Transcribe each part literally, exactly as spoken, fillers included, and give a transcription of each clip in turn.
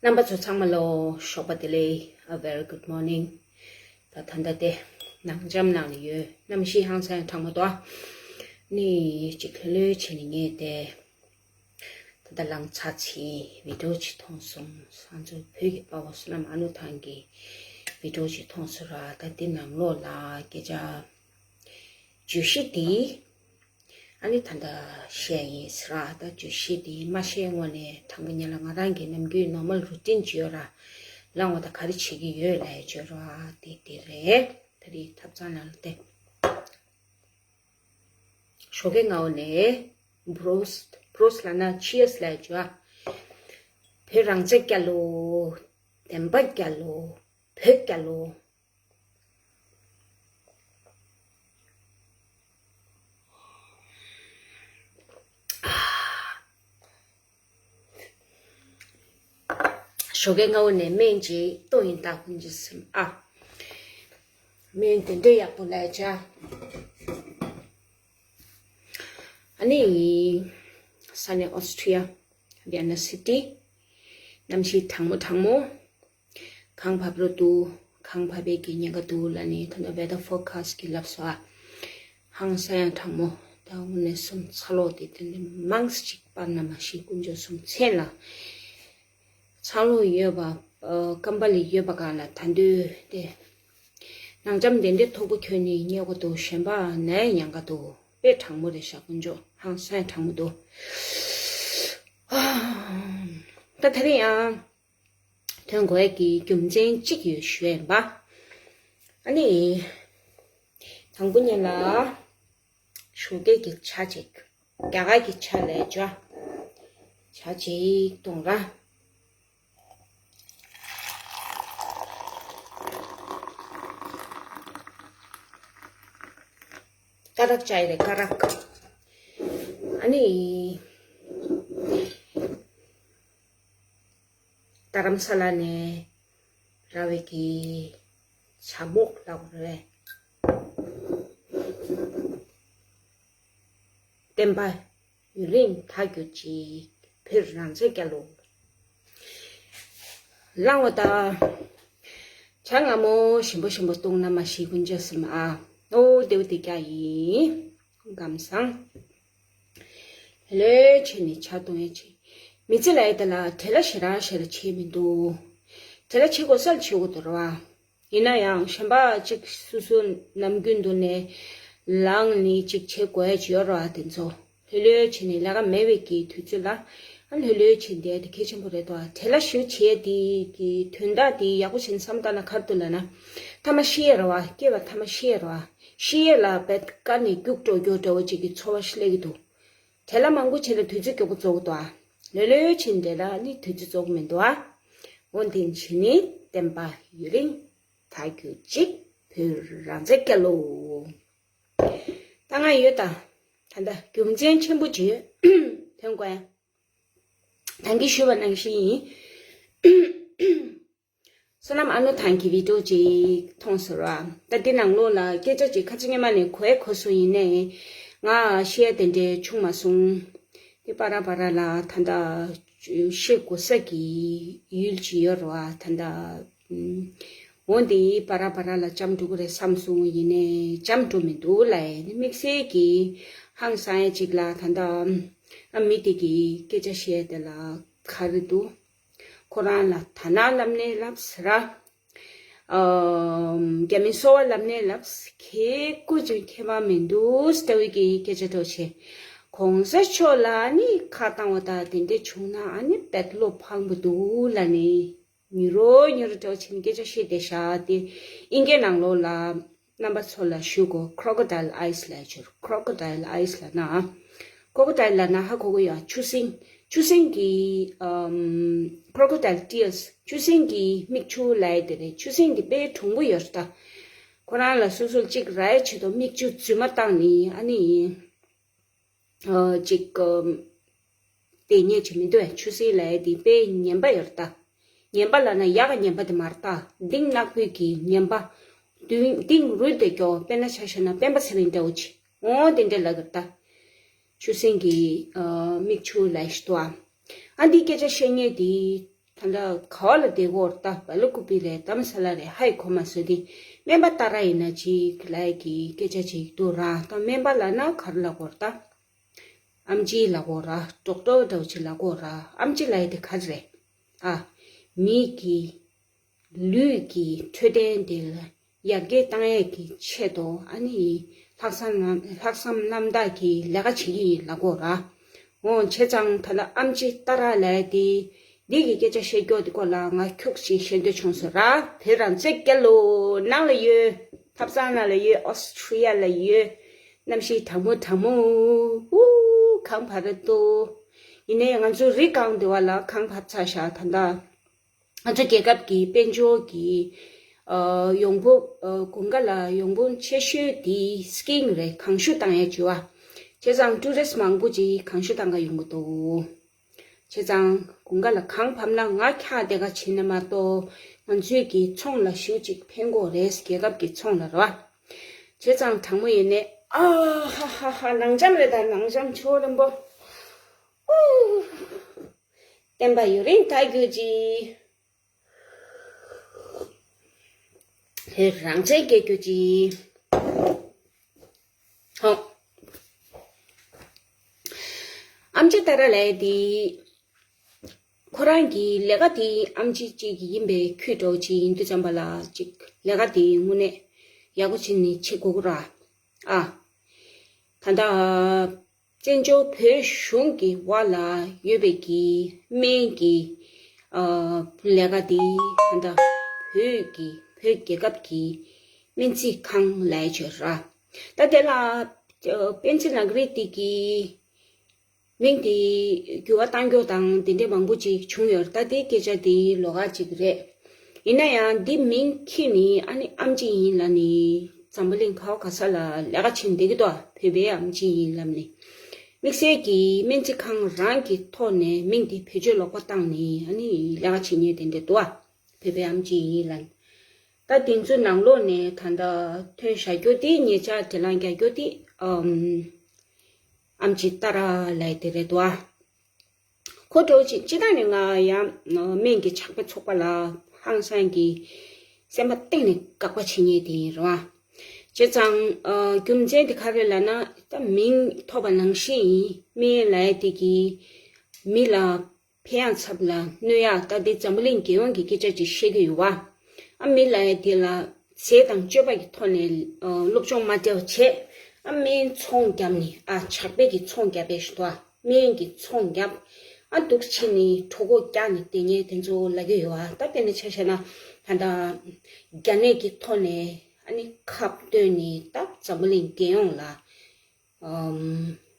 རྣམ་པ་ཚོ་ཚང་མ་ལོ་ཞོགས་པ་བདེ་ལེགས། A very good morning. ད་ད་ལྟ་དེ་ནང་འཇམ་ནང་ནས་ཡོད། གནམ་གཤིས་ཧང་སང་གྲང་མོ་འདུག་ནི་ཅིག་ལྷོད་ལྷོད་བྱས་ནས་ངས་དེ་ད་ལྟ་ལངས་ཚར་ཕྱིན་བི་ཌིའོ་ཅིག་མཐོང་སོང་། ང་ཚོ་བོད་ཀྱི་དཔའ་བོ་བསོད་ནམས་ཨ་ནུ་ཐང་གི་བི་ཌིའོ་ཅིག་མཐོང་སོང་ར། ད་དེ་ནང་ལོགས་ལ་སྐད་ཆ་བརྗོད་གཞི་དེ། ཨ་ནི་ད་ལྟ་བཤད་ཡིན་ཟེར་ར། ད་བརྗོད་གཞི་དེ་མ་བཤད་སྔོན་ནས་དྲང་པོ་ཉིད་ལ་ང་རང་གི་ནམ་རྒྱུན་ནོར་མལ་རུ་ཊིན་ཅིག་ཡོད་ར། ལངས་པ་དང་ག་རེ་བྱེད་ཀྱི་ཡོད་ལབ་ཡ་བརྗོད་ར། དེ་དེ་རེད། ད་རེས་ཐབ་ཚང་ནང་ལ་བལྟས། ཞོགས་ཀའི་སྔ་པོ་ནས་བྷྲོས་བྷྲོས་ལབ་ན་ཆི་ཡར་སི་ལབ་ཡ་བརྗོད་ཨ། བོད་རང་བཙན་རྒྱལ་ལོ། བདེན་པ་རྒྱལ་ལོ། བོད་རྒྱལ་ལོ། ཞོགས་ཀའི་སྔ་པོ་ནས་སྨན་ཅིག་གཏོང་ཡིན། ད་ཀུན་གྱི་སེམས་ཨ། སྨན་དེ་འདྲ་ཡག་པོ་ལབ་བྱ། ཨ་ནི་ས་གནས་ཨོ་སི་ཊི་ཡ། ཝི་ཡེན་ན་སི་ཊི། གནམ་གཤིས་གྲང་མོ་གྲང་མོ། གངས་བབས་རོགས་འདུག་གངས་བབས་པའི་གི་ཉེན་ཁ་འདུག་ལབ་ནས་ད་ལྟ་ཝེ་དར་ཕོར་ཁ་སི་ཊི་གིས་ལབ་སོང་ཨ། ཧང་སང་ཡང་གྲང་མོ། ད་དངོས་གནས་སེམས་ཚ་ལོ་དེ་དེ་འདྲ་མང་སི་ཅིག་པར་ན་མ་ཤི་ཀུན་སྤྱོད་སེམས་ཚན་ལ། ཚ་ལོ་ཡོད་པ། ཨ། སྐམ་པ་ལ་ཡོད་པ་གང་ལ་ད་འདོད་དེ། ནང་འཇམ་དེ་འདྲའི་མཐུག་པོ་གྱོན་ནས་ཉལ་དགོས་འདུག་གཞན་པ་ནད་ཡང་ག་འདུག་དཔེ་གྲང་མོ་རེད་ཤག་ཀུན་སྤྱོད་ཧང་སང་ཡང་གྲང་མོ་འདུག་ད་དེ་རིང་ཡང་ཐོན་དགོས་ཀྱི་རྒྱུ་མཚན་གཅིག་ཡོད་ཞུ་ཡིན་པ། ཨ་ནི། དང་པོ་ཉིད་ལ། ཞོགས་ཀས་ཀྱི་ཇ་ཅིག་རྒྱ་གར་གྱི་ཇ་ལས་ཇ། ཇ་ཅིག་བཏུང་ར། ཀ་རག་ཅའི་རེད་ཀ་རག་ཨ་ནི། རྡ་རམ་ས་ལ་ནས་ར་བའི་གི་ཇ་མོག་ལབ་རེད། བསྟན་པ་ཡུན་རིང་དར་གྱུར་ཅིག་བོད་རང་བཙན་རྒྱལ་ལོ། ལངས་པ་དང་། ཇ་མངར་མོ་ཞིམ་པོ་ཞིམ་པོ་བཏུང་ན་མ་ཤི་ཀུན་སྤྱོད་སེམས་ཨ། ཨོ་དེའུ་དེ་རྒྱ་ཡིན། ཁམས་བཟང་། ལོས་བྱས་ནས་ཇ་བཏུང་ཡས་བྱས། མི་ཚེ་ལ་ཡི་དེ་ལ་བྲེལ་བ་ཞེ་དྲག་ཞེ་དྲག་བྱས་མི་འདུག་བྲེལ་བ་བྱེད་དགོས་སར་བྱེད་དགོས་འདུག་ར་བ། ཡིན་ན་ཡང་གཞན་པ་གཅིག་སོ་སོ་ནམ་རྒྱུན་དུ་ནས་ལངས་ནས་གཅིག་བྱེད་དགོས་ཡས་ཅིག་ཡོད་ར་བ་དེ་ཚོ། ལྷོད་ལྷོད་བྱས་ནས་ལས་ཀ་མེད་པའི་གི་དུས་ཚོད་ལ། ཨ་ལྷོད་ལྷོད་བྱས་བསྡད་དེ་གལ་ཆེན་པོ་རེད་དོ། བྲེལ་བ་ཞེ་པོ་བྱས་དེ་གི་དོན་དག་དེ་ཡག་པོ་བྱས་ནས་བསམ་བཏང་ན་ག་རེ་འདུག་ལབ་ན། ཐ་མ་ཤི་ཡས་རེད་བ། སྐྱེས་པ་ཐ་མ་ཤི་ཡས་རེད་བ། ཤི་ཡས་ལ་བད་ཀ་ནས་རྒྱུགས་འགྲོ་རྒྱུ་འདྲ་བོ་ཅིག་གི་ཚོར་བ་ཞིག་སླེབས་ཀྱི་འདུག་བྲེལ་བ་མང་པོ་བྱས་ན་དུས་ཚོད་མགྱོགས་པོ་རྫོགས་ཀྱི་འདུག་ཨ། ལྷོད་ལྷོད་བྱས་ནས་བསྡད་ན་ནི་དུས་ཚོད་རྫོགས་མི་འདུག་ཨ། འོ་དེ་བྱས་ནས་བསྟན་པ་ཡུན་རིང་དར་རྒྱུ་ཅིག་བོད་རང་བཙན་རྒྱལ་ལོ། ད་ང་ཡོད་ད། ད་ལྟ་རྒྱུ་མཚན་ཆེན་པོ་ཅིག་ཐོན་དགོས། ད་གིན་ཞུས་པ་ནང་བཞིན་ཡིན། བསོད་ནམས་ཨ་ནུ་ཐང་གི་བི་ཌིའོ་ཅིག་མཐོང་སོང་ར། ད་འདི་ནང་ལོགས་ལ་སྐད་ཆ་ཅིག་ཁ་ཚིག་སྔོན་མ་ནས་གོ་ཡ་གོ་སོང་ཡིན་ནའི། ང་བཤད་ཡ་དེ་འདྲའི་བྱུང་མ་སོང་། དེ་བར་བར་ལ་ད་ལྟ་བཤད་དགོས་ས་གི་ཡུལ་ཅིག་ཡོད་རེད་བ་ད་ལྟ། འོན་ཏེ་བར་བར་ལ་འཇམ་འགྲོ་གི་རེད་བསམ་སོང་ཡིན་ནའི་འཇམ་འགྲོ་མི་འདུག་ལབ་ཡ་ནི་དམིགས་བསལ་གྱི་ཧང་སང་ཡ་ཅིག་ལ་ད་ལྟ་ཨ་མི་དེ་གི་སྐད་ཆ་བཤད་ཡ་དེ་ལ་ག་རེ་འདུག་ཁོ་རང་ལ་དར་ནག་ལབ་ནའི་ལབ་ཟེར་ར། ཨམ། རྒྱ་མི་སོ་པ་ལབ་ནའི་ལབ་ཟེར། ཁྱེད་སྐུ་མཁྱེན་ཁྱད་པར་མི་འདུག་ལྟ་བུའི་གི་སྐད་ཆ་འདྲ་བོ་བྱས། གོང་ས་མཆོག་ལ་ནི་ཁ་བཏང་བ་དང་དེ་འདྲ་བྱུང་ན་ཨ་ནི་བད་བློ་ཕངས་པོ་འདུག་ལབ་ནས་ཉུ་རོ་ཉུ་རོ་འདྲ་བོ་བྱས་ནས་སྐད་ཆ་བཤད་བསྡད་ཤག་དེ་ཨིན་སྐད་ནང་ལོགས་ལ། རྣམ་པ་ཚོ་ལ་ཞུ་དགོས། Crocodile Eyes ལབ་ཡ་ཅིག Crocodile Eyes ལབ་ན། Crocodile ལབ་ན་ཧ་གོ་གི་ཡོད། ཆུ་སྲིན། ཆུ་སྲིན་གྱི་ཨམ། Crocodile Tears ཆུ་སྲིན་གྱི་མིག་ཆུ་ལབ་ཡ་དེ་རེད། ཆུ་སྲིན་དེ་དཔེ་གྲུང་པོ་ཡོད་རེད་ད། ཁོ་རང་ལ་སོ་སོ་གཅིག་ར་ཡ་ཆེད་དུ་མིག་ཆུ་རྫུན་མ་བཏང་ནི་ཨ་ནི་ཡིན། ཨ། ཅིག་ཨམ། དེ་ཉེས་ཆེ་མི་འདུག་ཨ། ཆུ་སྲིན་ལབ་ཡ་དེ་དཔེ་ངན་པ་ཡོད་རེད་ད། ངན་པ་ལབ་ན་ཡག་ག་ངན་པ་དེ་མ་རེད་ད། གཏིང་ནག་པོའི་གི་ངན་པ། གཏིང་གཏིང་རུལ་དེ་སྐྱོ། དཔེར་ན་ཆ་བཞག་ན་སྤེན་པ་ཚེ་རིང་འདྲ་བོ་ཅིག་འོ་དེ་འདྲ་ལབ་ཀྱི་རེད་ད། ཆུ་སྲིན་གྱི་ཨ། མིག་ཆུ་ལབ་ཡ་ཞིག་འདུག་ཨ། ཨ་འདི་སྐད་ཆ་བཤད་མཁན་དེ་ ད་ལྟ་ག་བ་ལ་བསྡད་ཀྱི་ཡོད་རེད། ད་བ་ལ་ཀུ་པི་རེད། དྷ་རམ་ས་ལ་རེད། ཧ་ཡི་གོ་མ་སོང་དེ། སྨན་པ་ཏཱ་ར་ཡིན་ན་ཅིག་ལབ་ཡག་གི་སྐད་ཆ་ཅིག་འདུག་ར། ད་སྨན་པ་ལབ་ན་ག་རེ་ལབ་ཀྱི་ཡོད་རེད། ད་ཨེམ་ཆི་ལབ་ཀྱི་ཡོད་རེད། ཌོག་ཊར་འདྲ་བོ་ཅིག་ལབ་ཀྱི་ཡོད་རེད། ཨེམ་ཆི་ལབ་ཡག་དེ་ག་རེ་རེད། ཨ། མི་གི་ལུས་ཀྱི་འཕྲོད་བསྟེན་དེ་ལ་ཡར་རྒྱས་བཏང་ཡག་གི་ཆེད་དུ། ཨ་ནི་ལྷག་བསམ་རྣམ་ལྷག་བསམ་རྣམ་དག་གིས་ལས་ཀ་བྱེད་ཀྱི་ཡིན་ལབ་ཀྱི་ཡོད་རེད། འོ་བྱས་ཙང་ད་ལྟ་ཨེམ་ཆི་ཏཱ་ར་ལབ་ཡག་དེ། འདི་གི་སྐད་ཆ་བཤད་རྒྱུ་དེ་སྐོར་ལ་ང་ཁྱུག་ཅིག་བཤད་འདོད་བྱུང་སོང་ར། བོད་རང་བཙན་རྒྱལ་ལོ། ནང་ལ་ཡོད། ཐབ་ཚང་ནང་ལ་ཡོད། ཨོ་སི་ཊི་རི་ཡ་ལ་ཡོད། གནམ་གཤིས་གྲང་མོ་གྲང་མོ། ཨུ། གངས་བབས་རེད་འདུག་ཡིན་ནའི་ང་ཚོ་རི་སྒང་དེ་བ་ལ་གངས་བབས་ཚར་ཤག་ད་ལྟ་ང་ཚོ་རྒྱལ་ཁབ་ཀྱི་དཔལ་འབྱོར་གྱི་ཨ་ཡོང་འབབ། ཨ་དགུན་ཁ་ལ་ཡོང་འབབ་ཆེ་ཤོས་དེ་སི་ཀི་ཡིང་རེད། གངས་ཤུགས་བཏང་ཡག་བྱས་པ། བྱས་ཙང་ཊུ་རི་སི་མང་པོ་ཅིག་གངས་ཤུགས་བཏང་ག་ཡོང་གི་འདུག་བྱས་ཙང་དགུན་ཁ་ལ་གངས་བབས་ན་ང་འཁྱག་བསྡད་ག་བྱེད་ན་མ་གཏོགས། ང་ཚོའི་གི་ཚོང་ལ་ཞེ་པོ་ཅིག་ཕན་གྱི་ཡོད་རེད། རྒྱལ་ཁབ་ཀྱི་ཚོང་ལ་རེད་པ། བྱས་ཙང་གྲང་མོ་ཡིན་ནའི། ཨ་ཧ་ཧ་ཧ། ནང་འཇམ་རེད། ད་ནང་འཇམ་ཆུ་བོ་རིན་པོ། ཨུ། བསྟན་པ་ཡུན་རིང་དར་གྱུར་ཅིག་བོད་རང་བཙན་རྒྱལ་གྱུར་ཅིག་ཧོ། ཨེམ་ཆི་ཏཱ་ར་ལབ་ཡག་དེ། ཁོ་རང་གི་ལས་ཀ་དེ་ཨེམ་ཆི་གཅིག་ཡིན་པའི་ཁུལ་འདྲ་བོ་ཅིག་ཡིན་དུས་ཙམ་པ་ལ། ཅིག་ལས་ཀ་དེ་དངོས་གནས་ཡག་པོ་བྱས་ནས་བྱེད་དགོས་ཀྱི་རེད། ཨ། ད་ལྟ་བཙན་བྱོལ་བོད་གཞུང་གི་འོག་ལ་ཡོད་པའི་གི་སྨན་གྱི་ཨ་ལས་ཀ་དེ་ད་ལྟ་བོད་ཀྱི་བོད་རྒྱལ་ཁབ་ཀྱི་སྨན་རྩིས་ཁང་ལབ་ཡག་ཅིག་རེད། ད་དེ་ལ་ཨ་པེན་ཛི་ནག་རི་དེ་གི་མིང་དེ་འགྱུར་བ་གཏང་རྒྱུ་དང་དེ་འདྲ་མང་པོ་ཅིག་བྱུང་ཡོད་རེད། ད་དེའི་སྐད་ཆ་དེ་ལོགས་ཀ་ཅིག་རེད། ཡིན་ན་ཡང་འདི་མིང་ཁྱེར་ནས་ཨ་ནི་ཨེམ་ཆི་ཡིན་ལབ་ནས་འཛམ་བུ་གླིང་ག་བ་ག་ས་ལ་ལས་ཀ་བྱེད་བསྡད་ཀྱི་འདུག་བོད་པའི་ཨེམ་ཆི་ཡིན་ལབ་ནས། དམིགས་བསལ་གྱི་སྨན་རྩིས་ཁང་རང་གི་ཐོག་ནས་མིང་དེ་བེད་སྤྱོད་ལོག་པ་བཏང་ནས་ཨ་ནི་ལས་ཀ་བྱེད་མཁན་དེ་འདྲ་འདུག་བ། བོད་པའི་ཨེམ་ཆི་ཡིན་ལབ་ནས། ད་དེ་ཚོའི་ནང་ལོགས་ནས་ད་ལྟ་ཐོན་བཞག་རྒྱུ་དེ། ཉེ་ཆར་དྲི་བ་རྒྱག་རྒྱུ་དེ། ཨམ། ཨེམ་ཆི་ཏཱ་ར་ལབ་ཡག་དེ་རེད་འདུག་བ། ཁོ་འདྲ་བོ་ཅིག་སྤྱིར་བཏང་ནས་ང་ཡང་སྨན་གྱི་ཕྱག་དཔེ་ཚོགས་པ་ལ་ཧང་སང་གི་སེམས་པ་གཏིང་ནས་དགག་པ་བྱེད་མཁན་དེ་ཡིན་རེད་བ། བྱས་ཙང་ཨ་རྒྱུ་མཚན་དེ་ག་རེ་ལབ་ན། ད་མིང་ཐོབ་པ་ནང་བཞིན་ཡིན། སྨན་ལབ་ཡག་དེ་གིས་མི་ལ་ཕན་ཡག་ཚབ་ལ་གནོད་ཡག། ད་དེ་འཛམ་བུ་གླིང་རྒྱལ་ཡོངས་ཀྱི་སྐད་ཆ་ཅིག་བཤད་ཀྱི་ཡོད་བ། ཨ་མི་ལབ་ཡག་དེ་ལ་ཟས་དང་སྤྱོད་པ་གི་ཐོག་ནས་ཨ་སློབ་སྦྱོང་མ་བྱས་པ་བྱས། ཨ་སྨན་ཚོང་བརྒྱབ་ནས། ཨ་ཕྱག་དཔེ་གི་ཚོང་བརྒྱབ་པའི་ཞུ་དོ། སྨན་གྱི་ཚོང་བརྒྱབ། ཨ་འདུག་བྱས་ནས་གྲོད་ཁོག་བཀྱགས་ནས་བསྡད་མཁན་དེ་ཚོ་ལབ་ཀྱི་ཡོད་བ། ད་དཔེར་ན་ཆ་བཞག་ན་ད་ལྟ་རྒྱ་ནད་ཀྱི་ཐོག་ནས་ཨ་ནི་ཁབ་བཏོན་ནས་ད་འཛམ་བུ་གླིང་རྒྱལ་ཡོངས་ལ་ཨམ།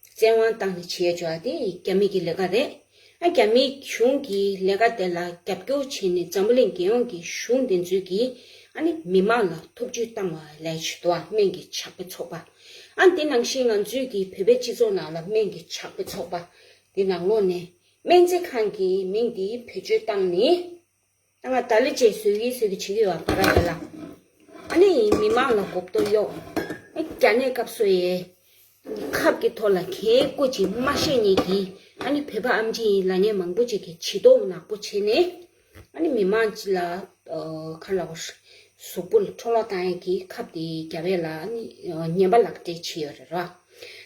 བཙན་དབང་བཏང་ནས་བྱས་བྱུང་བ་དེ་རྒྱ་མི་གི་ལས་ཀ་རེད། ཨ་རྒྱ་མི་གཞུང་གི་ལས་ཀ་དེ་ལ་རྒྱབ་སྐྱོར་བྱས་ནས་འཛམ་བུ་གླིང་རྒྱལ་ཡོངས་ཀྱི་གཞུང་དེ་ཚོས་ཀྱིས་ཨ་ནི་མི་མང་ལ་ཐོབ་ཇུས་བཏང་བ་ལས་བྱེད་དོ། སྨན་གྱི་ཕྱག་དཔེ་ཚོགས་པ། ཨ་དེ་ནང་བཞིན་ང་ཚོའི་གི་བོད་པའི་སྤྱི་ཚོགས་ནང་ལ་སྨན་གྱི་ཕྱག་དཔེ་ཚོགས་པ་དེ་ནང་ལོགས་ནས་སྨན་རྩིས་ཁང་གི་མིང་དེ་བེད་སྤྱོད་བཏང་ནས། ད་ང་ད་ལི་ཅེ་བཟོས་ཀྱི་བཟོས་ཀྱི་བྱེད་ཀྱི་ཡོད་པ་ར་ཡ་ལ། ཨ་ནི་མི་མང་ལ་གོ་རྟོགས་གཡོག་ཨ་རྒྱ་ནད་སྐབས་སུ་ཡའི་ཁབ་ཀྱི་ཐོག་ལ་གའི་སྐུ་ཅིག་མ་བཤད་མཁན་གྱི་ཨ་ནི་བོད་པ་ཨམ་ཆི་ཡིན་ལབ་མཁན་མང་པོ་ཅིག་གིས་བྱེད་སྟོབས་ནག་པོ་བྱས་ནས། ཨ་ནི་མི་མང་ཅིག་ལ་ཨ་ག་ལ་གོ་གཟུགས་པོ་ལ་འཕྲོ་བརླག་བཏང་ཡས་ཀྱི་ཁབ་དེ་རྒྱབ་ཡས་ལ་ཨ་ནི་ཨ་ངན་པ་ལག་སྤྲད་བྱས་ཡོད་རེད་ར།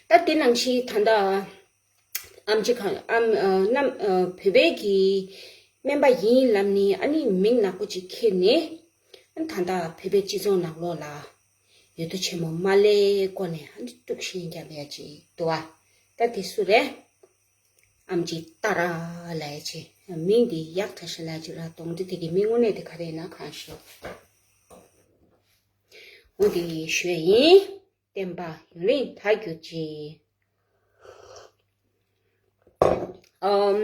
ད་དེ་ནང་བཞིན་ད་ལྟ། ཨམ་ཆི་ཁང་ཨམ་ཨ་རྣམ་ཨ་བོད་པའི་གི་སྨན་པ་ཡིན་ལབ་ནི་ཨ་ནི་མིང་ནག་པོ་ཅིག་ཁྱེར་ནས། ཨ་ནི་ད་ལྟ་བོད་པའི་སྤྱི་ཚོགས་ནང་ལོགས་ལ་འོས་བསྡུ་ཆེན་མོ་མ་སླེབས་གོང་ནས་ཨ་ནི་དཀྲུག་ཤིང་རྒྱབ་ཡ་ཅིག་འདུག་བ། ད་དེ་སུ་རེད། ཨམ་ཆི་ཏཱ་ར་ལབ་ཡ་ཅིག་མིང་འདི་ཡག་ཐ་ཤི་ལབ་ཅིག་ར། གདོང་འདྲེ་དེ་གི་མིང་དངོས་གནས་དེ་ག་རེ་ཡིན་ན་གང་ཤེས། འོ་དེ་ཞུ་ཡ་ཡིན། བསྟན་པ་ཡུན་རིང་དར་གྱུར་ཅིག་ཨམ།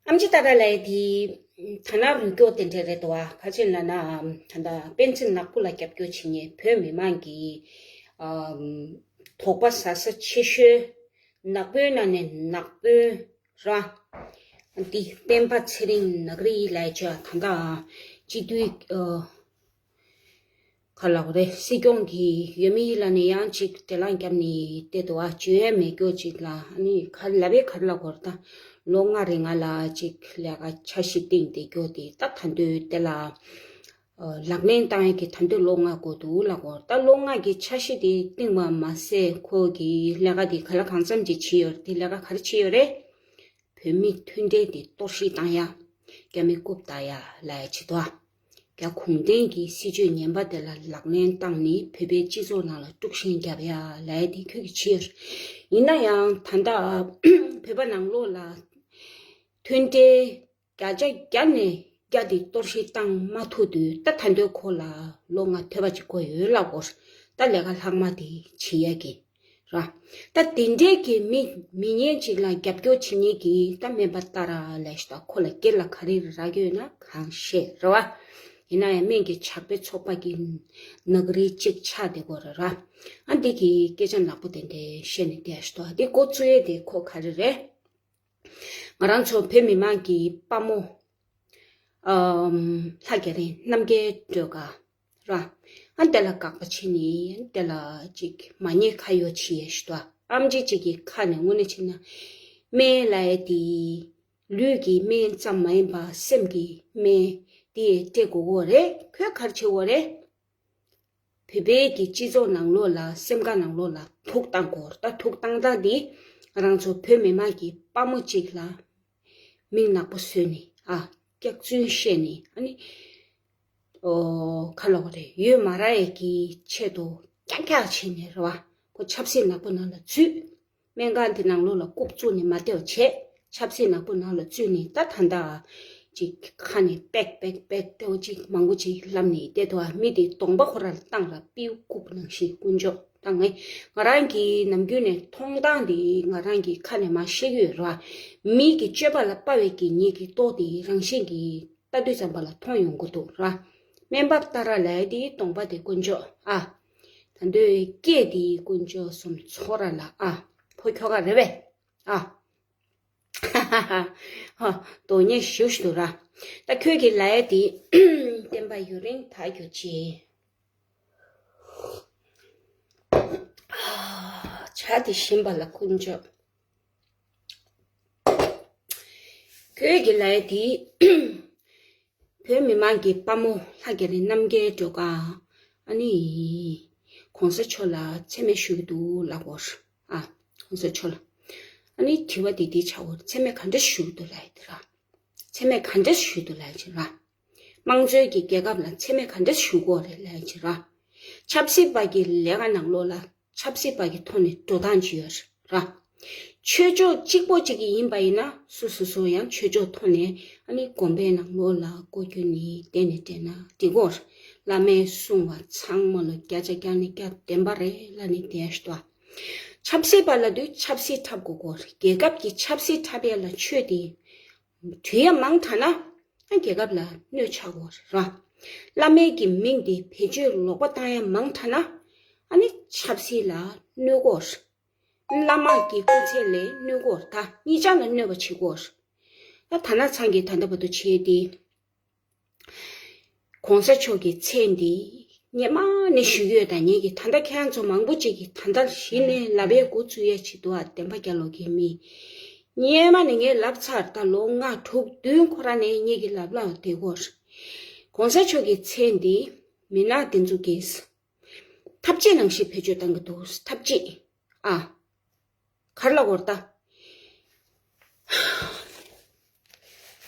ཨམ་ཆི་ཏཱ་ར་ལབ་ཡ་དེ་ད་ནང་རུལ་སྐྱོར་དེ་འདྲ་རེད་འདུག་བ། ག་ཅི་ལབ་ན་ད་ལྟ་པེན་ཚི་ནག་པོ་ལ་རྒྱབ་སྐྱོར་བྱེད་མཁན་བོད་མི་མང་གི་ཨམ། དོགས་པ་ཟ་ས་ཆེ་ཤོས་ནག་པོའི་ནང་ནས་ནག་པོའི་ར། འདི་སྤེན་པ་ཚེ་རིང་ནག་རི་ལབ་ཡ་ཅིག་ད་ལྟ་སྤྱི་འཐུས་ཨ། ག་ ག་ལབ་དགོས་རེད། སྲིད་སྐྱོང་གི་འོས་མི་ལ་ནི་ཡང་ཅིག་བགྲོ་གླེང་བརྒྱབ་ནས་བལྟས་འདུག་བ། བྱོན་ཡས་མེད་སྐྱོ་ཅིག་ལ། ཨ་ནི་ག་ལབ་པས་ག་རེ་ལབ་དགོས་རེད། ད་ལོ་ལྔ་རིང་ང་ལ་ཅིག་ལས་ཀ་འཆར་གཞི་བཏིང་བསྡད་སྐྱོ་དེ། ད་ད་འདོད་དེ་ལ་ལག་ལེན་བཏང་ཡས་ཀྱི་ད་འདོད་ལོ་ལྔ་འགོར་འདུག་ལབ་དགོས། ད་ལོ་ལྔ་གི་འཆར་གཞི་དེ་བཏིང་བ་མ་ཟད། ཁོ་གི་ལས་ཀ་དེ་ག་ལ་གང་འཚམ་ཅིག་བྱས་ཡོད་རེད། དེ་ལས་ཀ་ག་རེ་བྱས་ཡོད་རེད། བོད་མི་མཐུན་སྒྲིལ་དེ་གཏོར་བཤིག་བཏང་ཡ། རྒྱ་མི་རྐུབ་བཏགས་ཡ་ལབ་ཡ་བྱེད་དོ། རྒྱ་གུང་ཁྲན་གྱི་སྲིད་བྱུས་ངན་པ་དེ་ལ་ལག་ལེན་བཏང་ནས་བོད་པའི་སྤྱི་ཚོགས་ནང་ལ་དཀྲུག་ཤིང་རྒྱབ་ཡ་ལབ་ཡ་དེ་ཁོས་ཀྱིས་བྱས་ཡོད། ཡིན་ན་ཡང་ད་ལྟ་བོད་པ་ནང་ལོགས་ལ་མཐུན་སྒྲིལ་བརྒྱ་ཆ་བརྒྱ་ནས་བརྒྱ་དེ་གཏོར་བཤིག་བཏང་མ་ཐུབ་དུས། ད་ད་འདོད་ཁོ་ལ་ལོ་ལྔ་ཐོལ་པ་ཅིག་འགོར་ཡོད་ལབ་དགོས། ད་ལས་ཀ་ལྷག་མ་དེ་བྱེད་ཡ་གི་ར། ད་དེ་འདྲའི་གི་མི་མི་ངན་ཅིག་ལ་རྒྱབ་སྐྱོར་བྱེད་མཁན་གྱི་ད་སྨན་པ་ཏཱ་ར་ལབ་ཤག་ད་ཁོ་ལ་སྒེར་ལ་ག་རེ་རག་གི་ཡོད་ན་གང་ཤེས་རེད་བ། ཡིན་ན་ཡང་སྨན་གྱི་ཇག་པའི་ཚོགས་པ་གི་ནག་རིལ་གཅིག་ཆགས་བསྡད་ཀྱི་ཡོད་རེད་ར། ཨ་འདི་གི་སྐད་ཆ་ནག་པོ་དེ་འདྲ་བཤད་ནས་བསྡད་ཤག་ད་འདི་འགོ་བཙུགས་ཡས་དེ་ཁོ་ག་རེ་རེད། ང་རང་ཚོ་བོད་མི་མང་གི་དཔའ་མོ། ཨམ། ལྷ་རྒྱ་རི་རྣམ་རྒྱལ་སྒྲོལ་དཀར་ར། ཨ་དེ་ལ་དགག་པ་བྱས་ནས་དེ་ལ་ཅིག་མ་ཉེས་ཁ་གཡོག་བྱེད་ཡས་ཤིག་ཏུ། ཨམ་ཆི་ཅིག་གི་ཁ་ནས་དངོས་གནས་བྱས་ན། སྨན་ལབ་ཡས་དེ་ལུས་ཀྱི་སྨན་ཙམ་མ་ཡིན་པ་སེམས་ཀྱི་སྨན་དེ་སྤྲད་དགོས་ཀྱི་ཡོད་རེད། ཁོས་ག་རེ་བྱེད་ཀྱི་ཡོད་རེད། བོད་པའི་གི་སྤྱི་ཚོགས་ནང་ལོགས་ལ། སེམས་ཁ་ནང་ལོགས་ལ་དུག་བཏང་གི་ཡོད་རེད། ད་དུག་བཏང་སྟངས་འདི་ང་རང་ཚོ་བོད་མི་མང་གི་དཔའ་མོ་གཅིག་ལ་མིང་ནག་པོ་བཟོས་ནས། ཨ། སྐྱག་རྫུན་བཤད་ནས། ཨ་ནི། ཨོ། ག་ལབ་དགོས་རེད། ཡོད་མ་རག་ཡས་ཀྱི་ཆེད་དུ་ཀྱག་ཀྱག་བྱས་ནས་རེད་བ། ཁོ་ཆབ་སྲིད་ནག་པོ་ནང་ལ་འཛུལ། སྨན་ཁང་དེ་ནང་ལོགས་ལ་རྐུབ་བཙུགས་ནས་མ་བསྡད་པ་བྱས། ཆབ་སྲིད་ནག་པོ་ནང་ལ་བཙུད་ནས། ད་ད་ལྟ་ཅིག་ཁ་ནས་པེག་པེག་པེག་ལྟ་བུ་ཅིག་མང་པོ་ཅིག་ལབ་ནས་བསྡད་འདུག་ཨ། མི་དེ་གདོང་པ་ཁོ་རང་ལ་བཏང་ར། པིའུ་རྐུབ་ནང་བཞིན། དཀོན་མཆོག་ད་ངས་ང་རང་གི་ནམ་རྒྱུན་ནས་མཐོང་སྟངས་དེ་ང་རང་གི་ཁ་ནས་མར་བཤད་ཀྱི་ཡོད་ར། མི་གི་སྤྱོད་པ་ལ་དཔའ་བའི་གི་ཉེས་ཀྱི་རྟོག་དེ་རང་བཞིན་གྱིས་ལྟ་དུས་ཙམ་པ་ལ་མཐོང་ཡོང་གི་འདུག་ར། སྨན་པ་ཏཱ་ར་ལབ་ཡས་དེའི་གདོང་པ་དེ་དཀོན་མཆོག་ཨ། ད་འདོད་སྐད་དེའི་དཀོན་མཆོག་གསུམ་ཚོགས་ར་ལ་ཨ། ཕོ་ཁྱོ་ག་རེད་པས་ཨ། ཧ་ཧ་ཧ། ཧ། དོན་གཉེར་ཞུ་ཞུ་ར། ད་ཁྱོད་ཀྱི་ལབ་ཡས་དེ་བསྟན་པ་ཡུན་རིང་དར་རྒྱུ་ཅིག་བྱ་དེ་བཞིན་པ་ལ་དཀོན་མཆོག་ཁྱོད་ཀྱི་ལབ་ཡས་དེ། བོད་མི་མང་གི་དཔའ་མོ་ལྷ་རྒྱ་རི་རྣམ་རྒྱལ་སྒྲོལ་དཀར། ཨ་ནི། གོང་ས་མཆོག་ལ་མཚན་སྨད་ཞུ་གི་འདུག་ལབ་དགོས། ཨ། གོང་ས་མཆོག་ལ། ཨ་ནི་དྲི་བ་འདི་འདི་ཆགས་ཡོད་རེད། མཚན་སྨད་ག་འདྲ་ཞུ་གི་འདུག་ལབ་ཡས་དེ་ར། མཚན་སྨད་ག་འདྲ་ཞུ་གི་འདུག་ལབ་ཡས་ཅིག་ར། དམངས་གཙོའི་གི་རྒྱལ་ཁབ་ལ་མཚན་སྨད་ག་འདྲ་ཞུ་དགོས་རེད་ལབ་ཡས་ཅིག་ར། ཆབ་སྲིད་པ་གི་ལས་ཀ་ནང་ལོགས་ལ་ཆབ་སྲིད་པ་གི་ཐོག་ནས་འགྲོ་སྟངས་ཅིག་ཡོད་ར། ཆོས་ཕྱོགས་གཅིག་པོ་གཅིག་གི་ཡིན་པ་ཡིན་ན། སོ་སོ་སོ་ཡང་ཆོས་ཕྱོགས་ཐོག་ནས་ཨ་ནི་དགོན་པའི་ནང་ལོགས་ལ་སྒོ་ཁྱོན་ནས་བསྡད་ནས་བསྡད་ན་འགྲིག་གོ། བླ་མས་གསུངས་པ་ཚང་མ་ལ་བརྒྱ་ཆ་བརྒྱ་ནས་བརྒྱ་བདེན་པ་རེད་ལབ་ནས་བསྡད་ཤོག་ད། ཆབ་སྲིད་པ་ལབ་དུས་ཆབ་སྲིད་འཁྲབ་དགོས་གོ། རྒྱལ་ཁབ་ཀྱི་ཆབ་སྲིད་འཁྲབ་ཡ་ལ་ཆོས་དེ་འཁྲུལ་ཡ་མང་དྲགས་ན། ཨ། རྒྱལ་ཁབ་ལ་གནོད་ཆགས་ཀྱི་ཡོད་རེད་ར། བླ་མའི་གི་མིང་དེ་བེད་སྤྱོད་ལོག་པ་བཏང་ཡ་མང་དྲགས་ན། ཨ་ནི་ཆབ་སྲིད་ལ་གནོད་ཀྱི་ཡོད་རེད། བླ་མ་གི་སྐུ་ཚེ་ལ་གནོད་ཀྱི་ཡོད་རེད། ད་གཉིས་ཆ་ལ་གནོད་པ་བྱེད་ཀྱི་ཡོད་རེད། ད་དར་ནག་ཚང་གིས་ད་ལྟ་བར་དུ་བྱས་ཏེ། གོང་ས་མཆོག་གི་མཚན་འདི་སྔོན་མ་ནས་ཞུ་གི་ཡོད། ད་ངེད་ཀྱིས་ད་ལྟ་ཁྱེད་རང་ཚོ་མང་པོ་ཅིག་གིས་ད་ལྟ་གཞི་ནས་ལབ་པའི་འགོ་བཙུགས་ཡས་ཅིག་འདུག་ཨ། བདེན་པ་རྒྱལ་ལོ་གི་མི། སྔོན་མ་ནས་ངས་ལབ་ཚར། ད་ལོ་ལྔ་དྲུག་བདུན་ཁོ་རང་ནས་ངེད་ཀྱིས་ལབ་ལབ་བསྡད་ཀྱི་ཡོད་རེད། གོང་ས་མཆོག་གི་མཚན་འདི་མི་ནག་འདི་ཚོ་གིས་ཐབས་ཅད་ནང་བཞིན་བེད་སྤྱོད་བཏང་གི་འདུག། ཐབས་ཅད། ཨ། ག་རེ་ལབ་དགོས་རེད་ད།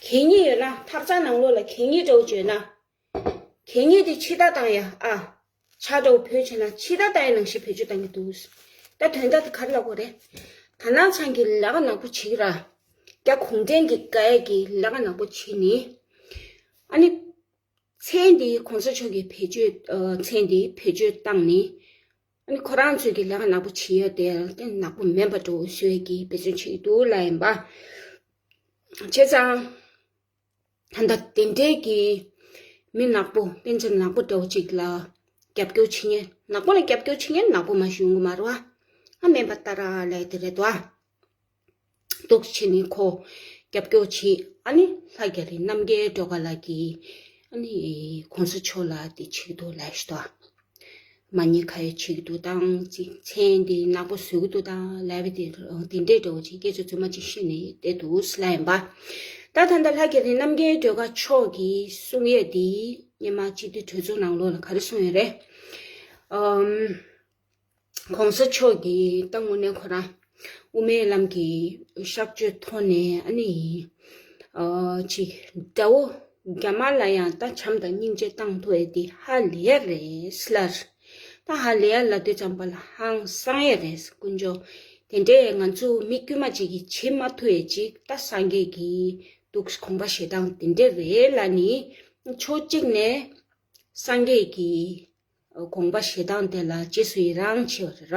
གད་སྙིགས་ཡོད་ན། ཐབ་ཚང་ནང་ལོགས་ལ་གད་སྙིགས་འདྲ་བོ་ཅིག་ཡོད་ན། གད་སྙིགས་དེ་ཕྱི་ཐག་བཏང་ཡ། ཨ། ཇ་འདྲ་བོ་བོས་བྱས་ན་ཕྱི་ཐག་བཏང་ཡ་ནང་བཞིན་བེད་སྤྱོད་བཏང་གི་འདུག། ད་དོན་དག་དེ་ག་རེ་ལབ་དགོས་རེད། དར་ནག་ཚང་གིས་ལས་ཀ་ནག་པོ་བྱེད་ཀྱི་ར། རྒྱ་གུང་ཁྲན་གྱིས་དགའ་ཡ་གི་ལས་ཀ་ནག་པོ་བྱེད་ནི། ཨ་ནི། མཚན་འདི་གོང་ས་མཆོག་གིས་བེད་སྤྱོད། ཨ། མཚན་འདི་བེད་སྤྱོད་བཏང་ནི། ཨ་ནི་ཁོ་རང་ཚོས་ཀྱི་ལས་ཀ་ནག་པོ་བྱེད་ཡ་དེ་ནག་པོ་མིན་པ་འདྲ་བོ་བཟོ་ཡ་གི་འབད་བརྩོན་བྱེད་ཀྱི་འདུག་ལབ་ཡིན་པ། བྱས་ཙང་། ད་ལྟ་དེ་འདྲའི་གི་མི་ནག་པོ། སྤུན་མཆེད་ནག་པོ་འདྲ་བོ་ཅིག་ལ་རྒྱབ་སྐྱོར་བྱེད་མཁན། ནག་པོ་ལ་རྒྱབ་སྐྱོར་བྱེད་མཁན་ནག་པོ་མ་ཞིག་ཡོང་གི་མ་རེད་བ། ཨ། སྨན་པ་ཏཱ་ར་ལབ་དེ་རེད་དོ། འདུག་བྱས་ནས་ཁོ་རྒྱབ་སྐྱོར་བྱེད། ཨ་ནི་ལྷ་རྒྱ་རི་རྣམ་རྒྱལ་སྒྲོལ་དཀར་ལགས་ཀྱིས། ཨ་ནི་གོང་ས་མཆོག་ལ་དེ་བྱེད་ཀྱི་འདུག་ལབ་ཤག་ད། མ་ཉེས་ཁ་ཡོད་བྱེད་ཀྱི་འདུག་དང་ཅིག་མཚན་དེ་ནག་པོ་བཟོ་གི་འདུག་དང་ལབ་པའི་དེ་དེ་འདྲའི་འདྲ་བོ་ཅིག་སྐད་ཆ་རྫུན་མ་ཅིག་བཤད་ནས་བསྡད་འདུག་ཟེར་ལབ་ཡིན་པ། ད་ད་ལྟ་ལྷ་རྒྱ་རི་རྣམ་རྒྱལ་སྒྲོལ་དཀར་མཆོག་གིས་གསུང་ཡས་དེ་སྔོན་མ་སྤྱི་འཐུས་གྲོས་ཚོགས་ནང་ལོགས་ལ་ག་རེ་གསུངས་ཡོད་རེད། ཨམ། གོང་ས་མཆོག་གིས་ད་དངོས་གནས་ཁོ་རང་དབུ་མའི་ལམ་གྱི་གཤག་བཅོས་ཐོག་ནས་ཨ་ནི་ཨ་ཅིག་དགྲ་བོ་རྒྱ་དམར་ལ་ཡང་ད་བྱམས་དང་སྙིང་རྗེ་བཏང་ཐུབ་ཡས་དེ་ཧ་ལས་རེད་ཟེར་ལབ། ད་ཧ་ལས་ཡ་ལབ་དུས་ཙམ་པ་ལ་ཧང་སང་ཡས་རེད་དཀོན་མཆོག་དེ་འདྲས་ང་ཚོ་མི་དཀྱུས་མ་ཅིག་གིས་བྱེད་མ་ཐུབ་ཡས་ཅིག་ད་སངས་རྒྱས་ཀྱི་འདུག་དགོངས་པ་བཞེས་སྟངས་དེ་འདྲས་རེད་ལབ་ནི་ཕྱོགས་གཅིག་ནས་སངས་རྒྱས་ཀྱི་དགོངས་པ་བཞེས་སྟངས་དེ་ལ་རྗེས་སུ་ཡི་རང་བྱེད་པ་རེད་ར།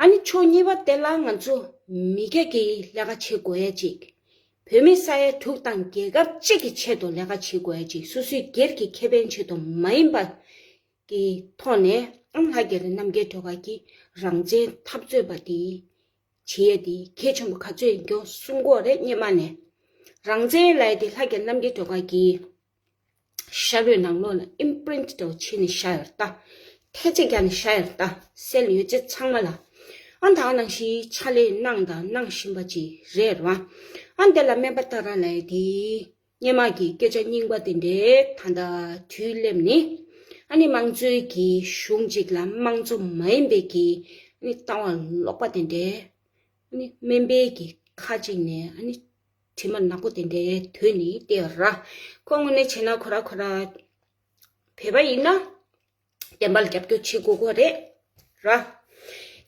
ཨ་ནི་ཕྱོགས་གཉིས་པ་དེ་ལ་ང་ཚོ་མི་སྒེར་གྱི་ལས་ཀ་བྱེད་དགོས་ཡ་ཅིག་བོད་མི་ས་ཡ་དྲུག་དང་རྒྱལ་ཁབ་གཅིག་གི་ཆེད་དུ་ལས་ཀ་བྱེད་དགོས་ཡ་ཅིག་སོ་སོའི་སྒེར་གྱི་ཁེ་ཕན་ཆེད་དུ་མ་ཡིན་པ་གི་ཐོག་ནས་ཨང་ལྷ་རྒྱ་རི་རྣམ་རྒྱལ་སྒྲོལ་དཀར་གྱི་རང་བཙན་འཐབ་རྩོད་པ་དེ་བྱེད་ཡས་དེ་གལ་ཆེན་པོ་ག་ཚོད་ཡིན་སྐྱོ་གསུང་གོ་རེད་སྔོན་མ་ནས། རང་བཙན་ལབ་ཡས་དེ་ལྷ་རྒྱ་རི་རྣམ་རྒྱལ་སྒྲོལ་དཀར་གྱི་ཤ་རུས་ནང་ལོགས་ལ་ཨིམ་པི་རིན་ཊི་འདྲ་བོ་བྱས་ནས་བཞག་ཡོད་རེད་ད། ཐེལ་ཙེ་བརྒྱབ་ནས་བཞག་ཡོད་རེད་ད། སེལ་ཡོད་ཚད་ཚང་མ་ལ། ཨ་ད་ག་ནང་བཞིན་ཕྱག་ལས་གནང་དང་གནང་བཞིན་པ་ཅིག་རེད་ར། ཨ་འདི་ལ་སྨན་པ་ཏཱ་ར་ལབ་ཡས་དེ་སྔོན་མ་གི་སྐད་ཆ་རྙིང་པ་དེ་འདྲས་ད་ལྟ་དུས་སླེབས་ནས་ཨ་ནི་དམངས་གཙོའི་གི་གཞུང་ཅིག་ལ་དམངས་གཙོ་མ་ཡིན་པའི་གི་ཨ་ནི་ལྟ་བ་ལོག་པ་དེ་འདྲས་ཨ་ནི་སྨན་པའི་གི་ཁ་ཅིག་ནས་ཨ་ནི་དྲི་མ་ནག་པོ་དེ་འདྲའི་དོད་ནི་བལྟས་ར། ཁོ་དངོས་གནས་བྱས་ན་ཁོ་ར་ཁོ་ར་བོད་པ་ཡིན་ན་བདེན་པ་ལ་རྒྱབ་སྐྱོར་བྱེད་དགོས་ཀྱི་རེད་ར།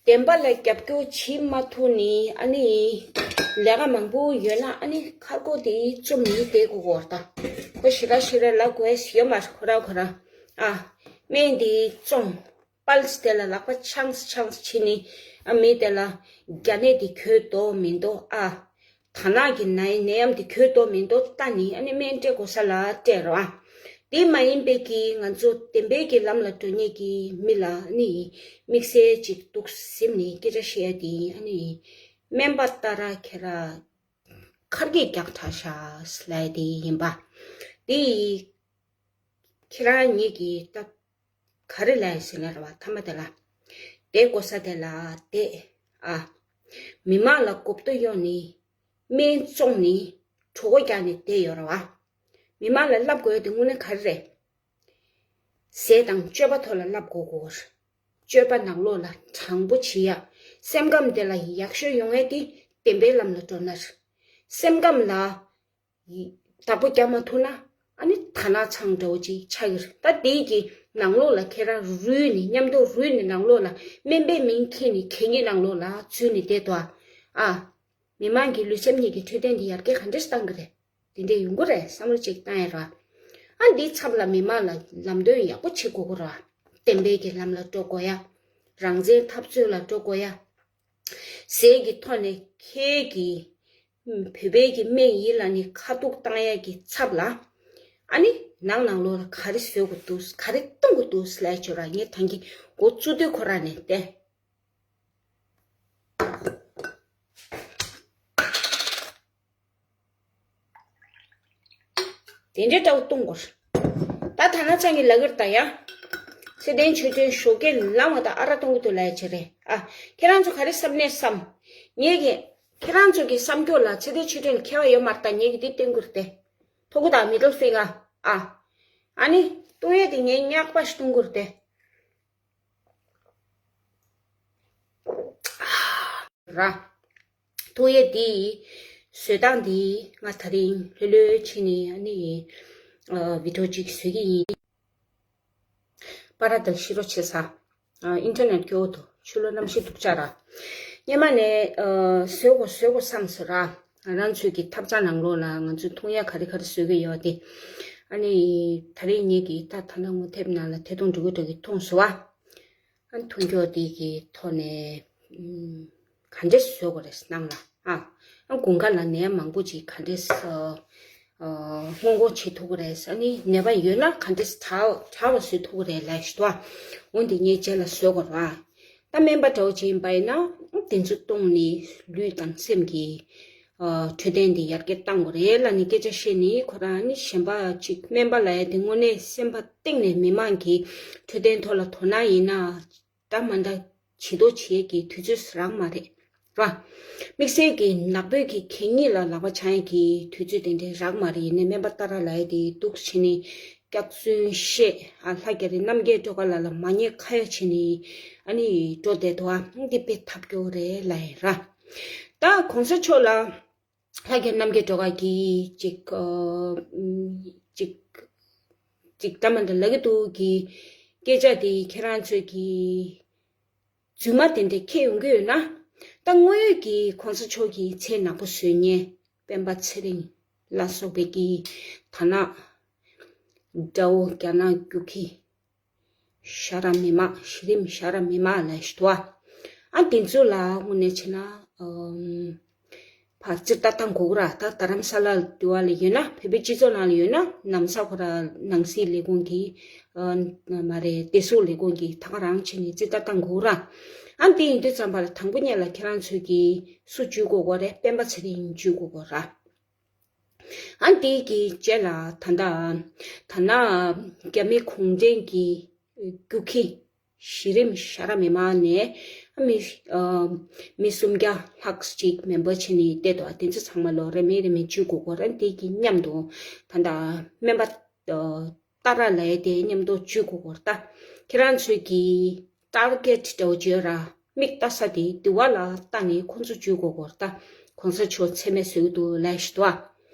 བདེན་པ་ལ་རྒྱབ་སྐྱོར་བྱེད་མ་ཐུབ་ནི་ཨ་ནི་ལས་ཀ་མང་པོ་ཡོད་ན་ཨ་ནི་ཁ་སྒོ་དེ་བཙུམ་ནི་བསྡད་དགོས་ཀྱི་རེད་ད། ཁོ་ཞེ་དྲག་ཞེ་དྲག་ལབ་དགོས་ཡ་ཡོད་མ་རེད་ཁོ་ར་ཁོ་ར། ཨ། སྨན་དེ་བཙོང་། པལ་སི་དེ་ལ་ལག་པ་ཆང་སི་ཆང་སི་བྱེད་ནི། ཨ་མི་དེ་ལ་རྒྱ་ནད་དེ་གྱོད་དོ་མིན་དོ་ཨ། དར་ནག་གི་ནད་ནད་ཡམས་དེ་གྱོད་དོ་མིན་དོ་ལྟ་ནི་ཨ་ནི་སྨན་སྤྲད་དགོས་ས་ལ་སྤྲད་རོགས་ཨ། དེ་མ་ཡིན་པའི་གི་ང་ཚོ་བདེན་པའི་གི་ལམ་ལ་འགྲོ་མཁན་གི་མི་ལ་ཨ་ནི་དམིགས་བསལ་ཅིག་འདུག་ཟིན་ནི་སྐད་ཆ་བཤད་ཡ་དེ་ཨ་ནི་སྨན་པ་ཏཱ་ར་ཁྱེད་ར་ཁར་གི་རྒྱག་ཁྲ་ཤ་སི་ལའི་དེ་ཡིན་པ། དེ་ཁྱེད་རང་ཉིད་ཀྱི་སྟབས། ག་རེ་ལབ་ཡིན་ཟེར་ན་རེད་བ་མཐའ་མ་དེ་ལ། བསྡད་དགོས་ས་དེ་ལ་བསྡད་ཨ། མི་མང་ལ་མགོ་སྐོར་གཡོག་ནི། སྨན་བཙོང་ནི། གྲོད་ཁོག་རྒྱག་ནི་བསྡད་ཡོད་རེད་བ། མི་མང་ལ་བསླབ་དགོས་ཡ་དེ་དངོས་གནས་ག་རེ་རེད། ཟས་དང་སྤྱོད་པ་ཐོག་ལ་བསླབ་དགོས་གོ། སྤྱོད་པ་ནང་ལོགས་ལ་དྲང་པོ་བྱེད་ཡ། སེམས་ཁམས་དེ་ལ་ཡག་ཤོས་ཡོང་ཡ་དེ་བདེན་པའི་ལམ་ལ་འགྲོ་ན་རེད། སེམས་ཁམས་ལ། བདག་པོ་རྒྱག་མ་ཐུབ་ན་ཨ་ནི་དར་ནག་ཚང་འདྲ་བོ་ཅིག་ཆགས་ཀྱི་རེད། ད་དེའི་གི་ནང་ལོགས་ལ་ཁྱེད་རང་རུལ་ནས་མཉམ་དུ་རུལ་ནས་ནང་ལོགས་ལ་སྨན་པའི་མིང་འཁྱེར་ནས་གད་སྙིགས་ནང་ལོགས་ལ་འཛུལ་ནས་བསྡད་དོ་ཨ། མི་མང་གི་ལུས་སེམས་གཉིས་ཀྱི་འཕྲོད་བསྟེན་དེ་ཡར་རྒྱས་ག་འདྲས་བཏང་གི་རེད། དེ་འདྲས་ཡོང་གི་རེད་བསམ་བློ་ཅིག་བཏང་ཡ་ར། ཨ་འདིའི་ཚབ་ལ་མི་མང་ལ་ལམ་སྟོན་ཡག་པོ་བྱེད་དགོས་ཀྱི་ར། བདེན་པའི་གི་ལམ་ལ་འགྲོ་དགོས་ཡ། རང་བཙན་འཐབ་རྩོད་ལ་འགྲོ་དགོས་ཡ། ཟས་ཀྱི་ཐོག་ནས་ཁྱེད་ཀྱི་བོད་པའི་གི་སྨན་ཡིན་ལ་ནི་ཁ་ཐུག་བཏང་ཡ་གི་ཚབ་ལ། ཨ་ནི་ནང་ནང་ལོགས་ལ་ག་རེ་བཟོ་དགོས་འདུག་ག་རེ་གཏོང་དགོས་འདུག་ལབ་ཆོག་ར་ངས་ཐང་གི་འགོ་བཙུགས་དུས་ཁོ་ར་ནས་བལྟས། དེ་འདྲའི་འདྲ་བོ་གཏོང་དགོས། ད་ཐ་ན་ཚང་གི་ལ་གིར་ད་ཡ། ཚེ་བརྟན་ཆོས་སྒྲོན་ཞོགས་ཀས་ལངས་བ་དང་ཨ་ར་གཏོང་གི་འདུག་ལབ་ཡ་ཆེ་རེད་ཨ། ཁྱེད་རང་ཚོ་ག་རེ་བསམ་ནས་བསམ། ངེད་ཀྱི། ཁྱེད་རང་ཚོ་གི་བསམ་སྐྱོ་ལ་ཚེ་བརྟན་ཆོས་སྒྲོན་ལ་ཁྱད་པར་ཡོད་མ་རེད་ད་ངེད་ཀྱི་འདི་བསྟན་གི་རེད་དེ། ཐོ་གུ་དང་མི་ཌལ་ཕིང་གར་ཨ། ཨ་ནི། གཏོང་ཡས་དེ་ངས་སྙག་པ་ཞིག་གཏོང་གི་རེད་དེ། ར། ཐུགས་ཡས་འདི། བཟོས་སྟངས་འདི་ང་ད་རིང་ལྷོད་ལྷོད་ཕྱིན་ནས་ཨ་ནི། ཨ། བི་ཌིའོ་གཅིག་བཟོ་གི་ཡིན། པ་ར་དལ་ཤི་རོ་ཆེ་ས། ཨ། ཨིན་ཊར་ནེཊ་སྐྱོ་བོ་དོ་ཆུ་ལོ་གནམ་གཤིས་སྡུག་ཅག་ར། སྔོན་མ་ནས་ཨ། བཟོ་དགོས་བཟོ་དགོས་བསམ་སོང་ར། ང་རང་ཚོའི་གི་ཐབ་ཚང་ནང་ལོགས་ལ་ང་ཚོས་འཐུང་ཡ་ག་རེ་ག་རེ་བཟོ་གི་ཡོད་དེ། ཨ་ནི། ད་རེས་ངེད་ཀྱིས་ད་ད་ལྟ་ངོ་དེབ་ནང་ལ་ཐད་གཏོང་འགྲོ་གི་འགྲོ་གི་མཐོང་སོང་བ། ཨ་མཐུན་འགྱུར་དེ་གི་ཐོག་ནས་ཨམ། ག་འདྲས་བཟོ་དགོས་རེད་ནང་ལ་ཨ། ཨ་དགུན་ཁ་ལ་ནད་མང་པོ་ཅིག་ག་འདྲས་ཨ། སྔོན་འགོག་བྱེད་ཐུབ་ཀྱི་རེད། ཨ་ནི་ནད་པ་ཡོད་ན་ག་འདྲས་དྲག་དྲག་པ་བཟོ་ཐུབ་ཀྱི་རེད་ལབ་ཞུ་དོ། འོན་ཏེ་ངས་རྗེས་ལ་བཟོ་དགོས་རེད་ཨ། ད་སྨན་པ་འདྲ་བོ་ཅིག་ཡིན་པ་ཡིན་ན་དེ་ཚོ་བཏུང་ནས་ལུས་དང་སེམས་ཀྱི་ འཕྲོད་བསྟེན་འདི་ཡར་རྒྱས་བཏང་དགོས་རེད་ལབ་ནས་སྐད་ཆ་བཤད་ནས། ཁོ་རང་ནི་གཞན་པ་ཅིག་སྨན་པ་ལབ་ཡ་དེ་དངོས་གནས་སེམས་པ་གཏིང་ནས་མི་མང་གི་འཕྲོད་བསྟེན་ཐོག་ལ་དོ་སྣང་ཡིན་ན་འདྲ་མ་འདྲ་བྱེད་དོ་བྱེད་ཀྱི་དུས་ཚོད་རག་མ་རེད་ར། དམིགས་བསལ་གྱི་ནག་པོའི་གི་གད་སྙིགས་ལ་ལག་པ་འཆང་ཡ་གི་དུས་ཚོད་དེ་འདྲའི་རག་མ་རེད། ཡིན་ནའི་སྨན་པ་ཏཱ་ར་ལབ་ཡ་དེ་འདུག་བྱས་ནས་སྐྱག་རྫུན་བཤད། ཨ་ལྷ་རྒྱ་རི་རྣམ་རྒྱལ་སྒྲོལ་དཀར་ལགས་ལ་མ་ཉེས་ཁ་ཡ་བྱས་ནས་ཨ་ནི་འགྲོ་བསྡད་འདུག་ཨ་འདི་དཔེ་ཐབས་སྐྱོ་རེད་ལབ་ཡ་ར། ད་གོང་ས་མཆོག་ལ། ལྷ་རྒྱལ་རྣམ་རྒྱལ་སྒྲོལ་དཀར་གྱིས་ཅིག་ཨ་ཅིག་ཅིག་འདྲ་མ་འདྲ་ལབ་ཀྱི་འདུག་གི་སྐད་ཆ་དེ་ཁྱེད་རང་ཚོས་ཀྱི་རྫུན་མ་དེ་འདྲ་འཁྱེར་ཡོང་གི་ཡོད་ན། ད་དངོས་ཡོད་ཀྱི་གོང་ས་མཆོག་གི་མཚན་ནག་པོ་བཟོ་མཁན་སྤེན་པ་ཚེ་རིང་ལ་སོགས་པའི་གི་ད་ན་དགྲ་བོ་རྒྱ་ནག་རྒྱུག་ཁྱི། ཤ་ར་མི་མ་གཞི་རིམ་ཤ་ར་མི་མ་ལ་ཞུ་བ། ཨ་དེ་ཚོ་ལ་དངོས་གནས་བྱས་ན་ཨམ། ཕར་རྩིས་ལྟ་སྟངས་དགོས་ར། ད་རྡ་རམ་ས་ལ་དུ་བ་ལ་ཡོད་ན་བོད་པའི་སྤྱི་ཚོགས་ནང་ལ་ཡོད་ན་ནམ་ས་ཁོ་ར་ནང་སྲིད་ལས་ཁུངས་ཀྱི་ཨ་མ་རེད་བདེ་སྲུང་ལས་ཁུངས་ཀྱི་ད་ག་རང་བྱས་ནས་རྩིས་ལྟ་སྟངས་དགོས་ར། ཨ་དེ་ཡིན་དུས་ཙམ་པ་ལ་དང་པོ་ཉིད་ལ་ཁྱེད་རང་ཚོས་ཀྱིས་སུ་འཇུས་དགོས་གོ་རེད། སྤེན་པ་ཚེ་རིང་འཇུས་དགོས་གོ་ར། ཨ་དེ་གི་རྗེས་ལ་ད་ལྟ་ད་ན་རྒྱ་མི་གུང་ཁྲན་གྱི་རྒྱུག་ཁྱི་གཞི་རིམ་ཤ་ར་མི་མ་ནས་མི་ཨ་མི་སུམ་བརྒྱ་ལྷག་ཅིག་མེམ་བར་བྱས་ནས་བསྡད་འདུག་ཨ་དེ་ཚོ་ཚང་མ་ལོ་རེ་མི་རེ་མི་འཇུས་དགོས་གོ་ར། དེ་གི་མཉམ་དུ་ད་ལྟ་སྨན་པ་ཨ་ཏཱ་ར་ལབ་ཡ་དེ་མཉམ་དུ་འཇུས་དགོས་གོ་ར། ད་ཁྱེད་རང་ཚོས་ཀྱི་ཊར་གེཊ་འདྲ་བོ་བརྗོད་ར། མིག་ལྟ་ས་དེ་དེ་བ་ལ་ལྟ་ནས་ཁོང་ཚོ་འཇུས་དགོས་གོ་ར། ད་གོང་ས་མཆོག་མཚན་སྨད་བཟོས་འདུག་ལབ་ཞིག་འདུག་ཨ།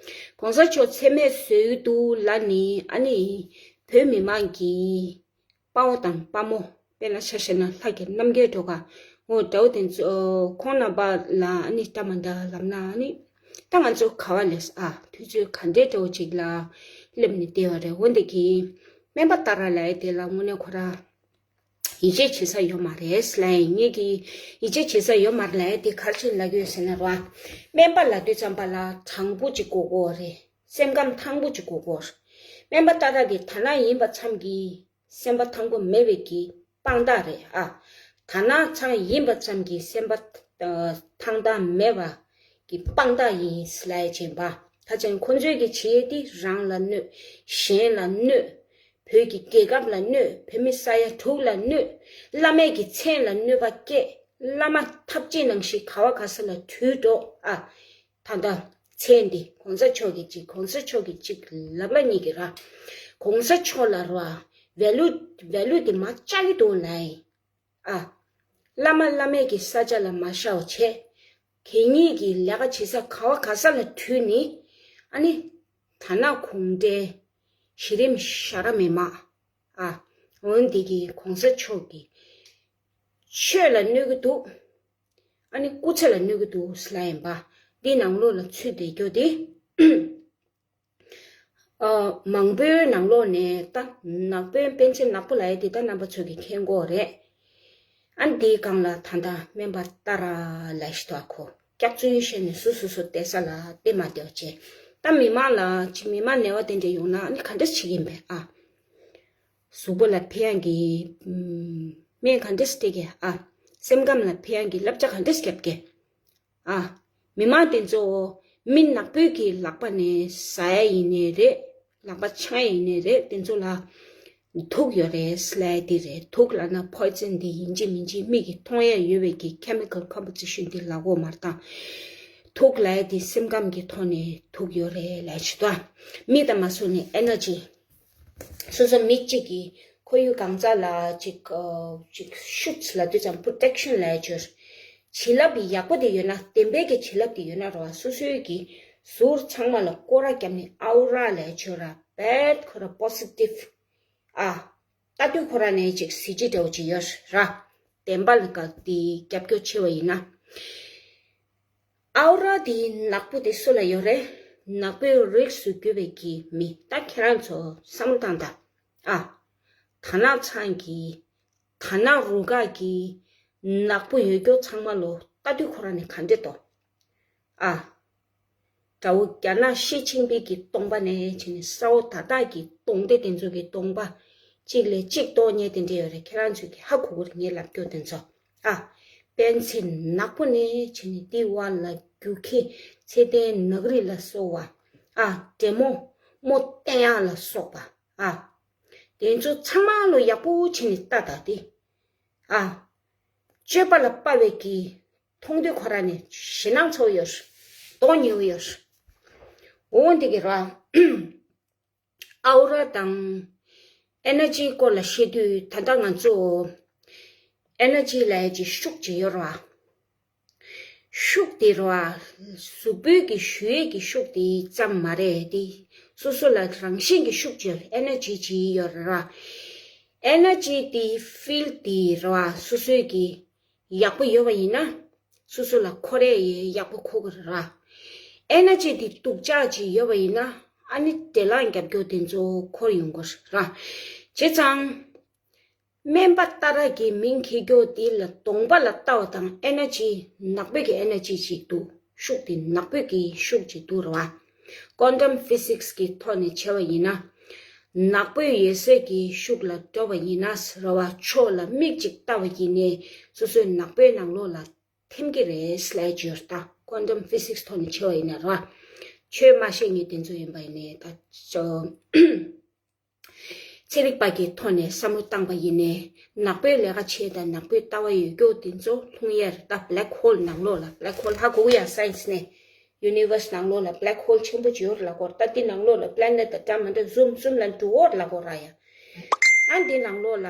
གོང་ས་མཆོག་མཚན་སྨད་བཟོས་འདུག་ལབ་ནི་ཨ་ནི་བོད་མི་མང་གི་དཔའ་བོ་དང་དཔའ་མོ་དཔེར་ན་ཆ་བཞག་ན་ལྷ་རྒྱལ་རྣམ་རྒྱལ་སྒྲོལ་དཀར་འོ་འདྲ་བོ་དེ་ཚོ་ཁོང་རྣམ་པ་ལ་ཨ་ནི་འདྲ་མ་འདྲ་ལབ་ན་ཨ་ནི་ད་ང་ཚོ་ག་བ་ལས་ཨ་དུས་ཚོད་ག་འདྲའི་འདྲ་བོ་ཅིག་ལ་སླེབས་ནས་བསྡད་པ་རེད། འོན་ཏེ་གི་སྨན་པ་ཏཱ་ར་ལབ་ཡ་དེ་ལ་དངོས་གནས་ཁོ་ར་ཡིད་ཆེས་བྱེད་ས་ཡོད་མ་རེད་ལབ་ཡིན། ངེད་ཀྱིས་ཡིད་ཆེས་བྱེད་ས་ཡོད་མ་རེད་ལབ་ཡ་དེ་ག་རེ་བྱས་ལབ་ཀྱི་ཡོད་ཟེར་ན་ར། སྨན་པ་ལབ་དུས་ཙམ་པ་ལ་དྲང་པོ་ཅིག་དགོས་ཀྱི་ཡོད་རེད། སེམས་ཁམས་ཐང་པོ་ཅིག་དགོས་ཀྱི་ཡོད་རེད། སྨན་པ་ཏཱ་ར་དེ་དར་ནག་ཡིན་པ་ཙམ་གྱིས་སེམས་པ་ཐང་པོ་མེད་པའི་གི་དཔང་རྟགས་རེད་ཨ། དར་ནག་ཚང་ཡིན་པ་ཙམ་གྱིས་སེམས་པ་ཐང་ཐང་མེད་པ་གི་དཔང་རྟགས་ཡིན་ལབ་ཡ་བྱས་པ། ད་ཅང་ཁོ་ཚོའི་གི་བྱེད་ཡས་དེ་རང་ལ་གནོད། གཞན་ལ་གནོད། བོད་ཀྱི་རྒྱལ་ཁབ་ལ་གནོད། བོད་མི་ས་ཡ་དྲུག་ལ་གནོད། བླ་མའི་གི་མཚན་ལ་གནོད་པ་སྐྱེལ། བླ་མ་ཐབས་ཅི་ནང་བཞིན་ག་བ་ག་ས་ལ་བྲོས་འགྲོ་ཨ། ད་ལྟ་མཚན་འདི་གོང་ས་མཆོག་གི་གཅིག་གོང་ས་མཆོག་གི་གཅིག་ལབ་ལ་གཉིས་ཀྱི་ར། གོང་ས་མཆོག་ལ་ར་ཝེ་ལུ་ཝེ་ལུ་འདི་མ་བཅག་གི་འདུག་ལབ་ཡིན། ཨ། བླ་མ་བླ་མེད་ཀྱི་ས་ཆ་ལ་མ་ཤའོ་བྱས། གད་སྙིགས་ཀྱི་ལས་ཀ་བྱེད་ས་ག་བ་ག་ས་ལ་བྲོས་ནི། ཨ་ནི། དར་ནག་གུང་ཁྲན་གཞི་རིམ་ཤ་ར་མི་མ། ཨ། འོན་འདི་གི་གོང་ས་མཆོག་གི་ཆོས་ལ་གནོད་ཀྱི་འདུག་ཨ་ནི་སྐུ་ཚེ་ལ་གནོད་ཀྱི་འདུག་ལབ་ཡིན་པ། འདི་ནང་ལོགས་ལ་ཚུད་བསྡད་རྒྱུ་དེ། ཨ། མང་པོའི་ནང་ལོགས་ནས་ད་ནག་པོའི་པཎ་ཆེན་ནག་པོ་ལབ་ཡ་དེ་ད་རྣམ་པ་ཚོ་གི་མཁྱེན་གྱི་ཡོད་རེད། ཨ་འདིའི་སྒང་ལ་ད་ལྟ་སྨན་པ་ཏཱ་ར་ལབ་ཞིག་འདུག་ཨ། ཁོ་སྐྱག་རྫུན་བཤད་ནས་སུ་སུ་སུ་བསྡད་ས་ལ་བསྡད་མ་བསྡད་པ་བྱས། ད་མི་མང་ལ་ཅི་མི་མང་ནད་པ་དེ་འདྲ་ཡོང་ན་ཨ་ནི་ག་འདྲ་བྱེད་ཀྱི་ཡིན་པས་ཨ། གཟུགས་པོ་ལ་ཕན་ཡག་གི་ཨམ། སྨན་ག་འདྲ་སྤྲད་ཀྱི་ཨ། སེམས་ཁམས་ལ་ཕན་ཡག་གི་བསླབ་བྱ་ག་འདྲ་བརྒྱབ་ཀྱི། ཨ། མི་མང་དེ་ཚོ་མི་ནག་པོའི་གི་ལག་པ་ནས་ཟ་ཡ་ཡིན་ནའི་རེད། ལག་པ་འཆང་ཡ་ཡིན་ནའི་རེད། དེ་ཚོ་ལ་དུག་ཡོད་རེད་ཟེར་ལབ་ཡ་དེ་རེད། དུག་ལབ་ན་པོའི་ཛན་དེ་ཡིན་གཅིག་མིན་གཅིག་མིག་གིས་མཐོང་ཡ་ཡོད་པའི་གི་ཁེ་མི་ཀལ་ཀོམ་པོ་ཛི་ཤན་དེ་ལབ་དགོས་མ་རེད་ད། དུག་ལབ་ཡ་དེ་སེམས་ཁམས་ཀྱི་ཐོག་ནས་དུག་ཡོད་རེད་ལབ་ཡ་ཞིག་འདུག་ཨ། མིག་དང་མ་སོ་ནས་ཨེ་ནར་ཇི། སོ་སོ་མི་གཅིག་གི་ཁོར་ཡུག་གང་ཙམ་ལ་ཅིག་ཨ་ཅིག་ཤུགས་ལ་དུས་ཙམ་པོ་རོ་ཊེག་ཤན་ལབ་ཡ་ཅིག་ཡོད། བྱིན་རླབས་ཡག་པོ་དེ་ཡོད་ན་བདེན་པའི་གི་བྱིན་རླབས་དེ་ཡོད་ན་རོ། སོ་སོའི་གི་ཟུར་ཚང་མ་ལ་སྐོར་ར་བརྒྱབ་ནས་ཨའོ་ར་ལབ་ཡ་ཅིག་ཡོད་ར། བེད་ཁོ་ར་པོ་སི་ཊིབ་ཨ། ལྟ་དུས་ཁོ་ར་ནས་ཅིག་གཟི་བརྗིད་འདྲ་བོ་ཅིག་ཡོད་ར། བདེན་པ་ལ་ག་དེ་རྒྱབ་སྐྱོར་བྱེད་པ་ཡིན་ན། ཨའོ་ར་དེ་ནག་པོ་དེ་སུ་ལ་ཡོད་རེད། ནག་པོའི་རིགས་སུ་གྱུར་པའི་གི་མི། ད་ཁྱེད་རང་ཚོ་བསམ་བློ་བཏང་དང་། ཨ། དར་ནག་ཚང་གི་དར་ནག་རུ་ཁག་གི་ནག་པོ་ཡོད་རྒྱུ་ཚང་མ་ལོ་ལྟ་དུས་ཁོ་ར་ནས་ག་འདྲ་འདུག་ཨ། དགྲ་བོ་རྒྱ་ནག་ཤེད་ཆེན་པོའི་གི་སྟོང་པ་ནས་བྱས་ནས་ས་འོག་དར་ཐག་གི་སྟོང་སྡེ་དེ་ཚོ་གི་སྟོང་པ། གཅིག་ལས་གཅིག་སྟོང་ཉེ་དེ་འདྲ་ཡོད་རེད། ཁྱེད་རང་ཚོས་གི་ཧ་གོ་གི་རེད་ངས་ལབ་རྒྱུ་དེ་ཚོ། ཨ། སྤེན་ཚེ་ནག་པོ་ནས་བྱས་ནས་དེའི་བར་ལ་རྒྱུག་ཁྱི་ཚེ་བརྟན་ནག་རིལ་ལ་སོགས་པ། ཨ། དྲེད་མོང་རྨོ་བསྟན་གཡང་ལ་སོགས་པ། ཨ། དེ་ཚོ་ཚང་མ་ལོ་ཡག་པོ་བྱས་ནས་ལྟ་ད་དེ། ཨ། སྤྱོད་པ་ལ་དཔའ་བའི་གི་མཐོང་དུས་ཁོ་ར་ནས་ཞེད་སྣང་ཚ་པོ་ཡོད། གདོང་ཉེ་བོ་ཡོད། འོ་འདི་གི་ར། ཨའོ་ར་དང་ཨེ་ནར་ཇིའི་སྐོར་ལ་བཤད་དུས་ད་ལྟ་ང་ཚོ་ཨེ་ནར་ཇི་ལབ་ཡ་ཅིག་ཤུགས་ཅིག་ཡོད་རེད་བ། ཤུགས་དེ་རེད་བ། གཟུགས་པོའི་གི་ཞུ་ཡས་ཀྱི་ཤུགས་དེ་ཙམ་མ་རེད་དེ། སོ་སོ་ལ་རང་བཞིན་གྱི་ཤུགས་ཅིག་ཡོད་རེད། ཨེ་ནར་ཇི་ཅིག་ཡོད་རེད་བ། ཨེ་ནར་ཇི་དེ་ཕིལ་དེ་རེད་བ། སོ་སོའི་གི་ཡག་པོ་ཡོད་པ་ཡིན་ན། སོ་སོ་ལ་འཁོར་ཡས་ཡག་པོ་འཁོར་གི་རེད་ར། ཨེ་ནར་ཇི་དེ་སྡུག་ཅག་ཅིག་ཡོད་པ་ཡིན་ན། ཨ་ནི་བྲེལ་ལངས་རྒྱབ་སྐྱོར་དེ་ཚོ་འཁོར་ཡོང་གི་རེད་ར། བྱས་ཙང་། སྨན་པ་ཏཱ་ར་གི་མིང་འཁྱེར་རྒྱུ་དེ་ལ་གདོང་པ་ལ་ལྟ་བ་དང་ཨེ་ནར་ཇི་ནག་པོའི་གི་ཨེ་ནར་ཇི་ཅིག་འདུག་ཤུགས་དེ་ནག་པོའི་གི་ཤུགས་ཅིག་འདུག་ར་བ། Quantum Physics གི་ཐོག་ནས་བྱས་པ་ཡིན་ན། ནག་པོའི་འོད་ཟེར་གྱི་ཤུགས་ལ་འགྲོ་བ་ཡིན་ན་ར་བ། ཕྱོགས་ལ་མིག་ཅིག་ལྟ་བ་ཡིན་ནའི་སོ་སོའི་ནག་པོའི་ནང་ལོགས་ལ་ཐིམ་གྱི་རེད་ལབ་ཀྱི་ཡོད་རེད་ད། Quantum Physics ཐོག་ནས་བྱས་པ་ཡིན་ན་ར། ཆོས་མ་ཤེས་མཁན་དེ་ཚོ་ཡིན་པ་ཡིན་ནའི་ད། ཚན་རིག་པ་གི་ཐོག་ནས་བསམ་བློ་བཏང་པ་ཡིན་ནའི་ནག་པོའི་ལས་ཀ་བྱེད་དང་ནག་པོའི་ལྟ་བ་ཡོད་རྒྱུ་དེ་ཚོ་ལྷུང་ཡས་རེད་ད། Black Hole ནང་ལོགས་ལ། Black Hole ཧ་གོ་གི་ཡ་Science ནས། Universe ནང་ལོགས་ལ་Black Hole ཆེན་པོ་ཅིག་ཡོད་རེད་ལབ་ཀྱི་ཡོད་རེད་ད། དེ་ནང་ལོགས་ལ་Planet དང་འདྲ་མི་འདྲ་ཟུམ་ཟུམ་ལ་འགྲོ་གི་ཡོད་རེད་ལབ་ཀྱི་ཡོད་རེད་ཡ། ཨ་འདི་ནང་ལོགས་ལ།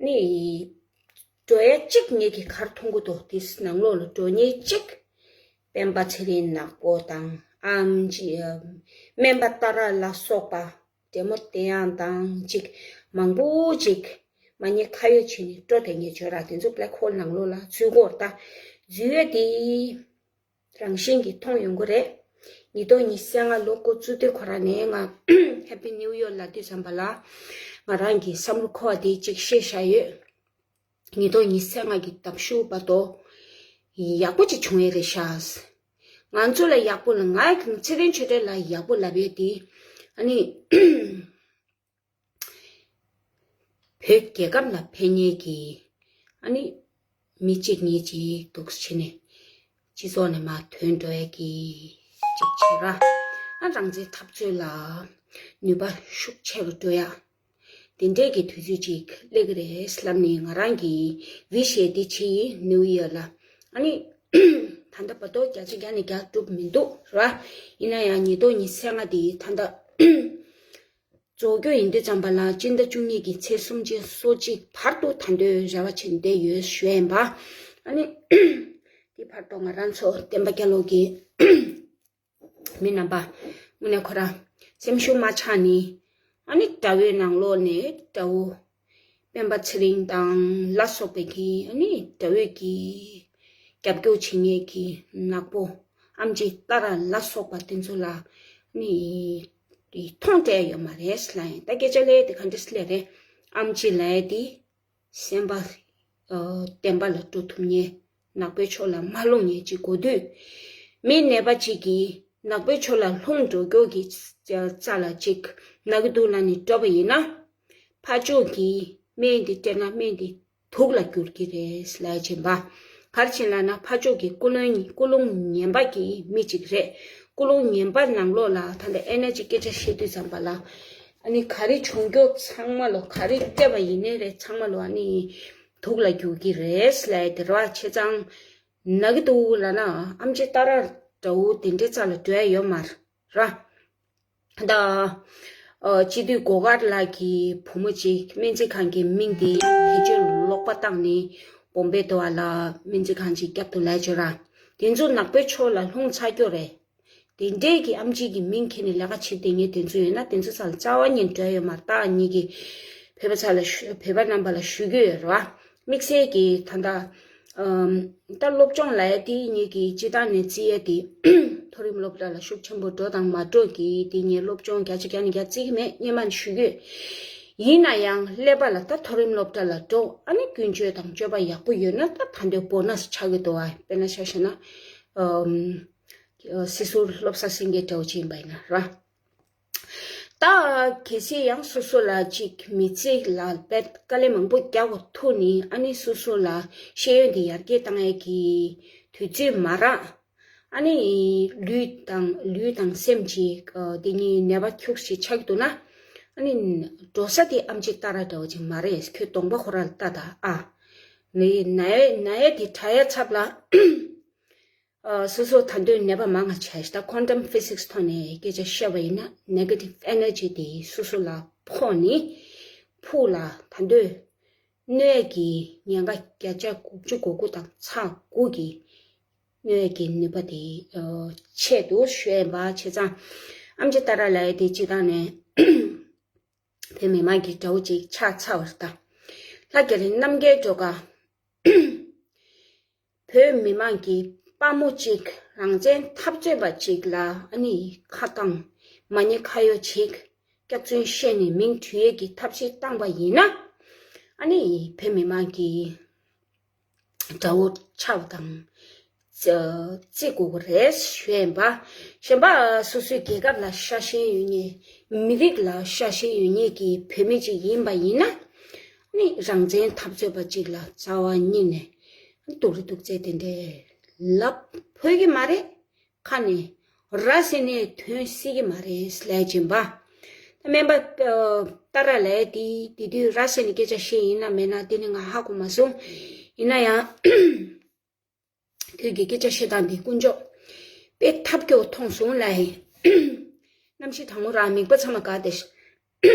ནི། འགྲོ་ཡ་གཅིག་ངེད་ཀྱིས་ག་རེ་མཐོང་གི་འདུག་དེ་ནང་ལོགས་ལ་འགྲོ་མཁན་གཅིག་སྤེན་པ་ཚེ་རིང་ནག་པོ་དང་ཨམ་ཅི། སྨན་པ་ཏཱ་ར་ལ་སོགས་པ། དྲེད་མོང་བསྟན་གཡང་དང་ཅིག་མང་པོ་ཅིག་མ་ཉེས་ཁ་གཡོག་བྱས་ནས་འགྲོ་བསྡད་མཁན་ཅིག་ཡོད་ར། དེ་ཚོ་Black Hole ནང་ལོགས་ལ་འཛུལ་གྱི་ཡོད་རེད་ད། འཛུལ་ཡ་དེ། རང་བཞིན་གྱིས་མཐོང་ཡོང་གི་རེད། ཉིས་སྟོང་ཉི་ཤུ་རྩ་ལྔ་ལོ་འགོ་བཙུགས་དུས་ཁོ་རང་ནས་ང་Happy New Year ལབ་དུས་ཙམ་པ་ལ། ང་རང་གི་བསམ་བློ་འཁོར་བ་དེ་གཅིག་བཤད་བཞག་ཡོད། ཉིས་སྟོང་ཉི་ཤུ་རྩ་ལྔ་གི་ཟླ་གཞུག་བར་དུ་ཡག་པོ་ཅིག་བྱུང་ཡས་རེད་ཤག་ང་ཚོ་ལ་ཡག་པོ་ལ་ང་ཚེ་རིང་ཆོས་གྲགས་ལ་ཡག་པོ་ལབ་ཡས་དེ། ཨ་ནི། བོད་རྒྱལ་ཁབ་ལ་ཕན་ཉེན་གྱི། ཨ་ནི། མི་གཅིག་གཉིས་ཅིག་འདུག་བྱས་ནས། སྤྱི་ཚོགས་ནས་མར་ཐོན་འགྲོ་ཡ་གི་ཅིག་བྱེད་ར། ཨ་རང་བཙན་འཐབ་རྩོད་ལ་ནུས་པ་ཤུགས་ཆེ་རུ་འགྲོ་ཡ། དེ་འདྲས་ཀྱི་དུས་ཚོད་ཅིག་སླེབས་ཀྱི་རེད་ལབ་ནས་ང་རང་གི་ཝི་ཤི་དེ་བྱས་ཡིན། New Year ལ། ཨ་ནི། ད་ལྟ་བར་དུ་བརྒྱ་ཆ་བརྒྱ་ནས་བརྒྱ་འགྲུབ་མི་འདུག་ར། ཡིན་ན་ཡང་ཉིས་སྟོང་ཉི་ཤུ་རྩ་ལྔ་དེ་ད་ལྟ། རྫོགས་རྒྱུ་ཡིན་དུས་ཙམ་པ་ལ་སྤྱི་ཟླ་བཅུ་གཉིས་ཀྱི་ཚེས་སུམ་ཅུ་སོ་གཅིག་བར་དུ་ད་དུང་རེ་བ་བྱས་བསྡད་ཡོད་ཞུ་ཡ་ཡིན་པ། ཨ་ནི། དེ་བར་དུ་ང་རང་ཚོ་བསྟན་པ་རྒྱལ་ལོ་གི་མི་རྣམ་པ་དངོས་གནས་ཁོ་རང་སེམས་ཤུགས་མ་ཆག་ནས། ཨ་ནི་དགྲ་བོའི་ནང་ལོགས་ནས་དགྲ་བོ། སྤེན་པ་ཚེ་རིང་དང་ལ་སོགས་པའི་གི་ཨ་ནི་དགྲ་བོའི་གི་རྒྱབ་སྐྱོར་བྱེད་མཁན་གྱི་ནག་པོ་ཨམ་ཆི་ཏཱ་ར་ལ་སོགས་པ་དེ་ཚོ་ལ་ཨ་ནི་མཐོང་སྤྲད་ཡོད་མ་རེད་ལབ་ཡིན། ད་སྐད་ཆ་ལས་དེ་ག་འདྲ་སེ་ལས་རེད། ཨམ་ཆི་ལབ་ཡ་དེ་སེམས་པ་ཨ་བདེན་པ་ལ་འགྲོ་ཐུབ་མཁན། ནག་པོའི་ཕྱོགས་ལ་མ་ལྷུང་མཁན་ཅིག་དགོས་དུས། མི་ནད་པ་ཅིག་གིས་ནག་པོའི་ཕྱོགས་ལ་ལྷུང་འགྲོ་རྒྱུ་གི་རྩ་ལ་ཅིག་ན་གི་འདུག་ལབ་ནས་འགྲོ་བ་ཡིན་ན། ཕར་ཕྱོགས་ཀྱིས་སྨན་འདི་སྤྲད་ན་སྨན་འདི་དུག་ལ་འགྱུར་གྱི་རེད་ལབ་བྱས་པ། ག་རེ་བྱས་ལབ་ན་ཕར་ཕྱོགས་ཀྱི་ཀུན་སློང་ཀུན་སློང་ངན་པ་གི་མི་ཅིག་རེད། ཀུན་སློང་ངན་པ་ནང་ལོགས་ལ་ད་ལྟ་ཨེ་ནར་ཇི་སྐད་ཆ་བཤད་དུས་ཙམ་པ་ལ། ཨ་ནི་ག་རེ་བྱུང་རྒྱུ་ཚང་མ་ལོ། ག་རེ་སྤྲད་པ་ཡིན་ནའི་རེད། ཚང་མ་ལོ་ཨ་ནི་དུག་ལ་འགྱུར་གྱི་རེད་ལབ་དེ་རེད་བ། བྱས་ཙང་ན་གི་འདུག་ལབ་ན་ཨམ་ཆི་ཏཱ་ར་འདྲ་བོ་དེ་འདྲའི་རྩ་ལ་འགྲོ་ཡ་ཡོད་མ་རེད། ད། ཨ། སྤྱི་འཐུས་སྒོ་དཀར་ལགས་ཀྱི་བུ་མོ་ཅིག་སྨན་རྩིས་ཁང་གི་མིང་དེ་བེད་སྤྱོད་ལོག་པ་བཏང་ནས་བོམ་པེ་དོ་བ་ལ་སྨན་རྩིས་ཁང་ཅིག་བརྒྱབ་འདུག་ལབ་བྱས་ར། དེ་ཚོ་ནག་པོའི་ཕྱོགས་ལ་ལྷུང་ཚར་རྒྱུ་རེད། དེ་འདྲས་ཀྱི་ཨམ་ཆི་གི་མིང་ཁྱེར་ནས་ལས་ཀ་བྱེད་བསྡད་མཁན་དེ་ཚོ་ཡོད་ན་དེ་ཚོ་ཚ་ལ་རྩ་བ་ཉིད་འགྲོ་ཡ་ཡོད་མ་རེད། ད་ངེད་ཀྱིས་བོད་པ་ཚ་ལ་ཞུ་བོད་པ་རྣམ་པ་ལ་ཞུ་རྒྱུ་ཡོད་རེད་བ། དམིགས་བསལ་གྱིས་ད་ལྟ་ཨམ། ད་སློབ་སྦྱོང་ལབ་ཡ་དེ་ངེད་ཀྱི་སྤྱི་བཏང་ནས་བརྩི་ཡ་དེ་མཐོ་རིམ་སློབ་གྲྭ་ལ་ཤུགས་ཆེན་པོ་འགྲོ་དང་མ་འགྲོ་གི་དེ་ངས་སློབ་སྦྱོང་བརྒྱ་ཆ་བརྒྱ་ནས་བརྒྱ་བརྩི་གི་མེད། སྔོན་མ་ནས་ཞུ་གི་ཡོད། ཡིན་ན་ཡང་ཀླད་པ་ལ་ད་མཐོ་རིམ་སློབ་གྲྭ་ལ་འགྲོ། ཨ་ནི་ཀུན་སྤྱོད་དང་སྤྱོད་པ་ཡག་པོ་ཡོད་ན་ད་ད་འདོད་བོ་ན་སུ་ཆགས་གི་འདུག་ཨ། དཔེར་ན་ཆ་བཞག་ན། ཨམ། སྲིད་ཟུར་བློ་བཟང་སེང་གེ་འདྲ་བོ་ཅིག་ཡིན་པ་ཡིན་ན་ར། ད། ད་གལ་སྲིད་ཡང་སོ་སོ་ལ་ཅིག་མི་ཚེ་ལ་དཔེ་དཀའ་ལས་མང་པོ་རྒྱག་དགོས་ཐུག་ནི། ཨ་ནི་སོ་སོ་ལ་ཤེས་ཡོན་དེ་ཡར་རྒྱས་བཏང་ཡས་ཀྱི་དུས་ཚོད་མ་རག་ཨ་ནི་ལུས་དང་ལུས་དང་སེམས་ཀྱི་ཨ་དེ་གཉིས་ནད་པ་ཁྱུག་ཞིག་ཆགས་འདུག་ན། ཨ་ནི་འགྲོ་ས་དེ་ཨམ་ཆི་ཏཱ་ར་འདྲ་བོ་ཅིག་མ་རེད། ཁྱོད་གདོང་པ་ཁོ་རང་ལ་ལྟ་ད་ཨ། ལས་ན་ཡས་ན་ཡས་དེ་དྲག་ཡས་ཚབ་ལ། ཨ་སོ་སོ་ད་དུང་ནད་པ་མང་ང་ཆགས་ཤག་ད་quantum physics ཐོག་ནས་སྐད་ཆ་བཤད་པ་ཡིན་ན་negative energy དེ་སོ་སོ་ལ་ཕོག་ནི་ཕུགས་ལ་ད་དུང་གནོད་ཀྱི་ཉེན་ཁ་བརྒྱ་ཆ་དགུ་བཅུ་གོ་དགུ་དང་ཚེག་དགུ་གི་གནོད་ཀྱི་ནུས་པ་དེ་ཨ་ཆེ་འདུག་ཞུ་ཡས་པ། བྱས་ཙང་ཨམ་ཆི་ཏཱ་ར་ལབ་ཡས་དེ་སྤྱིར་བཏང་ནས་བོད་མི་མང་གི་དགྲ་བོ་ཅིག་ཆགས་ཚར་བ་རེད་ད། ལྷ་རྒྱ་རི་རྣམ་རྒྱལ་སྒྲོལ་དཀར། བོད་མི་མང་གི་དཔའ་མོ་གཅིག་རང་བཙན་འཐབ་རྩོད་པ་གཅིག་ལ་ཨ་ནི་ཁ་བཏང་མ་ཉེས་ཁ་གཡོག་ཅིག་སྐྱག་རྫུན་བཤད་ནས་མིང་འཁྲུལ་ཡས་ཀྱི་ཐབས་ཤེས་བཏང་པ་ཡིན་ན། ཨ་ནི་བོད་མི་མང་གི་དགྲ་བོ་ཆགས་པ་དང་བརྩི་དགོས་ཀྱི་རེད་ཞུ་ཡས་པ། གཞན་པ་སོ་སོའི་རྒྱལ་ཁབ་ལ་ཤ་ཞེན་ཡོད་མཁན་མི་རིགས་ལ་ཤ་ཞེན་ཡོད་མཁན་གྱི་བོད་མི་ཅིག་ཡིན་པ་ཡིན་ན། ནི་རང་བཙན་འཐབ་རྩོད་པ་ཅིག་ལ་རྩ་བ་ཉིད་ནས་སྡུག་རུ་སྡུག་ཚད་དེ་འདྲས་ལབ་ཕོད་ཀྱི་མ་རེད། ཁ་ནས་ར་ཟེར་ནས་ཐོན་སྲིད་ཀྱི་མ་རེད་ལས་བྱིན་པ། ད་སྨན་པ་ཏཱ་ར་ལབ་ཡས་དེ་དེ་དུས་ར་ཟེར་ནས་སྐད་ཆ་བཤད་ཡིན་ན་མེད་ན་དེ་ནི་ང་ཧ་གོ་མ་སོང་། ཡིན་ན་ཡང་ཁྱོད་ཀྱི་སྐད་ཆ་བཤད་སྟངས་འདི་དཀོན་མཆོག་དཔེ་ཐབས་སྐྱོ་བོ་མཐོང་སོང་ལ་ཡིན། གནམ་གཤིས་དྭངས་མོ་རང་མིག་པ་ཚང་མ་དགའ་བསྡད་ཤག་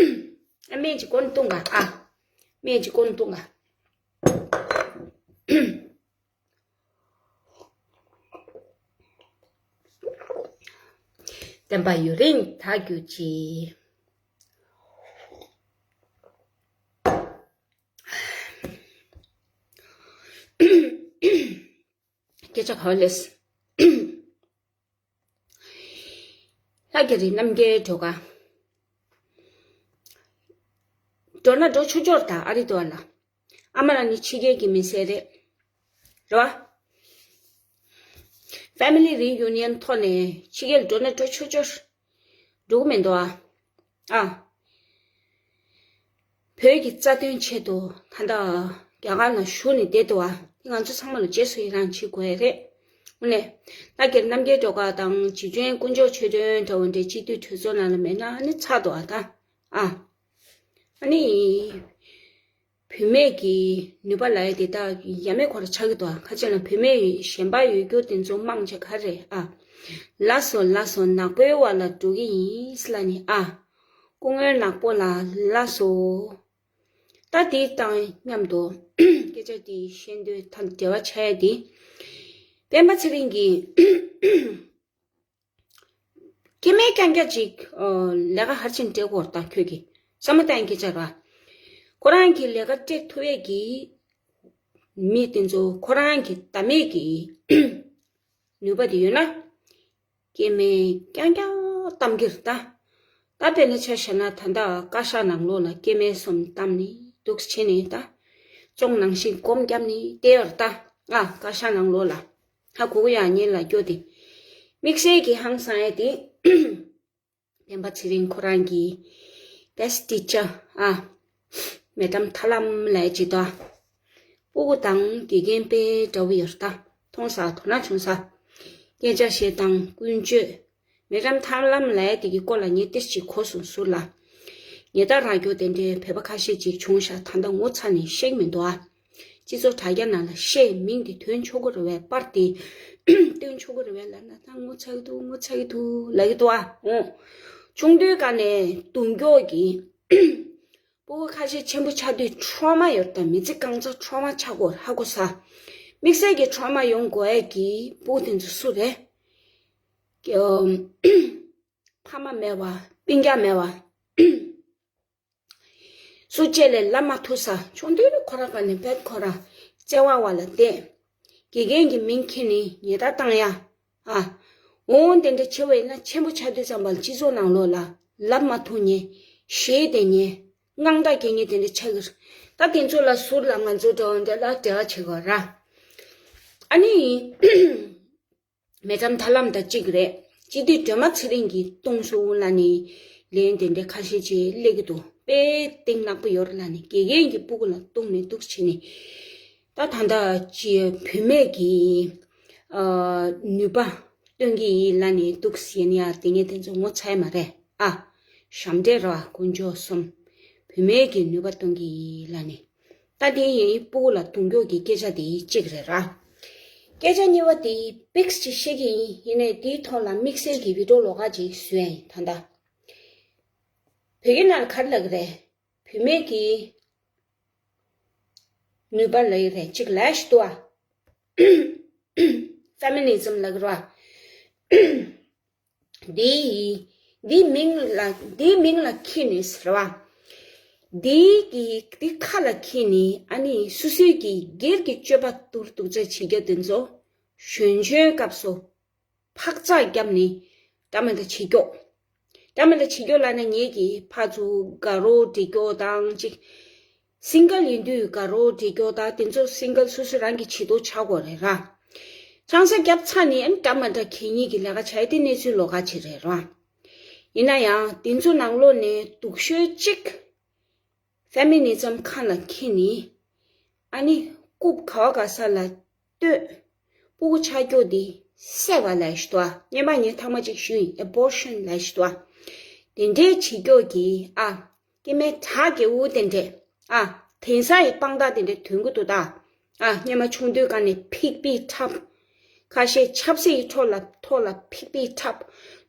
ཨ་སྨན་གྱི་སྐོར་བཏུང་ག་ཨ། སྨན་གྱི་སྐོར་བཏུང་ག་བསྟན་པ་ཡུན་རིང་དར་གྱུར་ཅིག་སྐད་ཆ་ག་བ་ལས། ལྷ་རྒྱ་རི་རྣམ་རྒྱལ་སྒྲོལ་དཀར། འགྲོ་ན་འགྲོ་ཆོག་ཆོག་རེད་ད། ཨ་རི་འདྲ་བ་ལ། ཨ་མ་ལགས་ནི་ཕྱི་རྒྱལ་གྱི་མི་སེར་རེད། རེད་བ། Family reunion ཐོག་ནས་ཕྱི་རྒྱལ་འགྲོ་ན་འགྲོ་ཆོག་ཆོག་འགྲོ་གི་མི་འདུག་ཨ། ཨ། བོད་ཀྱི་རྩ་དོན་ཆེད་དུ་ད་ལྟ་རྒྱ་གར་ནང་བཞུགས་ནས་བསྡད་འདུག་ཨ། དེ་ང་ཚོ་ཚང་མ་ལ་རྗེས་སུ་ཡི་རང་བྱེད་དགོས་ཡ་རེད། དངོས་གནས། ལྷ་རྒྱ་རི་རྣམ་རྒྱལ་སྒྲོལ་དཀར་དང་རྗེ་བཙུན་དཀོན་མཆོག་ཆོས་སྒྲོན་འདྲ་བོ་འདྲ་སྤྱི་འཐུས་གྲོས་ཚོགས་ནང་ལ་མེད་ན་ཨ་ནི་ཚར་འདུག་ཨ་ད། ཨ། ཨ་ནི། བུད་མེད་ཀྱི་ནུས་པ་ལབ་ཡ་དེ་དག་ཡ་མེད་ཁོ་ར་ཆགས་ཀྱི་འདུག་ཁ་ཅིག་ལ་བུད་མེད་གཞན་པ་ཡོད་རྒྱུ་དེ་ཚོ་མང་ཆེ་ག་རེད་ཨ། ལགས་སོ་ལགས་སོ་ནག་པོའི་བར་ལ་འགྲོ་གི་ཡིན་ལབ་ནི་ཨ། སྐུ་ངོ་ནག་པོ་ལགས་ལགས་སོ། ད་དེ་དང་མཉམ་དུ་སྐད་ཆ་དེ་བཤད་འདོད་ད་འབྲེལ་བ་ཆགས་ཡ་དེ། སྤེན་པ་ཚེ་རིང་གིས། སྐྱེ་དམན་རྐྱང་རྐྱང་ཅིག་ཨ། ལས་ཀ་ཧར་ཅིག་སྤྲད་དགོས་རེད་ད་ཁྱོད་ཀྱིས། བསམ་བློ་བཏང་གི་བྱ་ར། ཁོ་རང་གིས་ལས་ཀ་སྤྲད་ཐུབ་ཡས་ཀྱི་མི་དེ་ཚོ་ཁོ་རང་གི་ཟླ་མེད་ཀྱི་ནུས་པ་དེ་ཡོད་ན། སྐྱེ་དམན་རྐྱང་རྐྱང་གཏམ་གྱི་རེད་ད། ད་དཔེར་ན་ཆ་བཞག་ན་ད་ལྟ་བཀའ་ཤག་ནང་ལོགས་ལ་སྐྱེ་དམན་གསུམ་བཏང་ནས་འདུག་སེ་བྱས་ནས་ད། ཅོང་ནང་བཞིན་སྒོམ་བརྒྱབ་ནས་བསྡད་ཡོད་རེད་ད། ང་བཀའ་ཤག་ནང་ལོགས་ལ། ཧ་གོ་གི་ཡོད་ཨ་ངའི་ལབ་རྒྱུ་དེ། དམིགས་བསལ་གྱི་ཧང་སང་ཡ་དེ། སྤེན་པ་ཚེ་རིང་ཁོ་རང་གི་best teacher ཨ། མེ་ཌམ་ཐར་ལམ་ལབ་ཡ་ཅིག་འདུག་སྤུ་གུ་དང་དགེ་རྒན་དཔེ་འདྲ་བོ་ཡོད་རེད་ད། མཐོང་ས་དོ་སྣང་བྱུང་ས། སྐད་ཆ་བཤད་སྟངས་ཀུན་སྤྱོད། མེ་ཌམ་ཐར་ལམ་ལབ་ཡ་དེ་གི་སྐོར་ལ་ངས་ཏོག་ཙམ་གོ་སོང་ཟུར་ལ། ཉེ་ད་རང་སྐྱོ་དེ་འདྲའི་བོད་པ་ཁ་ཤས་ཅིག་བྱུང་ཤག་ད་ལྟ་ངོ་ཚ་ནས་ཤེས་ཀྱི་མི་འདུག་ཨ། སྤྱི་ཚོགས་དྲ་རྒྱ་ནང་ལ་བཤད་མིང་དེ་ཐོན་ཆོག་གི་རེད་པས་པར་དེ་སྟོན་ཆོག་གི་རེད་པས་ལབ་ན་ད་ངོ་ཚ་གི་འདུག་ངོ་ཚ་གི་འདུག་ལབ་ཀྱི་འདུག་ཨ། འོ། ཆུང་དུས་ཀ་ནས་གདུང་རྒྱུད་ཀྱི་སྤུ་གུ་ཁ་ཤས་ཆེན་པོ་ཆགས་དུས་ཊོ་རོ་མ་ཡོད་དམ་མི་ཚེ་རྐང་ཚ་ཊོ་རོ་མ་ཆགས་དགོས་ཧ་གོ་ས། དམིགས་བསལ་གྱི་ཊོ་རོ་མ་ཡོང་དགོས་ཡས་ཀྱི་སྤུ་གུ་དེ་ཚོ་སུ་རེད། ཕ་མ་མེད་པ་སྤུན་ཀྱག་མེད་པ། སུ་གཅིག་ལ་ལབ་མ་ཐུབ་ས། ཆུང་དུས་ཁོ་རང་ག་ནས་བེད་ཁོ་རང་བརྩེ་བ་བ་ལ་བསྡད། དགེ་རྒན་གྱི་མིང་ཁྱེར་ནས་ཉེས་རྡུང་བཏང་ཡ། ཨ། འོང་དེ་འདྲ་བྱེད་པ་ཡིན་ན་ཆེན་པོ་ཆགས་དུས་ཙམ་པ་ལ་སྤྱི་ཚོགས་ནང་ལོགས་ལ་ལབ་མ་ཐུབ་མཁན། ཞེད་བསྡད་མཁན། དངངས་སྐྲག་སྐྱེ་མཁན་དེ་འདྲ་ཆགས་ཀྱི་རེད། ད་དེ་ཚོ་ལ་ཟུར་ལ་ང་ཚོ་འགྲོ་འདི་ལ་འབྲེལ་བ་བྱེད་དགོས་ར། ཨ་ནི། མེ་ཌམ་ཐར་ལམ་དང་གཅིག་རེད། སྤྱི་འཐུས་སྒྲོལ་མ་ཚེ་རིང་གིས་གཏོང་སོང་ལ་ནི། ལན་དེ་འདྲའི་ཁ་ཤས་ཅིག་སླེབས་ཀྱི་འདུག་དཔེ་གཏིང་ནག་པོ་ཡོད་རེད་ལབ་ནས་དགེ་རྒན་གྱི་སྤུ་གུ་ལ་བཏུང་ནས་འདུག་བྱས་ནས། ད་ད་ལྟ་ཅི་བུད་མེད་ཀྱི་ཨ་ནུས་པ་སྟོན་གྱི་ཡིན་ལབ་ནས་འདུག་ཟེར་ནས་ཡ་དེ་ངས་དེ་ཚོ་ངོ་ཚ་ཡི་མ་རེད་ཨ། ཞབས་འདྲེན་ར་དཀོན་མཆོག་གསུམ། བུད་མེད་ཀྱི་ནུས་པ་སྟོན་གྱི་ཡིན་ལབ་ནས། ད་དེ་ཡིན་སྤུ་གུ་ལ་བཏུང་རྒྱུ་གི་སྐད་ཆ་དེ་གཅིག་རེད་ར། སྐད་ཆ་གཉིས་པ་དེ་པིག་སི་ཅིག་བཤད་ཀྱི་ཡིན། ཡིན་ནའི་དེའི་ཐོག་ལ་དམིགས་བསལ་གྱི་བི་ཌིའོ་ལོགས་ཀ་ཅིག་བཟོས་ཡིན་ད་ལྟ། བོད་སྐད་ནང་ག་རེ་ལབ་ཀྱི་རེད། བུད་མེད་ཀྱི་ནུས་པ་ལབ་ཀྱི་རེད་ཅིག་ལབ་ཤི་འདུག་ཨ། ཕེ་མི་ནི་ཛམ་ལབ་ཀྱི་རེད་བ། འདིའི་འདིའི་མིང་ལ་འདིའི་མིང་ལ་ཁྱེར་ནས་ཟེར་བ། འདིའི་གི་འདི་ཁ་ལ་ཁྱེར་ནས་ཨ་ནི་སོ་སོའི་གི་སྒེར་གྱི་སྤྱོད་པ་སྡུག་སྡུག་ཅག་བྱེད་རྒྱུ་དེ་ཚོ་གཞོན་གཞོན་སྐབས་སུ་འཕག་འཚག་བརྒྱབ་ནས་འདྲ་མི་འདྲ་བྱེད་ཀྱོག་འདྲ་མི་འདྲ་བྱེད་ཀྱོག་ལབ་ན་ངེད་ཀྱི་ཕར་ཚུར་དགའ་རོགས་འགྲིག་ཀྱོག་དང་ཅིག་སིང་གལ་ཡིན་དུས་དགའ་རོགས་འགྲིག་ཀྱོག་ད་དེ་ཚོ་སིང་གལ་སོ་སོ་རང་གི་བྱེད་དོ་ཆགས་དགོས་རེད་ར། ཆང་ས་བརྒྱབ་ཚར་ནས་ཨ་ནི་འདྲ་མ་འདྲ་གད་སྙིགས་ཀྱི་ལས་ཀ་བྱ་ཡི་དེ་གནས་ཚུལ་ལོགས་ཀ་ཅིག་རེད་ར། ཡིན་ན་ཡང་དེ་ཚོ་ནང་ལོགས་ནས་སྡུག་ཤོས་གཅིག་ཕེ་མི་ནི་ཛམ་ཁ་ལ་འཁྱེར་ནས་ཨ་ནི་རྐུབ་ག་བ་ག་ས་ལ་གཏོད། སྤུ་གུ་ཆགས་ཀྱོག་དེ་བསད་པ་ལབ་ཤི་དོ། སྔོན་མ་ངས་ཐེངས་མ་གཅིག་ཞུས་ཡིན། ཨེ་བོར་ཤན་ལབ་ཤི་དོ། དེ་འདྲའི་བྱེད་ཀྱོག་གི་ཨ། སྐྱེ་དམན་དྲག་རྒྱལ་པོ་དེ་འདྲས། ཨ། དེང་སང་ཡི་དཔང་རྟགས་དེ་འདྲས་ཐོན་གི་འདུག་ད། ཨ། སྔོན་མ་ཆུང་དུས་སྒང་ནས་ཕིག་པི་འཁྲབ། ཁ་ཤས་ཆབ་སྲིད་ཀྱི་ཐོག་ལ་ཐོག་ལ་ཕིག་པི་འཁྲབ།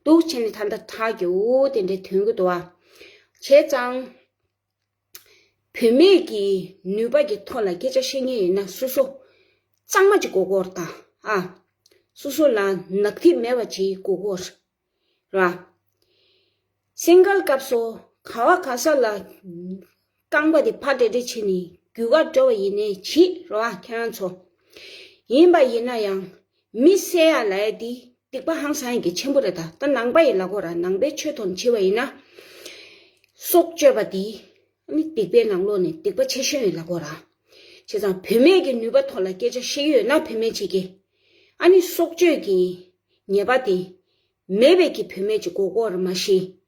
འདུག་བྱས་ནས་ད་ལྟ་དྲག་རྒྱལ་པོ་དེ་འདྲས་ཐོན་གི་འདུག་ཨ། བྱས་ཙང་། བུད་མེད་ཀྱི་ནུས་པ་གི་ཐོག་ལ་སྐད་ཆ་བཤད་མཁན་ཡིན་ན་སོ་སོ་གཙང་མ་ཅིག་དགོས་ཀྱི་ཡོད་རེད་ད། ཨ། སོ་སོ་ལ་ནག་ཐིག་མེད་པ་ཅིག་དགོས་ཀྱི་ཡོད་རེད། ར། སིང་གལ་སྐབས་སུ་ག་བ་ག་ས་ལ་རྐང་པ་དེ་ཕར་འདྲེ་འདྲེ་བྱས་ནས་རྒྱུག་ག་འགྲོ་བ་ཡིན་ནའི་བྱེད་རོགས་ཨ་ཁྱེད་རང་ཚོ། ཡིན་པ་ཡིན་ན་ཡང་མི་བསད་ཡ་ལབ་ཡ་དེ་སྡིག་པ་ཧང་སང་ཡ་གི་ཆེན་པོ་རེད་ད། ད་ནང་པ་ཡི་ལབ་དགོས་ར། ནང་པའི་ཆོས་ཐོག་ནས་བྱས་པ་ཡིན་ན། སྲོག་གཅོད་པ་དེ་ནི་སྡིག་པའི་ནང་ལོགས་ནས་སྡིག་པ་ཆེ་ཤོས་ཡིན་ལབ་དགོས་ར། བྱས་ཙང་བུད་མེད་ཀྱི་ནུས་པ་ཐོག་ལ་སྐད་ཆ་བཤད་ཀྱི་ཡོད་ན་བུད་མེད་ཅིག་གིས་ཨ་ནི་སྲོག་གཅོད་ཀྱི་ཉེས་པ་དེ་མེད་པའི་གི་བུད་མེད་ཅིག་དགོས་ཀྱི་ཡོད་རེད་མ་གཞི།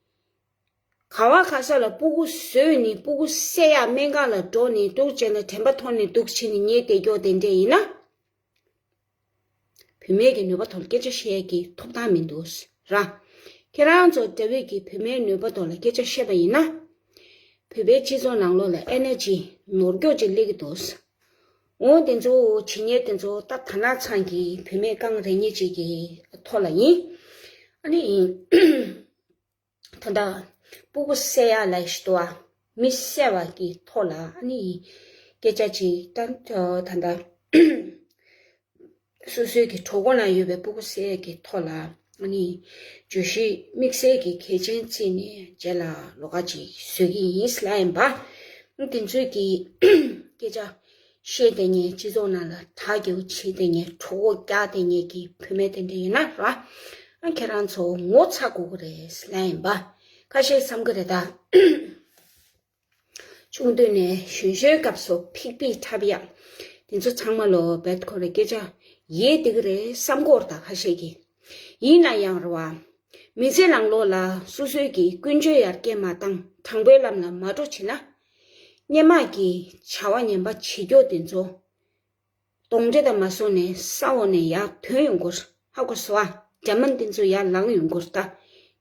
ག་བ་ག་ས་ལ་སྤུ་གུ་བཟོས་ནས་སྤུ་གུ་བསད་ཡག་སྨན་ཁང་ལ་འགྲོ་ནས་འདུག་བྱས་ན་དྲན་པ་ཐོར་ནས་འདུག་བྱས་ནས་ཉལ་བསྡད་ཀྱོག་དེ་འདྲས་ཡིན་ན། བུད་མེད་ཀྱི་ནུས་པ་ཐོག་ལ་སྐད་ཆ་བཤད་ཀྱི་ཐོབ་ཐང་མི་འདུག་ར། ཁྱེད་རང་ཚོ་འདྲ་བོ་གི་བུད་མེད་ནུས་པ་ཐོག་ལ་སྐད་ཆ་བཤད་པ་ཡིན་ན། བོད་པའི་སྤྱི་ཚོགས་ནང་ལོགས་ལ་ཨེ་ནར་ཇི་ནོར་སྐྱོག་ཅིག་སླེབས་ཀྱི་འདུག་འོ་དེ་ཚོ་བྱེད་མཁན་དེ་ཚོ་ད་དར་ནག་ཚང་གི་བུད་མེད་རྐང་རེ་གཉིས་ཅིག་གི་ཐོག་ལ་ཡིན། ཨ་ནི། ད་ལྟ་སྤུ་གུ་བསད་ཡག་ལབ་ཤི་དོ། མི་བསད་པ་གི་ཐོག་ལ་ཨ་ནི་སྐད་ཆ་ཅིག་ད་ད་ལྟ་སོ་སོའི་གི་གྲོད་ཁོག་ན་ཡོད་པའི་སྤུ་གུ་བསད་ཡག་གི་ཐོག་ལ་ཨ་ནི་བརྗོད་གཞི་དམིགས་བསལ་གྱི་གལ་ཆེན་བརྩིས་ནས་རྗེས་ལ་ལོགས་ཀ་ཅིག་བཟོ་གི་ཡིན་ལབ་ཡིན་པ། དེ་ཚོའི་གི་སྐད་ཆ་བཤད་བསྡད་མཁན་སྤྱི་ཚོགས་ནང་ལ་དྲག་རྒྱུ་བྱེད་བསྡད་མཁན་གྲོད་ཁོག་བཀྱག་བསྡད་མཁན་གྱི་བུད་མེད་དེ་འདྲ་ཡིན་ན་ར། ཨ་ཁྱེད་རང་ཚོ་ངོ་ཚ་དགོས་ཀྱི་རེད་ལབ་ཡིན་པ། ཁ་ཤས་བསམ་གྱི་རེད་ད། ཆུང་དུས་ནས་གཞོན་གཞོན་སྐབས་སུ་ཕིག་ཕིག་འཁྲབ་ཡག་དེ་ཚོ་ཚང་མ་ལོ་བེད་ཁོ་རེ་སྐད་ཆ་ཡས་བསྡད་ཀྱི་རེད་བསམ་གྱི་ཡོད་རེད་ད་ཁ་ཤས་ཀྱིས། ཡིན་ན་ཡང་རེད་བ། མི་ཚེ་ནང་ལོགས་ལ་སོ་སོའི་གི་ཀུན་སྤྱོད་ཡར་རྒྱས་མ་བཏང་དྲང་པོའི་ལམ་ལ་མ་འགྲོ་བྱས་ན། སྔོན་མ་གི་བྱ་བ་ངན་པ་བྱེད་ཀྱོག་དེ་ཚོ། གདོན་འདྲེ་དང་མ་སོང་ནས་ས་འོག་ནས་ཡར་ཐོན་ཡོང་གི་རེད། ཧ་གོ་སོང་ཨ། ཌེ་མོན་དེ་ཚོ་ཡར་ལངས་ཡོང་གི་རེད་ད།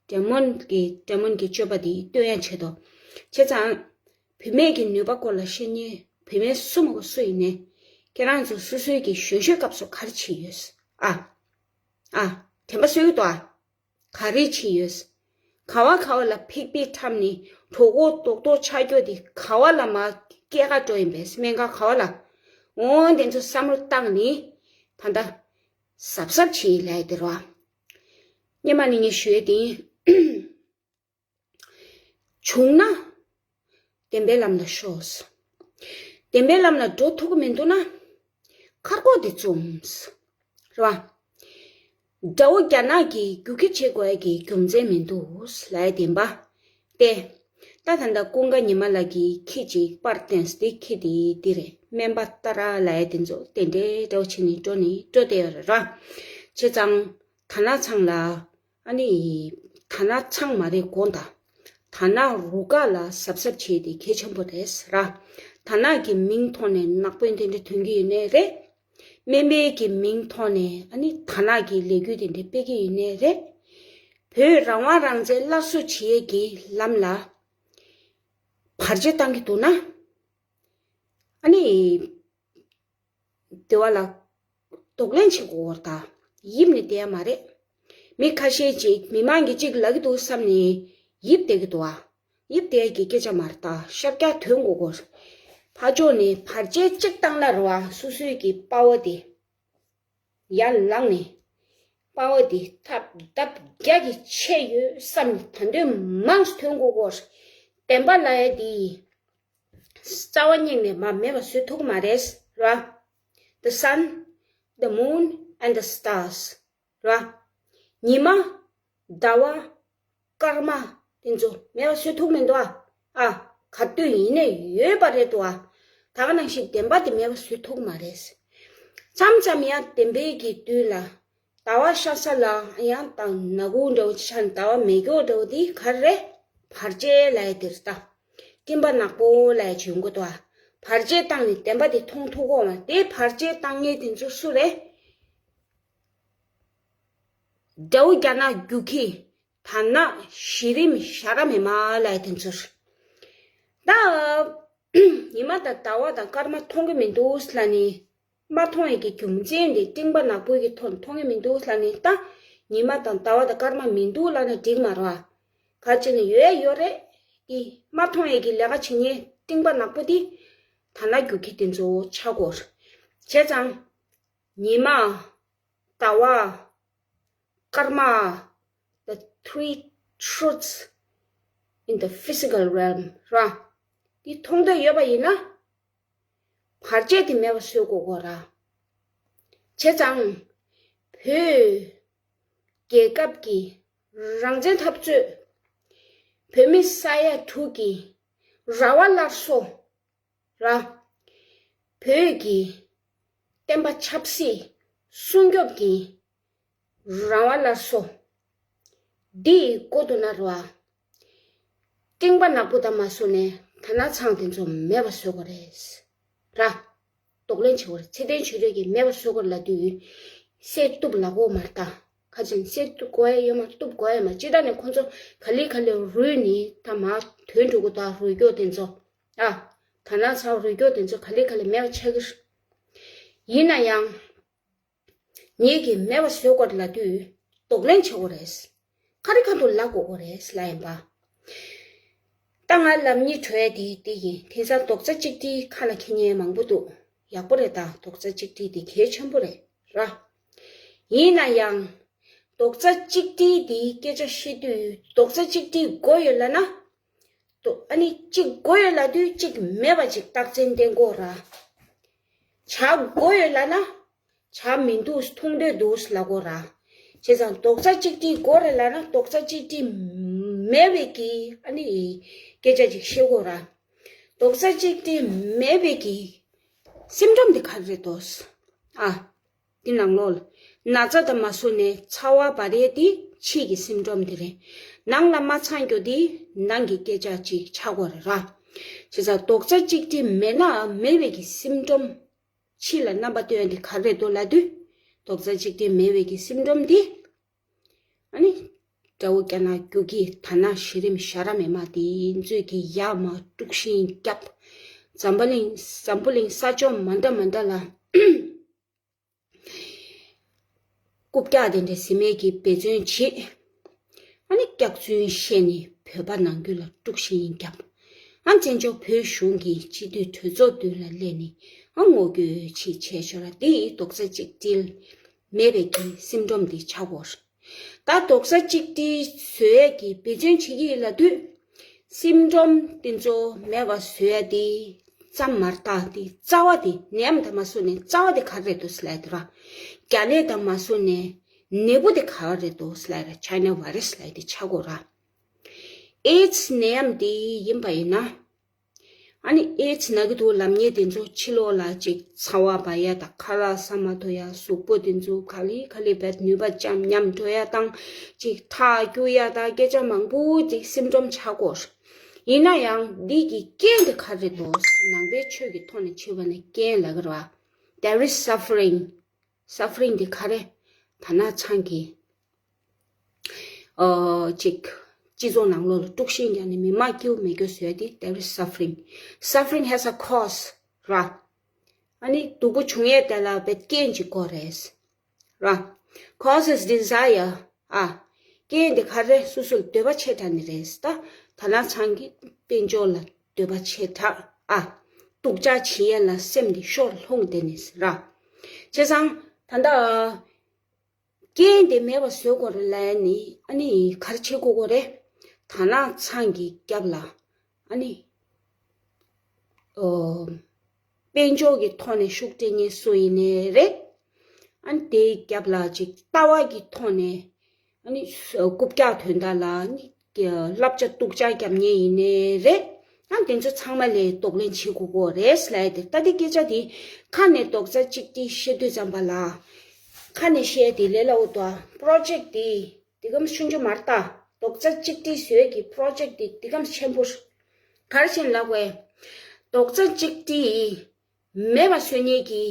ཌེ་མོན་གྱི་ཌེ་མོན་གྱི་སྤྱོད་པ་དེ་སྟོན་ཡག་བྱེད་དོ། བྱས་ཙང་། བུད་མེད་ཀྱི་ནུས་པ་སྐོར་ལ་བཤད་མཁན་བུད་མེད་སུ་མ་གོ་སུ་ཡིན་ནའི། ཁྱེད་རང་ཚོ་སོ་སོའི་གི་གཞོན་གཞོན་སྐབས་སུ་ག་རེ་བྱས་ཡོད། ཨ། ཨ། དྲན་པ་གསོས་ཡོད་དོ་ཨ། ག་རེ་བྱས་ཡོད། ག་བ་ག་བ་ལ་ཕིག་ཕིག་འཁྲབ་ནས་གྲོད་ཁོག་རྡོག་རྡོག་ཆགས་ཀྱོག་དེ་ག་བ་ལ་མར་སྐྱེལ་ག་འགྲོ་ཡིན་པས་སྨན་ཁང་ག་བ་ལ། འོ་དེ་ཚོ་བསམ་བློ་བཏང་ནས་ད་ལྟ་གཟབ་གཟབ་བྱེད་ལབ་ཡ་དེ་རེད་བ། སྔོན་མ་ནས་ངས་ཞུ་ཡ་དེ་ཡིན། བྱུང་ན་བདེན་པའི་ལམ་ལ་ཤོག་བདེན་པའི་ལམ་ལ་འགྲོ་ཐུབ་ཀྱི་མི་འདུག་ན་ཁ་སྐོག་དེ་བཙུམས། རེད་བ། དགྲ་བོ་རྒྱ་ནག་གིས་རྒྱུག་ཁྱི་བྱེད་དགོས་ཡ་གི་རྒྱུ་མཚན་མི་འདུག་ལབ་ཡ་བདེན་པ། ཏེ། ད་ད་ལྟ་ཀུན་དགའ་ཉི་མ་ལགས་ཀྱིས་ཁྱི་གཅིག་པར་བསྟན་སྟེ་ཁྱི་དེ་འདི་རེད་སྨན་པ་ཏཱ་ར་ལབ་ཡ་དེ་ཚོ་དེ་འདྲའི་འདྲ་བོ་བྱས་ནས་འགྲོ་ནས་འགྲོ་བསྡད་ཡོད་རེད་ར། བྱས་ཙང་དར་ནག་ཚང་ལ། ཨ་ནི། དར་ནག་ཚང་མ་རེད་དགོངས་དག་ད་ནག་རུ་ཁག་ལ་གཟབ་གཟབ་བྱེད་དེ་གལ་ཆེན་པོ་རེད་ར། ད་ནག་གི་མིང་ཐོག་ནས་ནག་པོའི་དེ་འདྲ་ཐོན་གྱི་ཡོད་ནའི་རེད། སྨན་པའི་གི་མིང་ཐོག་ནས་ཨ་ནི་ད་ནག་གི་ལས་འགུལ་དེ་འདྲ་སྤེལ་གྱི་ཡོད་ནའི་རེད། བོད་རང་དབང་རང་བཙན་སླར་གསོ་བྱེད་ཡས་ཀྱི་ལམ་ལ་བར་ཆད་བཏང་གི་འདུག་ན། ཨ་ནི། དེ་བ་ལ་གདོང་ལེན་བྱེད་དགོས་ད། ཡིབ་ནས་བསྡད་ཡ་མ་རེད། མི་ཁ་ཤས་ཅིག་མི་མང་གིས་ཅིག་ལབ་ཀྱི་འདུག་བསམ་ནས་ཡིབ་བསྡད་ཀྱི་འདུག་ཨ། ཡིབ་བསྡད་ཀྱི་སྐད་ཆ་མ་རེད་ད། ཤར་རྒྱག་ཐོན་དགོས་གོ། ཕར་ཕྱོགས་ནས་བར་ཆད་ཅིག་བཏང་ན་རེད་བ། སོ་སོའི་གི་པ་ཝར་དེ་ཡར་ལངས་ནས། པ་ཝར་དེ་ཐབས་ལྡབ་བརྒྱ་གིས་ཆེ་ཡོད་བསམ་ནས་ད་འདོད་མང་ཐོན་དགོས་གོ། བདེན་པ་ལབ་ཡ་དེ། རྩ་བ་ཉིད་ནས་མ་མེད་པ་བཟོ་ཐུབ་མ་རེད་ར། The sun, the moon and the stars ར། ཉི་མ། ཟླ་བ། སྐར་མ། དེ་ཚོ་མེད་པ་བཟོ་ཐུབ་མི་འདུག་ཨ། ཨ། ག་དུས་ཡིན་ནའི་ཡོད་པ་རེད་འདུག་ཨ། ད་ག་ནང་བཞིན་བདེན་པ་དེ་མེད་པ་བཟོ་ཐུབ་མ་རེད། མཚམས་མཚམས་ཡང་བདེན་པའི་གི་དུས་ལ། ཟླ་བ་ཤར་ས་ལ་ཡང་དང་ནག་ཁུང་འདྲ་བོ་ཆགས། ཟླ་བ་མེ་སྒྱོགས་འདྲ་བོ་དེ་ག་རེ་རེད། བར་ཆད་ལབ་ཡ་དེ་རེད་ད། སྤྲིན་པ་ནག་པོ་ལབ་ཡ་ཅིག་ཡོང་གི་འདུག་ཨ། བར་ཆད་བཏང་ནས་བདེན་པ་དེ་མཐོང་ཐུབ་ཀྱི་ཡོད་མ་རེད། དེ་བར་ཆད་བཏང་མཁན་དེ་ཚོ་སུ་རེད། དགྲ་བོ་རྒྱ་ནག་རྒྱུག་ཁྱི། ད་ནག་གཞི་རིམ་ཞྭ་ར་མེ་མ་ལབ་ཡ་དེ་ཚོ་རེད། ད། ཉི་མ་དང་ཟླ་བ་དང་སྐར་མ་མཐོང་གི་མི་འདུག་ལབ་ནི། མ་མཐོང་ཡས་ཀྱི་རྒྱུ་མཚན་དེ་སྤྲིན་པ་ནག་པོའི་གི་ཐོག་ནས་མཐོང་གི་མི་འདུག་ལབ་ནི། ད་ཉི་མ་དང་ཟླ་བ་དང་སྐར་མ་མི་འདུག་ལབ་ན་འགྲིག་མ་རེད་བ། ག་ཅི་ནས་ཡོད་ཡོད་རེད། དེ་མ་མཐོང་ཡས་ཀྱི་ལས་ཀ་བྱེད་མཁན་སྤྲིན་པ་ནག་པོ་དེ་ད་ནག་རྒྱུག་ཁྱི་དེ་ཚོ་ཆགས་དགོས། བྱས་ཙང་། ཉི་མ། ཟླ་བ། སྐར་མ། The three truths in the physical realm ར། འདི་མཐོང་འདོད་ཡོད་པ་ཡིན་ན། བར་ཆད་དེ་མེད་པ་བཟོ་དགོས་གོ་ར། བྱས་ཙང་། བོད་རྒྱལ་ཁབ་ཀྱི་རང་བཙན་འཐབ་རྩོད། བོད་མི་ས་ཡ་དྲུག་གི་ར་བ་སླར་གསོ། ར། བོད་ཀྱི་བསྟན་པ་ཆབ་སྲིད་སྲུང་སྐྱོབ་ཀྱི་རང་དབང་སླར་གསོ། འདི་ཡི་སྐོར་དུ་ན་ར། སྤྲིན་པ་ནག་པོ་དང་མ་སོ་ནས་ད་ན་ཚང་དེ་ཚོ་མེད་པ་བཟོ་དགོས་རེད། ར། གདོང་ལེན་བྱེད་དགོས་རེད། ཚེ་བརྟན་ཆོས་སྒྲོན་གྱིས་མེད་པ་བཟོ་དགོས་ལབ་དུས། སེལ་ཐུབ་ལབ་དགོས་མ་རེད་ད། ཁ་ཅིག་སེལ་ཐུབ་དགོས་ཡ་ཡོད་མ་ཐུབ་དགོས་ཡ་མ་ཅི་ད་ནས་ཁོ་ཚོ་ག་ལེ་ག་ལེ་རུལ་ནི་ད་མ་དོན་འགྲུབ་གོ་ད་རུལ་སྐྱོ་དེ་ཚོ། ཨ། ད་ན་ཚང་རུལ་སྐྱོ་དེ་ཚོ་ག་ལེ་ག་ལེ་མེད་པ་ཆགས་ཀྱི་རེད། ཡིན་ན་ཡང་། ངེད་ཀྱིས་མེད་པ་བཟོ་དགོས་ལབ་དུས་གདོང་ལེན་བྱེད་དགོས་རེད། ཁ་རི་ཁ་ཐུག་ལབ་དགོས་དགོས་རེད་ལབ་ཡིན་པ། ད་ང་ལབ་སྙིང་བྲོ་ཡ་དེ་དེ་ཡིན། དེང་སང་རྡོག་རྩ་གཅིག་སྒྲིལ་ཁ་ལ་འཁྱེར་མཁན་མང་པོ་འདུག་ཡག་པོ་རེད་ད། རྡོག་རྩ་གཅིག་སྒྲིལ་དེ་གལ་ཆེན་པོ་རེད་ར། ཡིན་ན་ཡང་། རྡོག་རྩ་གཅིག་སྒྲིལ་དེའི་སྐད་ཆ་བཤད་དུས་རྡོག་རྩ་གཅིག་སྒྲིལ་དགོས་ཡོད་ལབ་ན། ཨ་ནི་གཅིག་དགོས་ཡོད་ལབ་དུས་གཅིག་མེད་པ་ཅིག་རྟགས་མཚན་བསྟན་དགོས་ར། བྱ་དགོས་ཡོད་ལབ་ན། བྱ་མི་འདུག་མཐོང་འདོད་འདུག་ལབ་དགོས་ར། བྱས་ཙང་རྡོག་རྩ་གཅིག་སྒྲིལ་དགོས་རེད་ལབ་ན་རྡོག་རྩ་གཅིག་སྒྲིལ་མེད་པའི་གི་ཨ་ནི་སྐད་ཆ་ཅིག་བཤད་དགོས་ར། རྡོག་རྩ་གཅིག་སྒྲིལ་མེད་པའི་གི་སིམ་ཊོམ་དེ་ག་རེ་རེད་དོ། ཨ། འདི་ནང་ལོགས་ལ། ན་ཚ་དང་མ་སོ་ནས་ཚ་བ་འབར་ཡས་དེ་ཕྱི་གི་སིམ་ཊོམ་དེ་རེད། ནང་ལ་མ་ཚང་རྒྱུ་དེ་ནང་གི་སྐད་ཆ་ཅིག་ཆགས་དགོས་རེད་ར། བྱས་ཙང་རྡོག་རྩ་གཅིག་སྒྲིལ་མེད་ན་མེད་པའི་གི་སིམ་ཊོམ། ཕྱི་ལ་རྣམ་པ་སྟོན་ཡས་དེ་ག་རེད་དོ་ལབ་དུས། རྡོག་རྩ་གཅིག་སྒྲིལ་མེད་པའི་གི་སིམ་ཊོམ་དེ། ཨ་ནི། དགྲ་བོ་རྒྱ་ནག་རྒྱུག་ཁྱི་ད་ན་གཞི་རིམ་ཞྭ་ར་མེ་མ་དེ་ཚོས་ཀྱི་ཡར་མར་དཀྲུག་ཤིང་བརྒྱབ། འཛམ་བུ་གླིང་འཛམ་བུ་གླིང་ས་ཕྱོགས་མ་འདྲ་མ་འདྲ་ལ། རྐུབ་བཀྱག་དེ་འདྲ་ཟེར་མེད་ཀྱི་འབད་བརྩོན་བྱེད། ཨ་ནི་སྐྱག་རྫུན་བཤད་ནས་བོད་པ་ནང་ཁུལ་ལ་དཀྲུག་ཤིང་བརྒྱབ། ཨ་བཙན་བྱོལ་བོད་གཞུང་གི་སྤྱི་འཐུས་གྲོས་ཚོགས་མདུན་ལ་སླེབས་ནས་ཨ་ངོ་རྒོལ་ཅིག་བྱས་ཤོག་ར། དེ་ཡིས་རྡོག་རྩ་གཅིག་སྒྲིལ་མེད་པའི་གི་སིམ་ཊོམ་དེ་ཆགས་ཡོད་རེད། ད་རྡོག་རྩ་གཅིག་སྒྲིལ་བཟོ་ཡས་ཀྱི་འབད་བརྩོན་བྱེད་ཀྱི་ཡིན་ལབ་དུས། སིམ་ཊོམ་དེ་ཚོ་མེད་པ་བཟོ་ཡ་དེ་ཙམ་མ་རེད་ད། དེ་རྩ་བ་དེ་ནད་ཡམས་དང་མ་སོ་ནས་རྩ་བ་དེ་ག་རེ་རེད་འདུག་ཟེར་ལབ་ཡ་དེ་ར། རྒྱ་ནད་དང་མ་སོ་ནས་ནད་འབུ་དེ་ག་རེ་རེད་འདུག་ཟེར་ལབ་ཡ་ར། ཆའི་ན་བྷའི་རེ་སི་ལབ་ཡ་དེ་ཆགས་ཡོད་ར། ཨེ་ཌི་སི་ནད་ཡམས་དེ་ཡིན་པ་ཡིན་ན། ཨ་ནི་ཨེ་ཙི་ན་གི་འདུག་ལབ་མཁན་དེ་ཚོ་ཕྱི་ལོགས་ལ་ཅིག་ཚ་བ་འབར་ཡ་དང་ཁ་ལག་ཟ་མ་ཐུབ་ཡ། གཟུགས་པོ་དེ་ཚོ་ག་ལེ་ག་ལེ་བད་ནུས་པ་ཅམ་ཉམས་འགྲོ་ཡ་དང་། ཅིག་ཐག་སྐྱུག་ཡ་དང་སྐད་ཆ་མང་པོ་ཅིག་སིམ་ཊོམ་ཆགས་ཀྱི་ཡོད་རེད། ཡིན་ན་ཡང་འདི་གི་རྐྱེན་དེ་ག་རེ་འདུག་ནང་པའི་ཆོས་ཀྱི་ཐོག་ནས་བྱས་པ་ན་རྐྱེན་ལབ་ཀྱི་རེད་བ། There is suffering. Suffering དེ་ག་རེ། ད་ནག་ཚང་གི་ཨོ་ཅིག་སྤྱི་ཚོགས་ནང་ལོགས་ལ་དཀྲུག་ཤིང་རྒྱག་ནས་མི་མང་སྐྱིད་པོ་མེད་རྒྱུ་བཟོས་ཏེ། There is suffering. Suffering has a cause, right? ཨ་ནི་སྡུག་པོ་བྱུང་ཡས་དེ་ལ་བད་རྐྱེན་ཅིག་དགོས་རེད། ར། Cause is desire. ཨ། རྐྱེན་དེ་ག་རེ། སོ་སོ་ལ་འདོད་པ་ཆེ་དྲགས་ནི་རེད་ད། ད་ནག་ཚང་གི་དཔལ་འབྱོར་ལ་འདོད་པ་ཆེ་དྲགས། ཨ། སྡུག་ཅག་བྱེད་ཡས་ལ་སེམས་དེ་ཤོར་ལྷུང་བསྡད་ནི་ར། བྱས་ཙང་ད་ལྟ་རྐྱེན་དེ་མེད་པ་བཟོ་དགོས་རེད་ལབ་ནི། ཨ་ནི་ག་རེ་བྱེད་དགོས་དགོས་རེད། ད་ནག་ཚང་གི་རྒྱབ་ལ་ཨ་ནི། ཨོ། དཔལ་འབྱོར་གྱི་ཐོག་ནས་ཤུགས་སྤྲད་མཁན་སུ་ཡིན་ནའི་རེད། ཨ་ནི་དེའི་རྒྱབ་ལ་ཅིག་ལྟ་བ་གི་ཐོག་ནས་ཨ་ནི་རྐུབ་བཀྱག་དོན་དག་ལ་ཨ་ནི་བསླབ་བྱ་སྡུག་ཅག་རྒྱབ་མཁན་ཡིན་ནའི་རེད། ཨ་ནི་དེ་ཚོ་ཚང་མ་ལ་གདོང་ལེན་བྱེད་དགོས་ཀྱི་རེད་ལབ་ཡ་དེ། ད་དེ་སྐད་ཆ་དེ་ཁ་ནས་རྡོག་རྩ་གཅིག་སྒྲིལ་བཤད་དུས་ཙམ་པ་ལ། ཁ་ནས་བཤད་དེ་ལས་སླ་བོ་འདུག་ཨ། པྲོ་ཇེཀ་དེ་དེ་གམ་ཆུང་ཆུང་མ་རེད་ད། རྡོག་རྩ་གཅིག་སྒྲིལ་བཟོ་ཡས་ཀྱི་པྲོ་ཇེཀ་དེ་དེ་གམ་ཆེན་པོ་རེད། ག་རེ་བྱས་ནས་ལབ་དགོས། རྡོག་རྩ་གཅིག་སྒྲིལ་མེད་པ་བཟོ་མཁན་གྱི་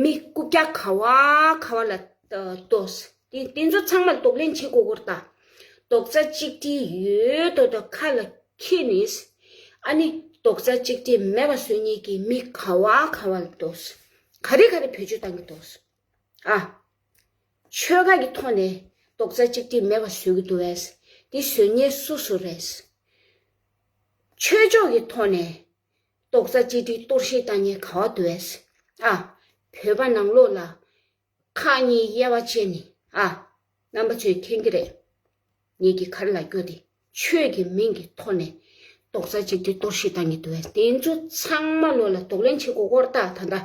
མི་རྐུབ་བཀྱག་ག་བ་ག་བ་ལ་ལྟོས། དེ་དེ་ཚོ་ཚང་མ་གདོང་ལེན་བྱེད་དགོས་ཀྱི་རེད་ད། རྡོག་རྩ་གཅིག་སྒྲིལ་ཡོད་དོ་དོ་ཁ་ལ་འཁྱེར་ནས། ཨ་ནི་རྡོག་རྩ་གཅིག་སྒྲིལ་མེད་པ་བཟོ་མཁན་གྱི་མི་ག་བ་ག་བ་ལ་ལྟོས། ག་རེ་ག་རེ་བེད་སྤྱོད་བཏང་གི་འདུག་ཨ། ཆོལ་ཁ་གི་ཐོག་ནས་རྡོག་རྩ་གཅིག་སྒྲིལ་མེད་པ་བཟོ་གི་འདུག་བས། འདི་བཟོ་མཁན་སུ་སུ་རེད། ཆོས་ཕྱོགས་ཀྱི་ཐོག་ནས་རྡོག་རྩ་གཅིག་སྒྲིལ་གཏོར་བཤིག་བཏང་མཁན་ག་བ་འདུག་བས། ཨ། བོད་པ་ནང་ལོགས་ལ་ཁག་གཉིས་དབྱེ་བ་ཕྱེ་ནས། ཨ། རྣམ་པ་ཚོས་མཁྱེན་གྱི་རེད། ངེད་ཀྱིས་ག་རེ་ལབ་རྒྱུ་དེ། ཆོས་ཀྱི་མིང་གི་ཐོག་ནས་རྡོག་རྩ་གཅིག་སྒྲིལ་གཏོར་བཤིག་བཏང་གི་འདུག་བས། དེ་ཚོ་ཚང་མ་ལོ་ལ་གདོང་ལེན་བྱེད་དགོས་སྐོར་ལྟ། ད་ལྟ་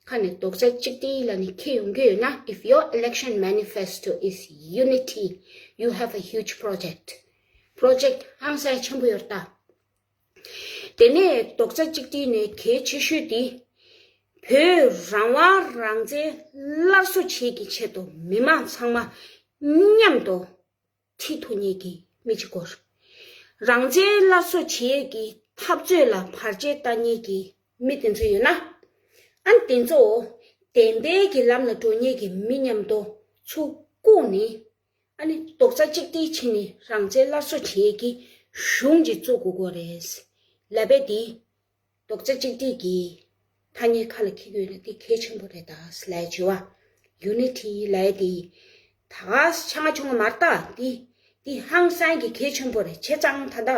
ཁ་ནས་རྡོག་རྩ་གཅིག་སྒྲིལ་ལ་ནི་ཁྱེད་ཡོང་གི་ཡོད་ན། If your election manifesto is unity, you have a huge project. པྲོ་ཇེཀ་ཧང་སང་ཆེན་པོ་ཡོད་ད། དེ་ནས་རྡོག་རྩ་གཅིག་སྒྲིལ་ནས་གལ་ཆེ་ཤོས་དེ། བོད་རང་དབང་རང་བཙན་སླར་གསོ་བྱེད་ཀྱི་ཆེད་དུ་མི་མང་ཚང་མ་མཉམ་དུ་ཁྲིད་ཐུབ་མཁན་གྱི་མི་གཅིག་དགོས། རང་བཙན་སླར་གསོ་བྱེད་ཀྱི་འཐབ་རྩོད་ལ་བར་ཆད་བཏང་མཁན་གྱི་མི་དེ་ཚོ་ཡོད་ན། ཨ་ནི་དེ་ཚོ་བདེན་པའི་གི་ལམ་ལ་འགྲོ་མཁན་གྱི་མི་མཉམ་དུ་ཚུར་བཀུག་ནས། ཨ་ནི་རྡོག་རྩ་གཅིག་སྒྲིལ་བྱས་ནས་རང་བཙན་སླར་གསོ་བྱེད་ཀྱི་གཞུང་ཅིག་བཙུགས་དགོས་ཀྱི་རེད་ལབ་པ་དེ། རྡོག་རྩ་གཅིག་སྒྲིལ་གྱི་ཐ་སྙད་ཁ་ལ་འཁྱེར་གྱི་ཡོད་ན་དེ་གལ་ཆེན་པོ་རེད་ད་ལབ་ཡ་བྱས་པ། ཡུ་ནི་ཊི་ལབ་ཡ་དེ་ད་ག་ཆ་ང་ཆུང་ང་མ་རེད་ད། དེ་དེ་ཧང་སང་གི་གལ་ཆེན་པོ་རེད། བྱས་ཙང་ད་ལྟ་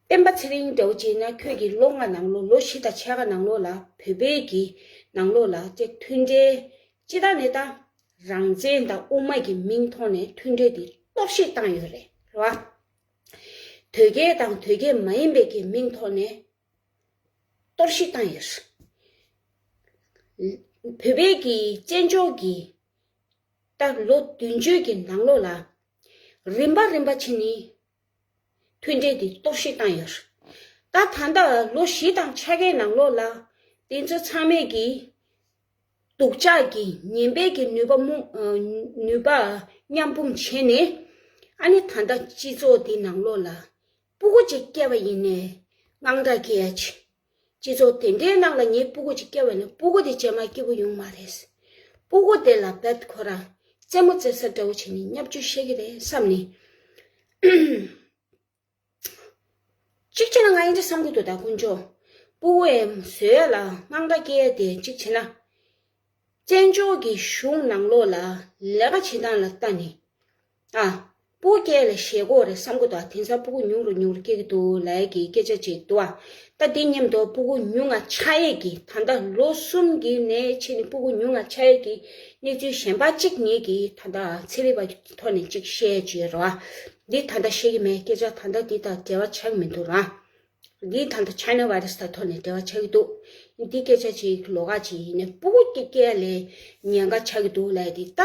སྤེན་པ་ཚེ་རིང་འདྲ་བོ་བྱས་ན། ཁྱོད་ཀྱིས་ལོ་ལྔ་ནང་ལོགས། ལོ་བཞི་དང་ཕྱེད་ཀ་ནང་ལོགས་ལ་བོད་པའི་གི་ནང་ལོགས་ལ་ཅིག་མཐུན་འབྲེལ་ཅི་ལྟར་ནས་ད། རང་བཙན་དང་དབུ་མ་གི་མིང་ཐོག་ནས་མཐུན་འབྲེལ་དེ་གཏོར་བཤིག་བཏང་ཡོད་རེད། རེད་བ། དོལ་རྒྱལ་དང་དོལ་རྒྱལ་མ་ཡིན་པའི་གི་མིང་ཐོག་ནས་གཏོར་བཤིག་བཏང་ཡོད་རེད། བོད་པའི་གི་བཙན་བྱོལ་གི་ད་ལོ་བདུན་ཅུ་གི་ནང་ལོགས་ལ་རིམ་པ་རིམ་པ་བྱས་ནས་མཐུན་འབྲེལ་དེ་གཏོར་བཤིག་བཏང་ཡོད་རེད། ད་ད་ལྟ་ལོ་བཞི་དང་ཕྱེད་ཀའི་ནང་ལོགས་ལ་དེ་ཚོ་ཚང་མས་གི་སྡུག་ཅག་གི་ངན་པའི་གི་ནུས་པ་སྨོ། ཨ། ནུས་པ་མཉམ་སྤུངས་བྱས་ནས། ཨ་ནི་ད་ལྟ་སྤྱི་ཚོགས་འདི་ནང་ལོགས་ལ་སྤུ་གུ་ཅིག་སྐྱེས་པ་ཡིན་ནའི་དངངས་སྐྲག་སྐྱེ་ཡ་ཅིག་སྤྱི་ཚོགས་དེ་འདྲའི་ནང་ལ་ངའི་སྤུ་གུ་ཅིག་སྐྱེས་པ་ཡིན་ན་སྤུ་གུ་དེ་རྗེས་མ་སྐྱིད་པོ་ཡོང་མ་རེད། སྤུ་གུ་དེ་ལ་རྦད་ཁོ་རང་རྩེད་མོ་རྩེ་ས་འདྲ་བོ་བྱས་ནས་བརྙས་བཅོས་བཤད་ཀྱི་རེད་བསམ་ནས། གཅིག་བྱས་ན་ང་ཡིན་འདྲ་བསམ་གྱི་འདུག་ད་དཀོན་མཆོག་སྤུ་གུ་ཡང་བཟོ་ཡ་ལ་དངངས་སྐྲག་སྐྱེ་ཡ་དེ་གཅིག་བྱས་ན། བཙན་བྱོལ་གྱི་གཞུང་ནང་ལོགས་ལ་ལས་ཀ་བྱེད་སྟངས་ལ་ལྟ་ནས། ཨ། སྤུ་གུ་སྐྱེ་ལ་ཞེད་དགོས་རེད་བསམ་གྱི་འདུག་དེང་སང་སྤུ་གུ་ཉུང་རུ་ཉུང་རུ་སྐྱེ་གི་འདུག་ལབ་ཡ་གི་སྐད་ཆ་ཅིག་འདུག་ཨ། ད་དེ་མཉམ་དུ་སྤུ་གུ་ཉུང་ང་ཆགས་ཡས་ཀྱི། ད་ལྟ་ལོ་གསུམ་གྱི་ནས་ཕྱིན་ནས་སྤུ་གུ་ཉུང་ང་ཆགས་ཡས་ཀྱི་གནས་ཚུལ་གཞན་པ་གཅིག་ངེད་ཀྱིས་ད་ལྟ་ཚན་རིག་པ་གི་ཐོག་ནས་གཅིག་བཤད་ཡས་ཅིག་ཡོད་རེད་བ། འདི་ད་ལྟ་བཤད་ཀྱི་མེད། སྐད་ཆ་ད་ལྟ་འདི་དང་འབྲེལ་བ་ཆགས་ཀྱི་མི་འདུག་ར། འདི་ད་ལྟ་ཆའི་ན་བྷའི་ར་སི་དང་ཐོག་ནས་འབྲེལ་བ་ཆགས་ཀྱི་འདུག་འདི་སྐད་ཆ་ཅིག་ལོགས་ཀ་ཅིག་ཡིན་ནའི་སྤུ་གུ་སྐྱེ་ཡ་ལ་ཉེན་ཁ་ཆགས་ཀྱི་འདུག་ལབ་ཡ་འདི། ད་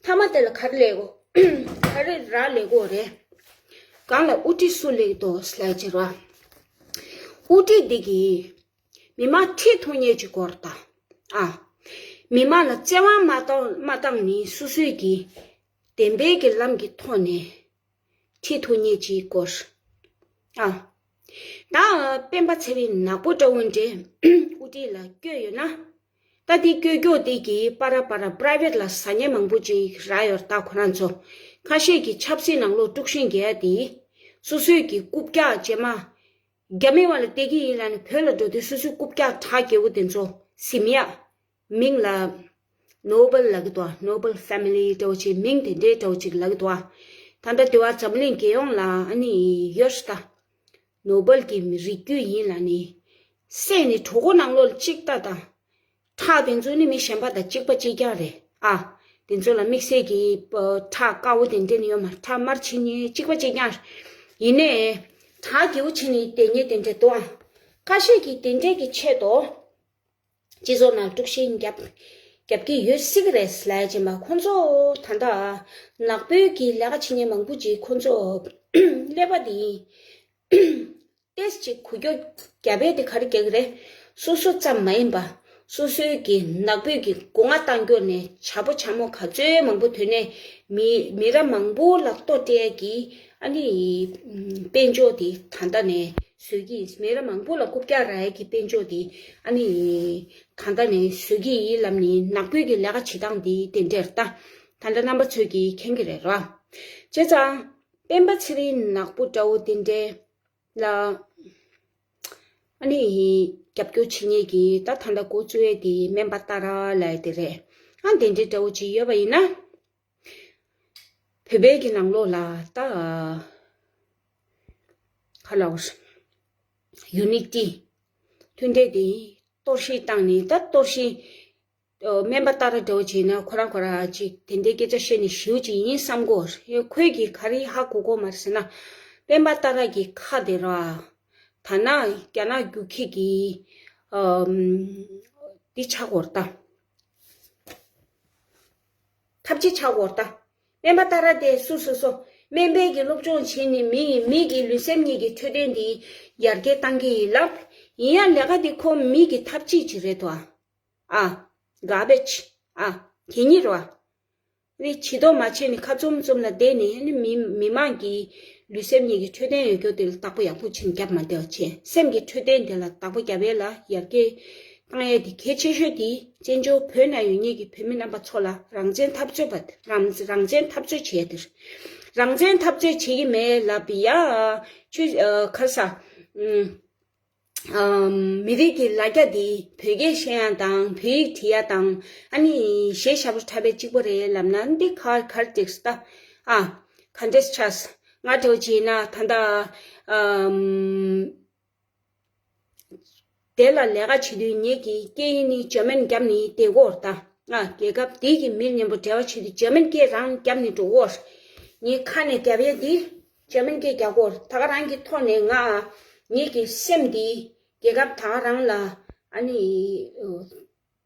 མཐའ་མ་དེ་ལ་ག་རེ་ལབ་དགོས། ག་རེ་ར་ལབ་དགོས་རེད། གང་ལ་དབུ་ཁྲིད་སུ་སླེབས་འདུག་ལབ་ཡ་ཅིག་ར། དབུ་ཁྲིད་འདི་གིས་མི་མང་ཁྲིད་ཐུབ་མཁན་ཅིག་དགོས་རེད་ད། ཨ། མི་མང་ལ་བརྩེ་བ་མ་བཏང་མ་བཏང་ནི་སོ་སོའི་གི་བདེན་པའི་གི་ལམ་གྱི་ཐོག་ནས་ཁྲིད་ཐུབ་མཁན་ཅིག་དགོས། ཨ། ད་སྤེན་པ་ཚེ་རིང་ནག་པོ་འདྲ་བོ་འདྲས་དབུ་ཁྲིད་ལ་བསྐོས་ཡོད་ན། ད་དེ་བསྐོས་བསྐོས་དེ་གིས་པ་ར་པ་ར་པ་རའི་ཝེཊ་ལ་ཟ་མཁན་མང་པོ་ཅིག་རག་ཡོད་རེད་ད། ཁོ་རང་ཚོ་ཁ་ཤས་ཀྱིས་ཆབ་སྲིད་ནང་ལོགས་དཀྲུག་ཤིང་རྒྱག་ཡ་དེ། སོ་སོའི་གི་རྐུབ་བཀྱག་རྗེས་མ་རྒྱ་མི་བ་ལ་སྟེར་གི་ཡིན་ལབ་ནས་བོད་ལ་འགྲོ་དུས་སོ་སོའི་རྐུབ་བཀྱག་གྲགས་རྒྱས་པོ་དེ་ཚོ་ཟིན་ཡ། མིང་ལ་ནོ་བེལ་ལབ་ཀྱི་འདུག་ནོ་བེལ་ཕེ་མི་ལི་འདྲ་བོ་ཅིག་མིང་དེ་འདྲའི་འདྲ་བོ་ཅིག་ལབ་ཀྱི་འདུག་ད་ལྟ་དེ་བ་འཛམ་གླིང་རྒྱལ་ཡོངས་ལ་ཨ་ནི་ཡོད་ཤི་ད། ནོ་བེལ་གྱི་མི་རིགས་རྒྱུད་ཡིན་ལབ་ནས་བསད་ནས་གྲོད་ཁོག་ནང་ལོགས་ལ་གཅིག་ལྟ་དང་། ཁྲག་དེ་ཚོ་ནི་མི་གཞན་པ་དང་གཅིག་པ་གཅིག་རྐྱང་རེད་ཨ། དེ་ཚོ་ལ་དམིགས་བསལ་གྱི་ཁྲག་དཀར་པོ་དེ་འདྲ་ནི་ཡོད་མ་རེད། ཁྲག་དམར་ཕྱིན་ནི་གཅིག་པ་གཅིག་རྐྱང་རེད། ཡིན་ནའི་གྲགས་རྒྱས་པོ་ཕྱིན་ནི་དེ་ཉིད་དེ་འདྲ་འདུག་ཨ། ཁ་ཤས་ཀྱིས་དེ་འདྲའི་གི་ཆེད་དུ་སྤྱི་ཚོགས་ནང་དཀྲུག་ཤིང་རྒྱབ་རྒྱབ་ཀྱི་ཡོད་སྲིད་ཀྱི་རེད་ལབ་ཡ་ཅན་པ་ཁོང་ཚོ་ད་ལྟ་ནག་པོའི་གི་ལས་ཀ་བྱེད་མཁན་མང་པོ་ཅིག་ཁོང་ཚོ་ཀླད་པ་དེ་ཏེས་ཅིག་འགུལ་སྐྱོད་རྒྱབ་པའི་དེ་ག་རེ་རྒྱག་གི་རེད། སོ་སོ་ཙམ་མ་ཡིན་པ། སོ་སོའི་གི་ནག་པོའི་གི་སྒོ་ང་བཏང་སྐྱོར་ནས་བྱ་ཕོ་བྱ་མོ་ག་ཚོད་མང་པོ་ཐོན་ནས་མི་མི་རབས་མང་པོ་ལ་ལྟོ་སྤྲད་ཀྱི་ཨ་ནི་དཔལ་འབྱོར་དེ་ད་ལྟ་ནས་བཟོས་ཀྱི་མི་རབས་མང་པོ་ལ་རྐུབ་བཀྱག་རག་ཡ་གི་དཔལ་འབྱོར་དེ་ཨ་ནི་ད་ལྟ་ནས་བཟོས་ཀྱི་ཡིན་ལབ་ནི་ནག་པོའི་གི་ལས་ཀ་བྱེད་སྟངས་དེ་དེ་འདྲ་རེད་ད། ད་ལྟ་རྣམ་པ་ཚོས་ཀྱི་མཁྱེན་གྱི་རེད་ར། བྱས་ཙང་སྤེན་པ་ཚེ་རིང་ནག་པོ་འདྲ་བོ་དེ་འདྲའི་ལ། ཨ་ནི་རྒྱབ་སྐྱོར་བྱེད་མཁན་གྱི་ད་ད་ལྟ་འགོ་བཙུགས་ཡས་དེ་སྨན་པ་ཏཱ་ར་ལབ་ཡས་དེ་རེད། ཨ་དེ་འདྲའི་འདྲ་བོ་ཅིག་ཡོད་པ་ཡིན་ན། བོད་པའི་གི་ནང་ལོགས་ལ་ད་ག་ལབ་ཡུ་ནི་ཊི་མཐུན་སྒྲིལ་དེ་གཏོར་བཤིག་བཏང་ནས་ད་གཏོར་བཤིག་སྨན་པ་ཏཱ་ར་འདྲ་བོ་བྱས་ན་ཁོ་རང་ཁོ་རང་ཅིག་དེ་འདྲའི་སྐད་ཆ་བཤད་ནས་ཞེ་པོ་ཅིག་ཡིན་བསམ་གོ། ཁོས་ཀྱིས་ག་རེ་ཧ་གོ་གོ་མ་རེད་ཟེར་ན། སྤེན་པ་ཏཱ་ར་གི་ཁ་དེ་ར། ད་ན་རྒྱ་ནག་རྒྱུག་ཁྱི་གི་ཨམ། འདི་ཆགས་གོ་རེད་ད། ཐབས་ཇུས་ཆགས་གོ་རེད་ད། སྨན་པ་ཏཱ་ར་དེ་སུ་སུ་སུ། སྨན་པའི་གི་སློབ་སྦྱོང་བྱས་ནས་མི་ཡི་མི་གི་ལུས་སེམས་གཉིས་ཀྱི་འཕྲོད་བསྟེན་འདི་ཡར་རྒྱས་བཏང་གི་ཡིན་ལབ། ཡིན་ཡང་ལས་ཀ་འདི་ཁོ་མི་གི་ཐབས་ཇུས་ཅིག་རེད་དོ། ཨ། གར་བེཇ། ཨ། གད་སྙིགས་རེད་བ། ནི་བྱེད་ཐབས་མ་བྱས་ནས་ཁ་བཙུམ་བཙུམ་ལ་བསྡད་ནས་ནི་མི་མི་མང་གི་ལུས་སེམས་གཉིས་ཀྱི་འཕྲོད་བསྟེན་ཡོད་རྒྱུ་དེ་ལ་བདག་པོ་ཡག་པོ་ཕྱིན་རྒྱབ་མ་བསྡད་པ་བྱས། སེམས་ཀྱི་འཕྲོད་བསྟེན་དེ་ལ་བདག་པོ་རྒྱབ་ཡས་ལ་ཡར་རྒྱས་བཏང་ཡས་དེ་གལ་ཆེ་ཤོས་དེ་བཙན་བྱོལ་བོད་ནང་ཡོད་མཁན་གྱི་བོད་མི་རྣམ་པ་ཚོ་ལ་རང་བཙན་འཐབ་རྩོད་པ་རང་རང་བཙན་འཐབ་རྩོད་བྱེད་ཡས་དེ་རེད། རང་བཙན་འཐབ་རྩོད་བྱེད་ཀྱི་མེད་ལབ་པ་ཡ། ཆུ་ཨ། ཁ་ས། ཨུམ། ཨམ། མི་རིགས་ཀྱི་ལ་རྒྱ་འདི་བོད་སྐད་བཤད་ཡ་དང་བོད་ཡིག་བྲིས་ཡ་དང་ཨ་ནི་གཞས་ཞབས་བྲོ་འཁྲབ་པའི་གཅིག་པོ་རེད་ལབ་ན་འདི་ག་ག་རེ་འགྲིག་ས་ད། ཨ། ག་འདྲས་ཆགས། ང་འདྲ་བོ་བྱས་ན་ད་ལྟ་ཨམ། དེ་ལ་ལས་ཀ་བྱེད་དུས་ངེད་ཀྱི་སྐད་ཡིག་ནི་འཇར་མན་རྒྱབ་ནི་བསྡད་ཀྱི་ཡོད་རེད་ད། ང་རྒྱལ་ཁབ་འདི་གི་མི་མཉམ་པོ་འབྲེལ་བ་བྱེད་དུས་འཇར་མན་སྐད་རང་རྒྱབ་ནི་འགྲོ་གི་ཡོད་རེད། ངའི་ཁ་ནས་རྒྱབ་ཡས་འདི་འཇར་མན་སྐད་རྒྱག་གི་ཡོད་རེད། ད་ག་རང་གི་ཐོག་ནས་ང་ངེད་ཀྱི་སེམས་འདི་རྒྱལ་ཁབ་ད་ག་རང་ལ་ཨ་ནི་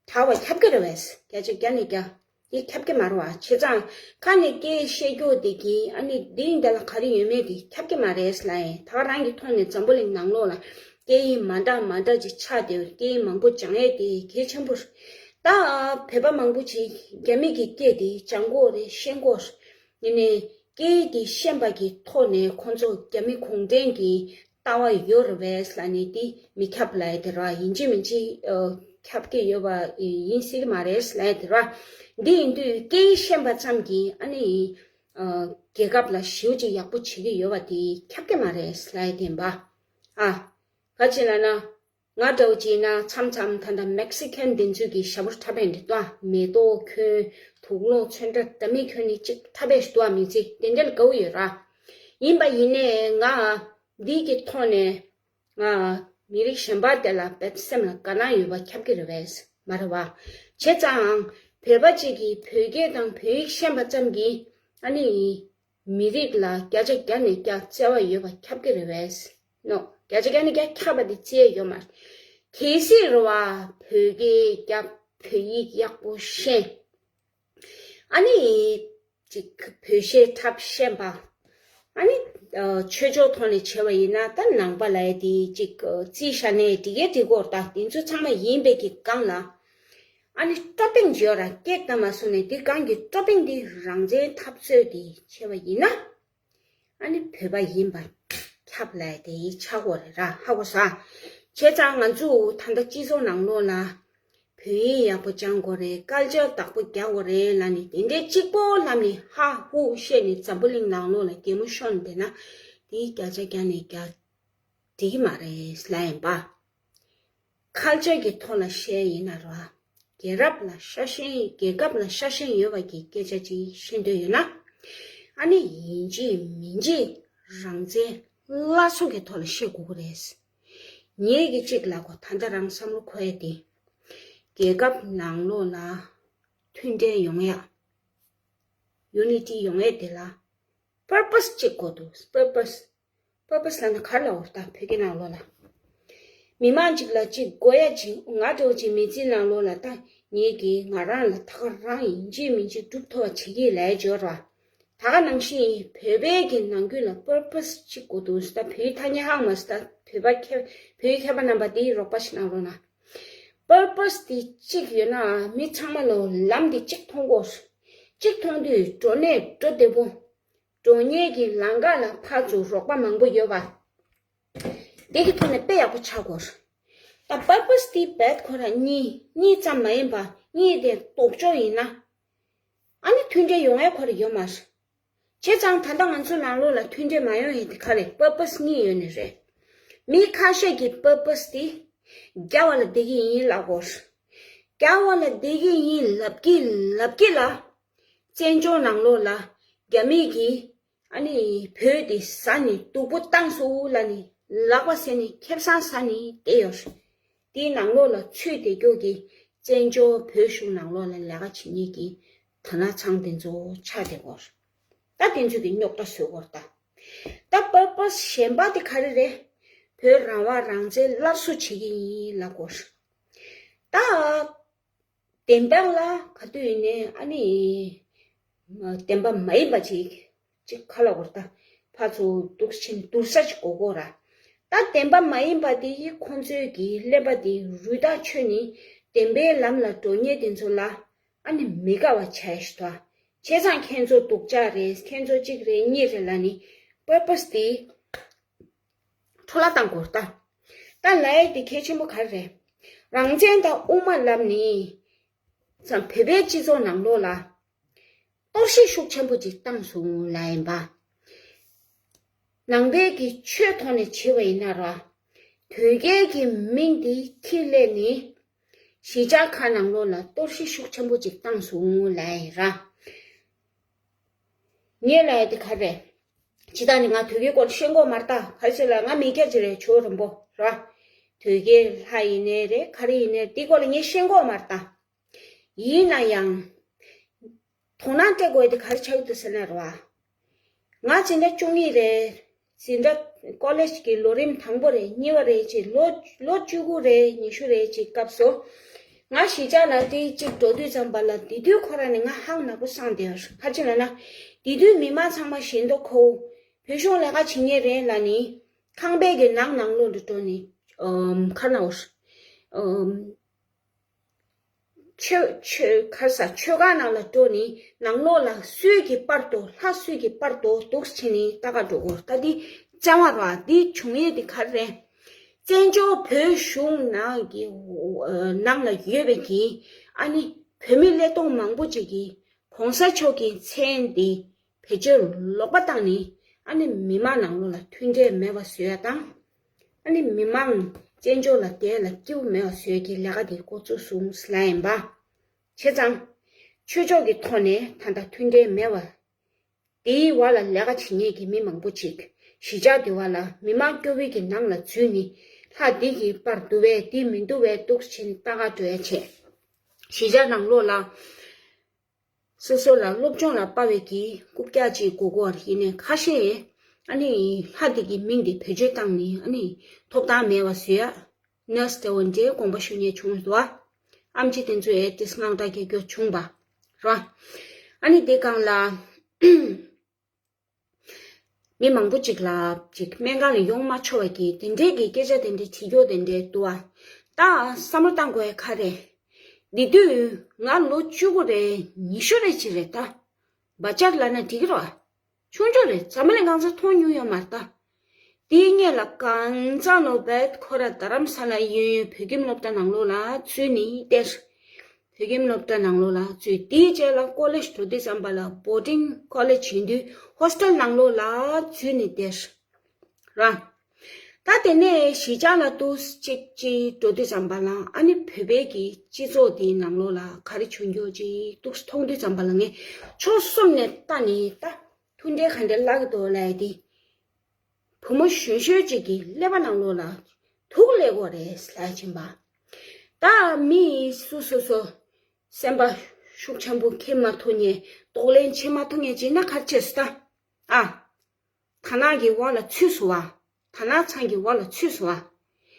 དྲག་པ་ཁྱབ་ཀྱི་རེད་བས། བརྒྱ་ཆ་བརྒྱ་ནས་བརྒྱ་འདི་ཁྱབ་ཀྱི་མ་རེད་བ། བྱས་ཙང་ཁ་ནས་སྐད་བཤད་རྒྱུ་འདི་གིས་ཨ་ནི་འདི་འདི་ལ་ག་རེ་ཡོད་མེད་འདི་ཁྱབ་ཀྱི་མ་རེད་ལབ་ཡིན། ད་ག་རང་གི་ཐོག་ནས་འཛམ་བུ་གླིང་ནང་ལོགས་ལ་སྐད་ཡིག་མ་འདྲ་མ་འདྲ་ཅིག་ཆགས་བསྡད་པའི་སྐད་ཡིག་མང་པོ་སྦྱང་ཡས་དེ་གལ་ཆེན་པོ་རེད། ད་བོད་པ་མང་པོ་ཅིག་རྒྱ་མི་གི་སྐད་དེ་སྦྱང་གི་ཡོད་རེད། ཤེས་ཀྱི་ཡོད་རེད། ཡིན་ནའི་སྐད་ཡིག་དེ་ཤེས་པ་གི་ཐོག་ནས་ཁོང་ཚོ་རྒྱ་མི་གུང་ཁྲན་གྱི་ལྟ་བ་ཡོད་རེད་པས་ལབ་ནས་དེ་མི་ཁྱབ་ལབ་ཡ་དེ་ར། ཡིན་གཅིག་མིན་གཅིག་ཨ། ཁྱབ་ཀྱི་ཡོད་པ་ཡིན་སྲིད་ཀྱི་མ་རེད་ལབ་ཡ་དེ་ར། འདི་ཡིན་དུས་སྐད་ཡིག་ཤེས་པ་ཙམ་གྱིས་ཨ་ནི་ཨ། རྒྱལ་ཁབ་ལ་ཞེ་པོ་ཅིག་ཡག་པོ་བྱེད་ཀྱི་ཡོད་པ་དེ་ཁྱབ་ཀྱི་མ་རེད་ལབ་ཡ་དེ་ཡིན་པ། ཨ། ག་ཅི་ལབ་ན། ང་འདྲ་བོ་བྱས་ན་མཚམས་མཚམས་ད་ལྟ་མེག་སི་ཁན་འདི་ཚོས་ཀྱི་ཞབས་བྲོ་འཁྲབ་པའི་འདི་ལྟ་མེ་ཏོག་གྱོན། དུག་སློག་ཚོན་ཁྲ་འདྲ་མིན་གྱོན་ནས་ཅིག་འཁྲབ་པའི་འདུག་བ། མི་ཚེ་དེ་འདྲ་ལ་དགའ་བོ་ཡོད་ར། ཡིན་པ་ཡིན་ནའི་ང་འདི་གི་ཐོག་ནས་ང་མི་རིགས་གཞན་པ་དེ་ལ་བེད་སེམས་ལ་དགའ་སྣང་ཡོད་པ་ཁྱབ་ཀྱི་རེད་པས་མ་རེད་བ། བྱས་ཙང་བོད་པ་གཅིག་གིས་བོད་སྐད་དང་བོད་ཡིག་ཤེས་པ་ཙམ་གྱིས་ཨ་ནི། མི་རིགས་ལ་བརྒྱ་ཆ་བརྒྱ་ནས་བརྒྱ་བརྩེ་བ་ཡོད་པ་ཁྱབ་ཀྱི་རེད་པས། ནོ། བརྒྱ་ཆ་བརྒྱ་ནས་བརྒྱ་ཁྱབ་པ་དེ་བརྩི་ཡས་ཡོད་མ་རེད། གལ་སྲིད་རེད་བ། བོད་སྐད་རྒྱག་བོད་ཡིག་ཡག་པོ་ཤེས། ཨ་ནི། ཅིག་བོད་གཞས་འཁྲབ་ཤེས་པ། ཨ་ནི་ཆོས་ཕྱོགས་ཐོག་ནས་བྱས་པ་ཡིན་ན་ད་ནང་པ་ལ་ཡ་དེ་གཅིག་རྩིས་བཞག་ནས་འགྲིག་གི་འགྲིག་གོ་ད་དེ་ཚོ་ཚང་མ་ཡིན་པའི་གི་སྒང་ལ། ཨ་ནི་སྤྲོ་ཕིང་བརྗོད་ར་སྐད་བཏང་མ་སོང་ནས་དེ་སྒང་གི་སྤྲོ་ཕིང་དེ་རང་བཙན་འཐབ་རྩོད་དེ་བྱས་པ་ཡིན་ན། ཨ་ནི་བོད་པ་ཡིན་པ་ཁྱབ་ལ་དེ་ཆགས་གོ་རེད་ར་ཧ་གོ་ས། བྱས་ཙང་ང་ཚོ་ད་ལྟ་སྤྱི་ཚོགས་ནང་ལོགས་ལ་བོད་ཡིག་ཡག་པོ་སྦྱང་དགོས་རེད། སྐད་ཆ་བདག་པོ་རྒྱག་དགོས་རེད་ལབ་ནས་དེ་འདྲའི་གཅིག་པོ་ལབ་ནས་ཧ་ཧུ་བཤད་ནས་འཛམ་བུ་གླིང་ནང་ལོགས་ལ་གད་མོ་ཤོར་བསྡད་ན་དེ་བརྒྱ་ཆ་བརྒྱ་ནས་བརྒྱ་འགྲིག་གི་མ་རེད་ལབ་ཡིན་པ། ཁ་ལྕགས་ཀྱི་ཐོག་ལ་བཤད་ཡིན་ན་ར། རྒྱལ་རབས་ལ་ཤ་ཞེན། རྒྱལ་ཁབ་ལ་ཤ་ཞེན་ཡོད་པ་གི་སྐད་ཆ་ཅིག་བཤད་འདོད་ཡོད་ན། ཨ་ནི་ཡིན་གཅིག་མིན་གཅིག་རང་བཙན་སླར་གསོ་གི་ཐོག་ལ་བཤད་དགོས་ཀྱི་རེད། ངས་གི་གཅིག་ལ་གོ་ད་ལྟ་རང་བསམ་བློ་འཁོར་ཡ་དེ། རྒྱལ་ཁབ་ནང་ལོགས་ལ་མཐུན་འབྲེལ་ཡོང་ཡ། ཡུ་ནི་ཊི་ཡོང་ཡ་དེ་ལ། པར་པས་གཅིག་དགོས་འདུག་པར་པས། པར་པས་ལབ་ན་ག་རེ་ལབ་འོ་ད་བོད་སྐད་ནང་ལོགས་ལ། མི་མང་གཅིག་ལ་གཅིག་དགོས་ཡ་གཅིག་ང་འདྲ་བོ་གཅིག་མི་ཚེ་ནང་ལོགས་ལ་ད་ངེད་ཀྱིས་ང་རང་ལ་ད་ག་རང་ཡིན་གཅིག་མིན་གཅིག་སྒྲུབ་ཐུབ་པ་བྱེད་ཀྱི་ལས་སྦྱོར་བ། ད་ག་ནང་བཞིན་བོད་པའི་གི་ནང་ཁུལ་ལ་པར་པས་གཅིག་དགོས་འདུག་ད་བོད་ཡིག་ཐ་སྙད་ཧ་གོ་མ་སོང་ད་བོད་པ་མཁས་བོད་ཡིག་མཁས་པ་རྣམ་པ་འདིའི་རོགས་པ་ཞིག་གནང་རོགས་གནང་། པར་པས་དེ་གཅིག་ཡོད་ན་མི་ཚང་མ་ལོ་ལམ་དེ་གཅིག་མཐོང་དགོས། གཅིག་མཐོང་དུས་འགྲོ་གནས་འགྲོ་བདེ་པོ། འགྲོ་ཉེན་གྱི་ལམ་ཁ་ལ་ཕར་ཚུར་རོགས་པ་མང་པོ་ཡོད་པ། དེ་གི་ཐོག་ནས་དཔེ་ཡག་པོ་ཆགས་དགོས། ད་པར་པས་དེ་བེད་ཁོ་ར་གཉིས་གཉིས་ཙམ་མ་ཡིན་པ་གཉིས་དེ་ལྡོག་ཕྱོགས་ཡིན་ན། ཨ་ནི་མཐུན་འབྲེལ་ཡོང་ཡ་ཁོ་ར་ཡོད་མ་རེད། བྱས་ཙང་ད་ལྟ་ང་ཚོ་ནང་ལོགས་ལ་མཐུན་འབྲེལ་མ་ཡོང་ཡ་དེ་ག་རེད། པར་པས་གཉིས་ཡོད་ནི་རེད། མི་ཁ་ཤས་ཀྱིས་པར་པས་དེ་རྒྱ་བ་ལ་བསྡད་ཀྱི་ཡིན་ལབ་དགོས། རྒྱ་བ་ལ་བསྡད་ཀྱི་ཡིན་ལབ་ཀྱི་ལབ་ཀྱི་ལ། བཙན་བྱོལ་ནང་ལོགས་ལ་རྒྱ་མི་གིས་ཨ་ནི་བོད་དེ་ཟ་ནས་སྡུག་པོ་བཏང་སོང་ལབ་ནས་ལག་པ་ཟེར་ནས་ཁེ་བཟང་ཟ་ནས་བསྡད་ཡོད་རེད། དེའི་ནང་ལོགས་ལ་ཚུད་བསྡད་རྒྱུ་གི་བཙན་བྱོལ་བོད་གཞུང་ནང་ལོགས་ལ་ལས་ཀ་བྱེད་མཁན་གྱི་དར་ནག་ཚང་དེ་ཚོ་ཆགས་བསྡད་ཡོད་རེད། ད་དེ་ཚོ་གི་རྙོག་དྲ་བཟོ་དགོས་རེད་ད། ད་པར་པས་གཞན་པ་དེ་ག་རེ་རེད། བོད་རང་དབང་རང་བཙན་སླར་གསོ་བྱེད་ཀྱི་ཡིན་ལབ་དགོས་རེད། ད། བདེན་པ་ལ་ག་དུས་ཡིན་ནའི་ཨ་ནི། བདེན་པ་མ་ཡིན་པ་ཅིག་ཅིག་ཁ་ལ་བོར་ད་ཕར་ཚུར་འདུག་ཕྱིན་བསྡུར་ས་ཅིག་དགོས་དགོས་ར། ད་བདེན་པ་མ་ཡིན་པ་དེ་ཡི་ཁོང་ཚོའི་གི་ཀླད་པ་དེ་རུས་ཐག་ཆོད་ནི་བདེན་པའི་ལམ་ལ་འགྲོ་མཁན་དེ་ཚོ་ལ་ཨ་ནི་མི་དགའ་བ་བྱས་ཤི་ཐོ། བྱས་ཙང་ཁྱེད་ཚོ་སྡུག་ཅག་རེད། ཁྱེད་ཚོ་གཅིག་རེད་གཉིས་རེད་ལ་ནི་པར་པས་དེ། འཕྲོ་བརླག་བཏང་དགོས་ད། ད་ལ་ཡ་དེ་གལ་ཆེན་པོ་ག་རེ་རེད། རང་བཙན་དང་དབུ་མ་ལབ་ནི། ཙམ་བོད་པའི་སྤྱི་ཚོགས་ནང་ལོགས་ལ། གཏོར་བཤིག་ཤུགས་ཆེན་པོ་ཅིག་བཏང་སོང་ལ་ཡིན་པ། ནང་པའི་གི་ཆོས་ཐོག་ནས་བྱས་པ་ཡིན་ན་ར། དོལ་རྒྱལ་གྱི་མིང་དེ་ཁྱེར་སླེབས་ནི། གཞིས་ཆགས་ཁག་ནང་ལོགས་ལ་གཏོར་བཤིག་ཤུགས་ཆེན་པོ་ཅིག་བཏང་སོང་ལ་ཡིན་ར། ངས་ལབ་ཡ་དེ་ག་རེད། ཇི་ལྟར་ནི་ང་དོལ་རྒྱལ་སྐོར་ཤེས་མཁོ་མ་རེད་ད། ག་རེ་ཟེར་ལ་ང་མི་སྐྱ་ཅིག་རེད། ཇོ་རིན་པོ་ར། དོལ་རྒྱལ་ལྷ་ཡིན་ནའི་རེད། ག་རེ་ཡིན་ནའི་རེད། དེ་སྐོར་ལ་ངས་ཤེས་མཁོ་མ་རེད་ད། ཡིན་ན་ཡང་། དོ་སྣང་སྤྲད་དགོས་ཡ་དེ་ག་རེ་ཆགས་ཀྱི་འདུག་ཟེར་ན་རེད་བ། ང་ཕྱི་ཟླ་བཅུ་གཉིས་རེད། འཛིན་གྲྭ་ཀོ་ལེཇ་གི་ལོ་རིམ་དང་པོ་རེད། གཉིས་པ་རེད་ཅེས་ལོ་ལོ་བཅུ་དགུ་རེད། ཉི་ཤུ་རེད་ཅེས་སྐབས་སུ། ང་གཞིས་ཆགས་ལ་དེ་གཅིག་འགྲོ་དུས་ཙམ་པ་ལ་དེ་དུས་ཁོ་རང་ནས་ང་ཧང་ནག་པོ་སངས་བསྡད་ཡོད། ག་རེ་ལབ་ན། དེ་དུས་མི་མང་ཚང་མ་ཞེ་འདོད་ཁོ། བོད་གཞུང་ལས་ཀ་བྱེད་མཁན་རེད་ལབ་ནི། ཁང་པའི་གི་ནང་ནང་ལོགས་ལ་འགྲོ་ནི། ཨམ་ཁ་ན་འོར། ཨམ། ཆོས་ཆོས་ཁར་ས་ཆོས་ཁང་ནང་ལ་འགྲོ་ནི་ནང་ལོགས་ལ་སུས་ཀྱི་པར་དོ་ལྷ་སུས་ཀྱི་པར་དོ་འདུག་ཕྱིན་ནི་ལྟ་ག་འགྲོ་གོ་ད་འདི་བཅའ་བ་ར་འདི་བྱུང་ཡས་འདི་ག་རེ་རེད། བཙན་བྱོལ་བོད་གཞུང་ནང་གི་ནང་ལ་ཡོད་པའི་གི་ཨ་ནི་བོད་མི་ཀླད་སྟོང་མང་པོ་ཅིག་གིས་གོང་ས་མཆོག་གི་མཚན་འདི་བེད་སྤྱོད་ལོག་པ་བཏང་ནི་ཨ་ནི་མི་མང་ནང་ལོགས་ལ་མཐུན་འབྲེལ་མེད་པ་བཟོ་ཡ་དང་། ཨ་ནི་མི་མང་བཙན་བྱོལ་ལ་བསྡད་ལ་སྐྱིད་པོ་མེད་པ་བཟོ་ཡ་གི་ལས་ཀ་དེ་འགོ་བཙུགས་སོང་ལ་ཡིན་པ། བྱས་ཙང་། ཆོས་ཕྱོགས་ཀྱི་ཐོག་ནས་ད་ལྟ་མཐུན་འབྲེལ་མེད་པ། དེའི་བར་ལ་ལས་ཀ་བྱེད་མཁན་གྱི་མི་མང་པོ་ཅིག་གཞིས་ཆགས་དེ་བ་ལ་མི་མང་སྐྱོ་བོའི་གི་ནང་ལ་འཛུལ་ནི་ལྷ་འདི་གི་པར་འདུག་པས་འདི་མི་འདུག་པས་འདུག་ཕྱིན་ལྟ་ག་འགྲོ་ཡ་བྱས། གཞིས་ཆགས་ནང་ལོགས་ལ། སོ་སོ་ལ་སློབ་སྦྱོང་ལ་དཔའ་བའི་གི་རྐུབ་བཀྱག་ཅིག་དགོས་ཀྱི་ཡིན་ནའི་ཁ་ཤས་ཨ་ནི་ལྷ་འདི་གི་མིང་འདི་བེད་སྤྱོད་བཏང་ནི་ཨ་ནི་ཐོབ་ཐང་མེད་པ་བཟོ་ཡ། ནར་སི་འདྲ་བོ་འདྲའི་དགོངས་པ་ཞུ་མཁན་བྱུང་འདུག་ཨ། ཨེམ་ཆི་དེ་ཚོ་ཨེ་ཏིས་དངངས་སྐྲག་སྐྱེ་རྒྱུ་བྱུང་བ་ར། ཨ་ནི་དེ་སྒང་ལ། མི་མང་པོ་ཅིག་ལ་ཅིག་སྨན་ཁང་ལ་ཡོང་མ་ཆོག་པ་གི་དེ་འདྲའི་གི་སྐད་ཆ་དེ་འདྲའི་དྲི་རྒྱུ་དེ་འདྲའི་འདུག་ཨ། ད་བསམ་བློ་བཏང་དགོས་ཡ་ག་རེ། འདི་དུས་ང་ལོ་བཅུ་དགུ་རེད། ཉི་ཤུ་རེད་ཅིག་རེད་ད། བ་ཅར་ལབ་ན་འགྲིག་གི་རེད་བ། ཆུང་ཆུང་རེད། འཛམ་བུ་གླིང་གང་ས་མཐོང་མྱོང་ཡོད་མ་རེད་ད། དེའི་སྔོན་ལ་གང་ཚང་ལོ་བེད་ཁོ་ར་རྡ་རམ་ས་ལ་གཡས་གཡོན་བོད་ཁྱིམ་སློབ་གྲྭ་ནང་ལོགས་ལ་ཚུད་ནས་བལྟས། བོད་ཁྱིམ་སློབ་གྲྭ་ནང་ལོགས་ལ་ཚུད། དེའི་རྗེས་ལ་ཀོ་ལེཇ་འགྲོ་དུས་ཙམ་པ་ལ་བོར་ཌིང་ཀོ་ལེཇ་བྱེད་དུས་ཧོ་སི་ཊེལ་ནང་ལོགས་ལ་ཚུད་ནས་བལྟས། ར། ད་དེ་ནས་གཞིས་ཆགས་ལ་ཏོག་ཙམ་ཅིག་འགྲོ་དུས་ཙམ་པ་ལ་ཨ་ནི་བོད་པའི་གི་སྤྱི་ཚོགས་དེའི་ནང་ལོགས་ལ་ག་རེ་བྱུང་རྒྱུ་ཅིག་ཏོག་ཙམ་མཐོང་དུས་ཙམ་པ་ལ་ངས་ཕྱོགས་གསུམ་ནས་ལྟ་ནས་ད་ཐུགས་འདྲེ་ག་འདྲ་བརླག་གི་འདུག་ལབ་ཡ་དེ། བུ་མོ་གཞོན་གཞོན་ཅིག་གི་ཀླད་པ་ནང་ལོགས་ལ་དུག་ལས་དགོས་རེད་ལབ་བྱིན་པ། ད་མི་སུ་སོ་སོ་སེམས་པ་ཤུགས་ཆེན་པོ་འཁྱེར་མ་ཐུབ་མཁན། གདོང་ལེན་བྱེད་མ་ཐུབ་མཁན་ཅིག་ན་ག་རེ་བྱེད་སྲིད་ད། ཨ། དར་ནག་གི་འོག་ལ་ཚུད་སོང་བ། དར་ནག་ཚང་གི་འོག་ལ་ཚུད་སོང་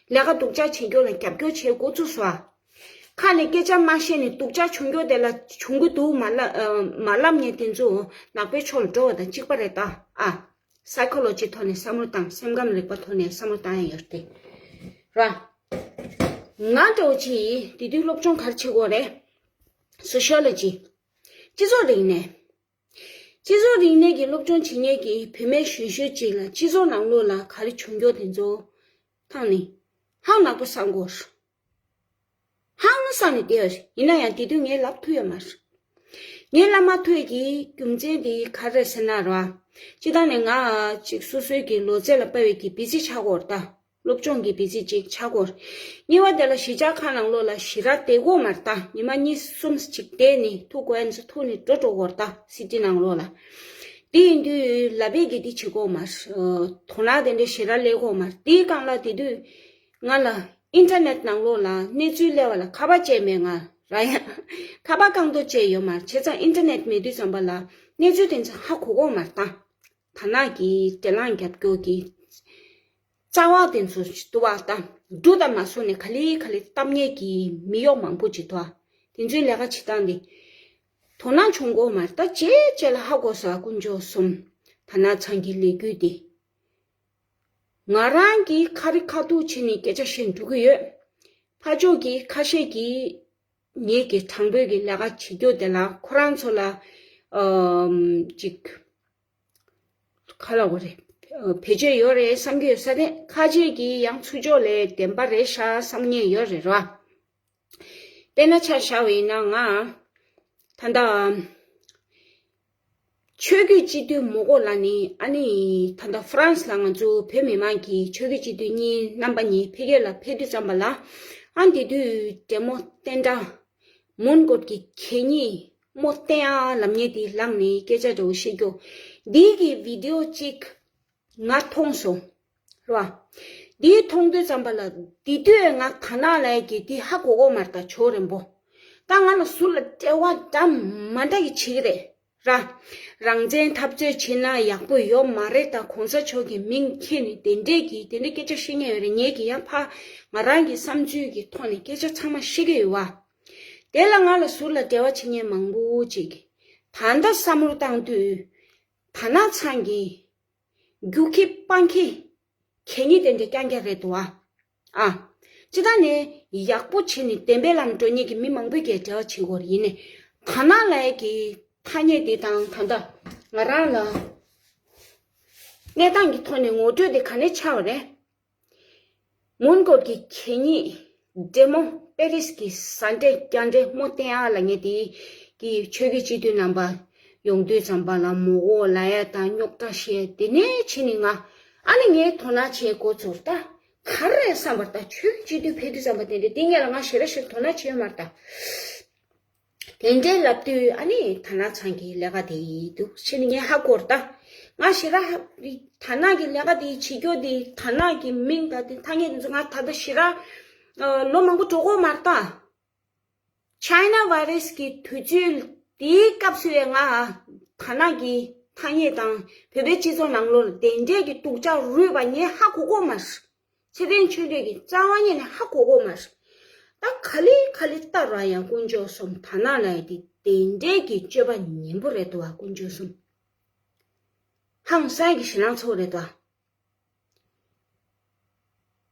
བ། ལས་ཀ་སྡུག་ཅག་བྱེད་རྒྱུ་ལ་རྒྱབ་སྐྱོར་བྱེད་འགོ་བཙུགས་སོང་བ། ཁ་ནས་སྐད་ཆ་མ་བཤད་ནས་སྡུག་ཅག་བྱུང་རྒྱུ་དེ་ལ་བྱུང་གི་འདུག་མ་ལབ་ཨ། མ་ལབ་མཁན་དེ་ཚོ་ནག་པོའི་ཕྱོགས་ལ་འགྲོ་བ་དང་གཅིག་པ་རེད་ད། ཨ། སའི་ཁོ་ལོ་ཇི་ཐོག་ནས་བསམ་བློ་བཏང་། སེམས་ཁམས་རིག་པ་ཐོག་ནས་བསམ་བློ་བཏང་ཡ་ཡོད་རེད་དེ། ར། ང་འདྲ་བོ་ཅིག་དེ་དུས་སློབ་སྦྱོང་ག་རེ་བྱེད་དགོས་རེད། སོ་ཤི་ཡོ་ལོ་ཇི། སྤྱི་ཚོགས་རིག་གནས། སྤྱི་ཚོགས་རིག་གནས་ཀྱི་སློབ་སྦྱོང་བྱེད་མཁན་གྱི་བུད་མེད་གཞོན་གཞོན་ཅིག་ལ་སྤྱི་ཚོགས་ནང་ལོགས་ལ་ག་རེ་བྱུང་རྒྱུ་དེ་ཚོ་ཐང་ནས་ཧང་ནག་པོ་བསམ་གོ། ཧང་སང་ནས་བསྡད་ཡོད་རེད། ཡིན་ན་ཡང་དེ་དུས་ངས་ལབ་ཐུབ་ཡོད་མ་རེད། ངས་ལབ་མ་ཐུབ་ཀྱི་རྒྱུ་མཚན་དེ་ག་རེ་རེད་ཟེར་ན་ར། སྤྱིར་བཏང་ནས་ང་ཅིག་སོ་སོའི་གི་ལོ་ཚད་ལ་དཔག་པའི་གི་བི་ཟི་ཆགས་ཀྱི་ཡོད་རེད་ད། སློབ་སྦྱོང་གི་བི་ཟི་ཅིག་ཆགས་ཀྱི་ཡོད་རེད། གཉིས་པ་དེ་ལ་གཞིས་ཆགས་ཁག་ནང་ལོགས་ལ་ཞེ་དྲག་བསྡད་ཀྱི་ཡོད་མ་རེད་ད། ཉི་མ་གཉིས་གསུམ་ཅིག་བསྡད་ནས་ཐུག་དགོས་ཡ་ཚོ་ཐུག་ནས་འགྲོ་འགྲོ་གི་ཡོད་རེད་ད། སི་ཊི་ནང་ལོགས་ལ། དེ་ཡིན་དུས་ལབ་པའི་གི་དེ་བྱེད་ཀྱི་ཡོད་མ་རེད། དོ་སྣང་དེ་འདྲ་ཞེ་དྲག་སླེབས་ཀྱི་ཡོད་མ་རེད། དེའི་སྒང་ལ་དེ་དུས་ང་ལ་ཨིན་ཊར་ནེཊ་ནང་ལོགས་ལ་གནས་ཚུལ་སླེབས་པ་ལ་ཁ་པར་བྱས་མེད། ང་རང་ཡང་ཁ་པར་བཀག་འདོད་བྱས་ཡོད་མ་རེད། བྱས་ཙང་ཨིན་ཊར་ནེཊ་མེད་དུས་ཙམ་པ་ལ་གནས་ཚུལ་དེ་ཚོ་ཧ་གོ་གི་ཡོད་མ་རེད་ད། དར་ནག་གི་འབྲེལ་ལམ་རྒྱབ་སྐྱོར་གྱི་རྩ་བ་དེ་ཚོ་འདུག་པ་ད། འབྲུ་དང་མ་སོང་ནས་ག་ལེ་ག་ལེ་བཏབ་མཁན་གྱི་མི་གཡོག་མང་པོ་ཅིག་འདུག་པ། དེ་ཚོའི་ལས་ཀ་བྱེད་སྟངས་དེ་དོ་སྣང་བྱུང་གི་ཡོད་མ་རེད་ད། རྗེས་རྗེས་ལ་ཧ་གོ་སོང་། དཀོན་མཆོག་གསུམ། དར་ནག་ཚང་གི་ལས་འགུལ་དེ། ང་རང་གིས་ཁ་རི་ཁ་ཐུག་བྱས་ནས་སྐད་ཆ་བཤད་འགྲོ་གི་ཡོད། ཕར་ཕྱོགས་ཀྱི་ཁ་ཤས་ཀྱིས་ངེད་ཀྱི་དྲང་པོའི་གི་ལས་ཀ་བྱེད་རྒྱུ་དེ་ལ་ཁོ་རང་ཚོ་ལ་ཨམ་ཅིག་ག་རེ་ལབ་དགོས་རེད། ཨ། བེད་སྤྱོད་ཡོད་རེད་བསམ་གྱི་ཡོད་ས་རེད། ཁ་ཤས་ཀྱིས་ཡང་ཚུར་ཕྱོགས་ལ་བདེན་པ་རེད་ཤག་བསམ་མཁན་ཡོད་རེད་ར། དཔེར་ན་ཆ་བཞག་པ་ཡིན་ན་ང་ད་ལྟ་ཆོས་བརྒྱུད་སྤྱི་འཐུས་མོ་གོ་ལ་ནི་ཨ་ནི་ད་ལྟ་ཧྥ་རན་སི་ལ་ང་ཚོ་བོད་མི་མང་གི་ཆོས་བརྒྱུད་སྤྱི་འཐུས་གཉིས་རྣམ་པ་གཉིས་ཕ་གི་ལ་ཕེབས་དུས་ཙམ་པ་ལ། ཨ། དེ་དུས་འདྲེ་མོ་བསྟན་དགྲ་མོན་གྷོ་གི་གད་སྙིགས་མོ་བསྟན་ཨ་ལབ་མཁན་དེ་ལངས་ནས་སྐད་ཆ་འདྲ་བོ་བཤད་རྒྱུ་འདི་གི་བི་ཌི་ཡོ་གཅིག་ང་མཐོང་སོང་། རེད་བ། འདི་མཐོང་དུས་ཙམ་པ་ལ་འདི་དུས་ང་དར་ནག་ལབ་ཡ་གི་འདི་ཧ་གོ་གི་མ་རེད་ད། ཇོ་རིན་པོ། ད་ང་ལ་ཟུར་ལ་འབྲེལ་བ་འདྲ་མ་འདྲ་གི་བྱེད་ཀྱི་རེད་ར། རང་བཙན་འཐབ་རྩོད་བྱེད་ན་ཡག་པོ་ཡོད་མ་རེད་ད། གོང་ས་མཆོག་གི་མིང་འཁྱེར་ནས་དེ་འདྲས་ཀྱི་དེ་འདྲས་སྐད་ཆ་བཤད་མཁན་ཡོད་རེད། ངས་ཀྱི་ཡང་ཕ་ང་རང་གི་བསམ་ཚུལ་གྱི་ཐོག་ནས་སྐད་ཆ་ཚང་མ་བཤད་ཀྱི་ཡོད་བ། དེ་ལ་ང་ལ་ཟུར་ལ་འབྲེལ་བ་བྱེད་མཁན་མང་པོ་ཅིག་གིས་ད་ལྟ་བསམ་བློ་བཏང་དུས་དར་ནག་ཚང་གི་རྒྱུག་ཁྱི་སྤང་ཁྱི་གད་སྙིགས་དེ་འདྲ་རྐྱང་རྐྱང་རེད་འདུག་ཨ། ཨ། སྤྱིར་བཏང་ནས་ཡག་པོ་བྱས་ནས་བདེན་པའི་ལམ་འགྲོ་མཁན་གྱི་མི་མང་པོས་ཀྱིས་འབྲེལ་བ་བྱེད་དགོས་རེད། ཡིན་ནའི་དར་ནག་ལབ་ཡ་གི་ཐ་སྙད་དེ་དང་ད་ལྟ་ང་རང་ལ་གནས་སྟངས་ཀྱི་ཐོག་ནས་ངོ་སྤྲོད་དེ་ག་ནས་ཆགས་པ་རེད། མོན་གྷོ་གི་གད་སྙིགས་འདྲེ་མོ་པེ་རིས་ཀྱི་ཟ་འདྲེ་རྐྱང་འདྲེ་མོ་བསྟན་ཨ་ལབ་མཁན་དེ་གི་ཆོས་བརྒྱུད་སྤྱི་འཐུས་རྣམ་པ་ཡོང་དུས་ཙམ་པ་ལ་མོ་གོ་ལབ་ཡ་དང་རྙོག་དྲ་བཤད། དེ་ནས་ཕྱིན་ནས་ང་ཨ་ནི་ངས་དོ་སྣང་བྱེད་འགོ་ཚུགས་ད། ག་རེ་རེད་བསམ་པ་རེད་ད། ཆོས་བརྒྱུད་སྤྱི་འཐུས་ཕེབས་དུས་ཙམ་པ་དེ་འདྲ་དེ་སྔོན་ལ་ང་ཞེ་དྲག་ཞིག་དོ་སྣང་བྱས་ཡོད་མ་རེད་ད། དེ་འདྲའི་ལབ་དུས་ཨ་ནི་དར་ནག་ཚང་གི་ལས་ཀ་དེ་ཡིན་འདུག་ཕྱིན་ནས་ངས་ཧ་གོ་རེད་ད། ང་ཞེ་དྲག་དར་ནག་གི་ལས་ཀ་དེ་བྱེད་རྒྱུ་དེ་དར་ནག་གི་མིང་དང་དེ་ཐ་སྙད་དེ་ཚོ་ང་ད་ལྟ་ཞེ་དྲག་ཨ། ལོ་མང་པོ་འགྲོ་གི་ཡོད་མ་རེད་ད། ཆའི་ན་བྷའི་རས་ཀྱི་དུས་ཚོད་དེའི་སྐབས་སུ་ཡང་ང་དར་ནག་གི་ཐ་སྙད་དང་བོད་པའི་སྤྱི་ཚོགས་ནང་ལོགས་ལ་དེ་འདྲས་ཀྱི་སྡུག་ཅག་རུལ་བ་ངས་ཧ་གོ་གི་ཡོད་མ་རེད། ཚེ་བརྟན་ཆོས་སྒྲོན་གྱིས་རྩ་བ་ཉིད་ནས་ཧ་གོ་གི་ཡོད་མ་རེད། ད་ག་ལེ་ག་ལེ་ལྟ་ར་ཡང་དཀོན་མཆོག་གསུམ། དར་ནག་ལབ་ཡ་དེ་དེ་འདྲས་ཀྱི་སྤྱོད་པ་ངན་པོ་རེད་འདུག་བ། དཀོན་མཆོག་གསུམ། ཧང་སང་གི་ཞེད་སྣང་ཚ་པོ་རེད་དོ།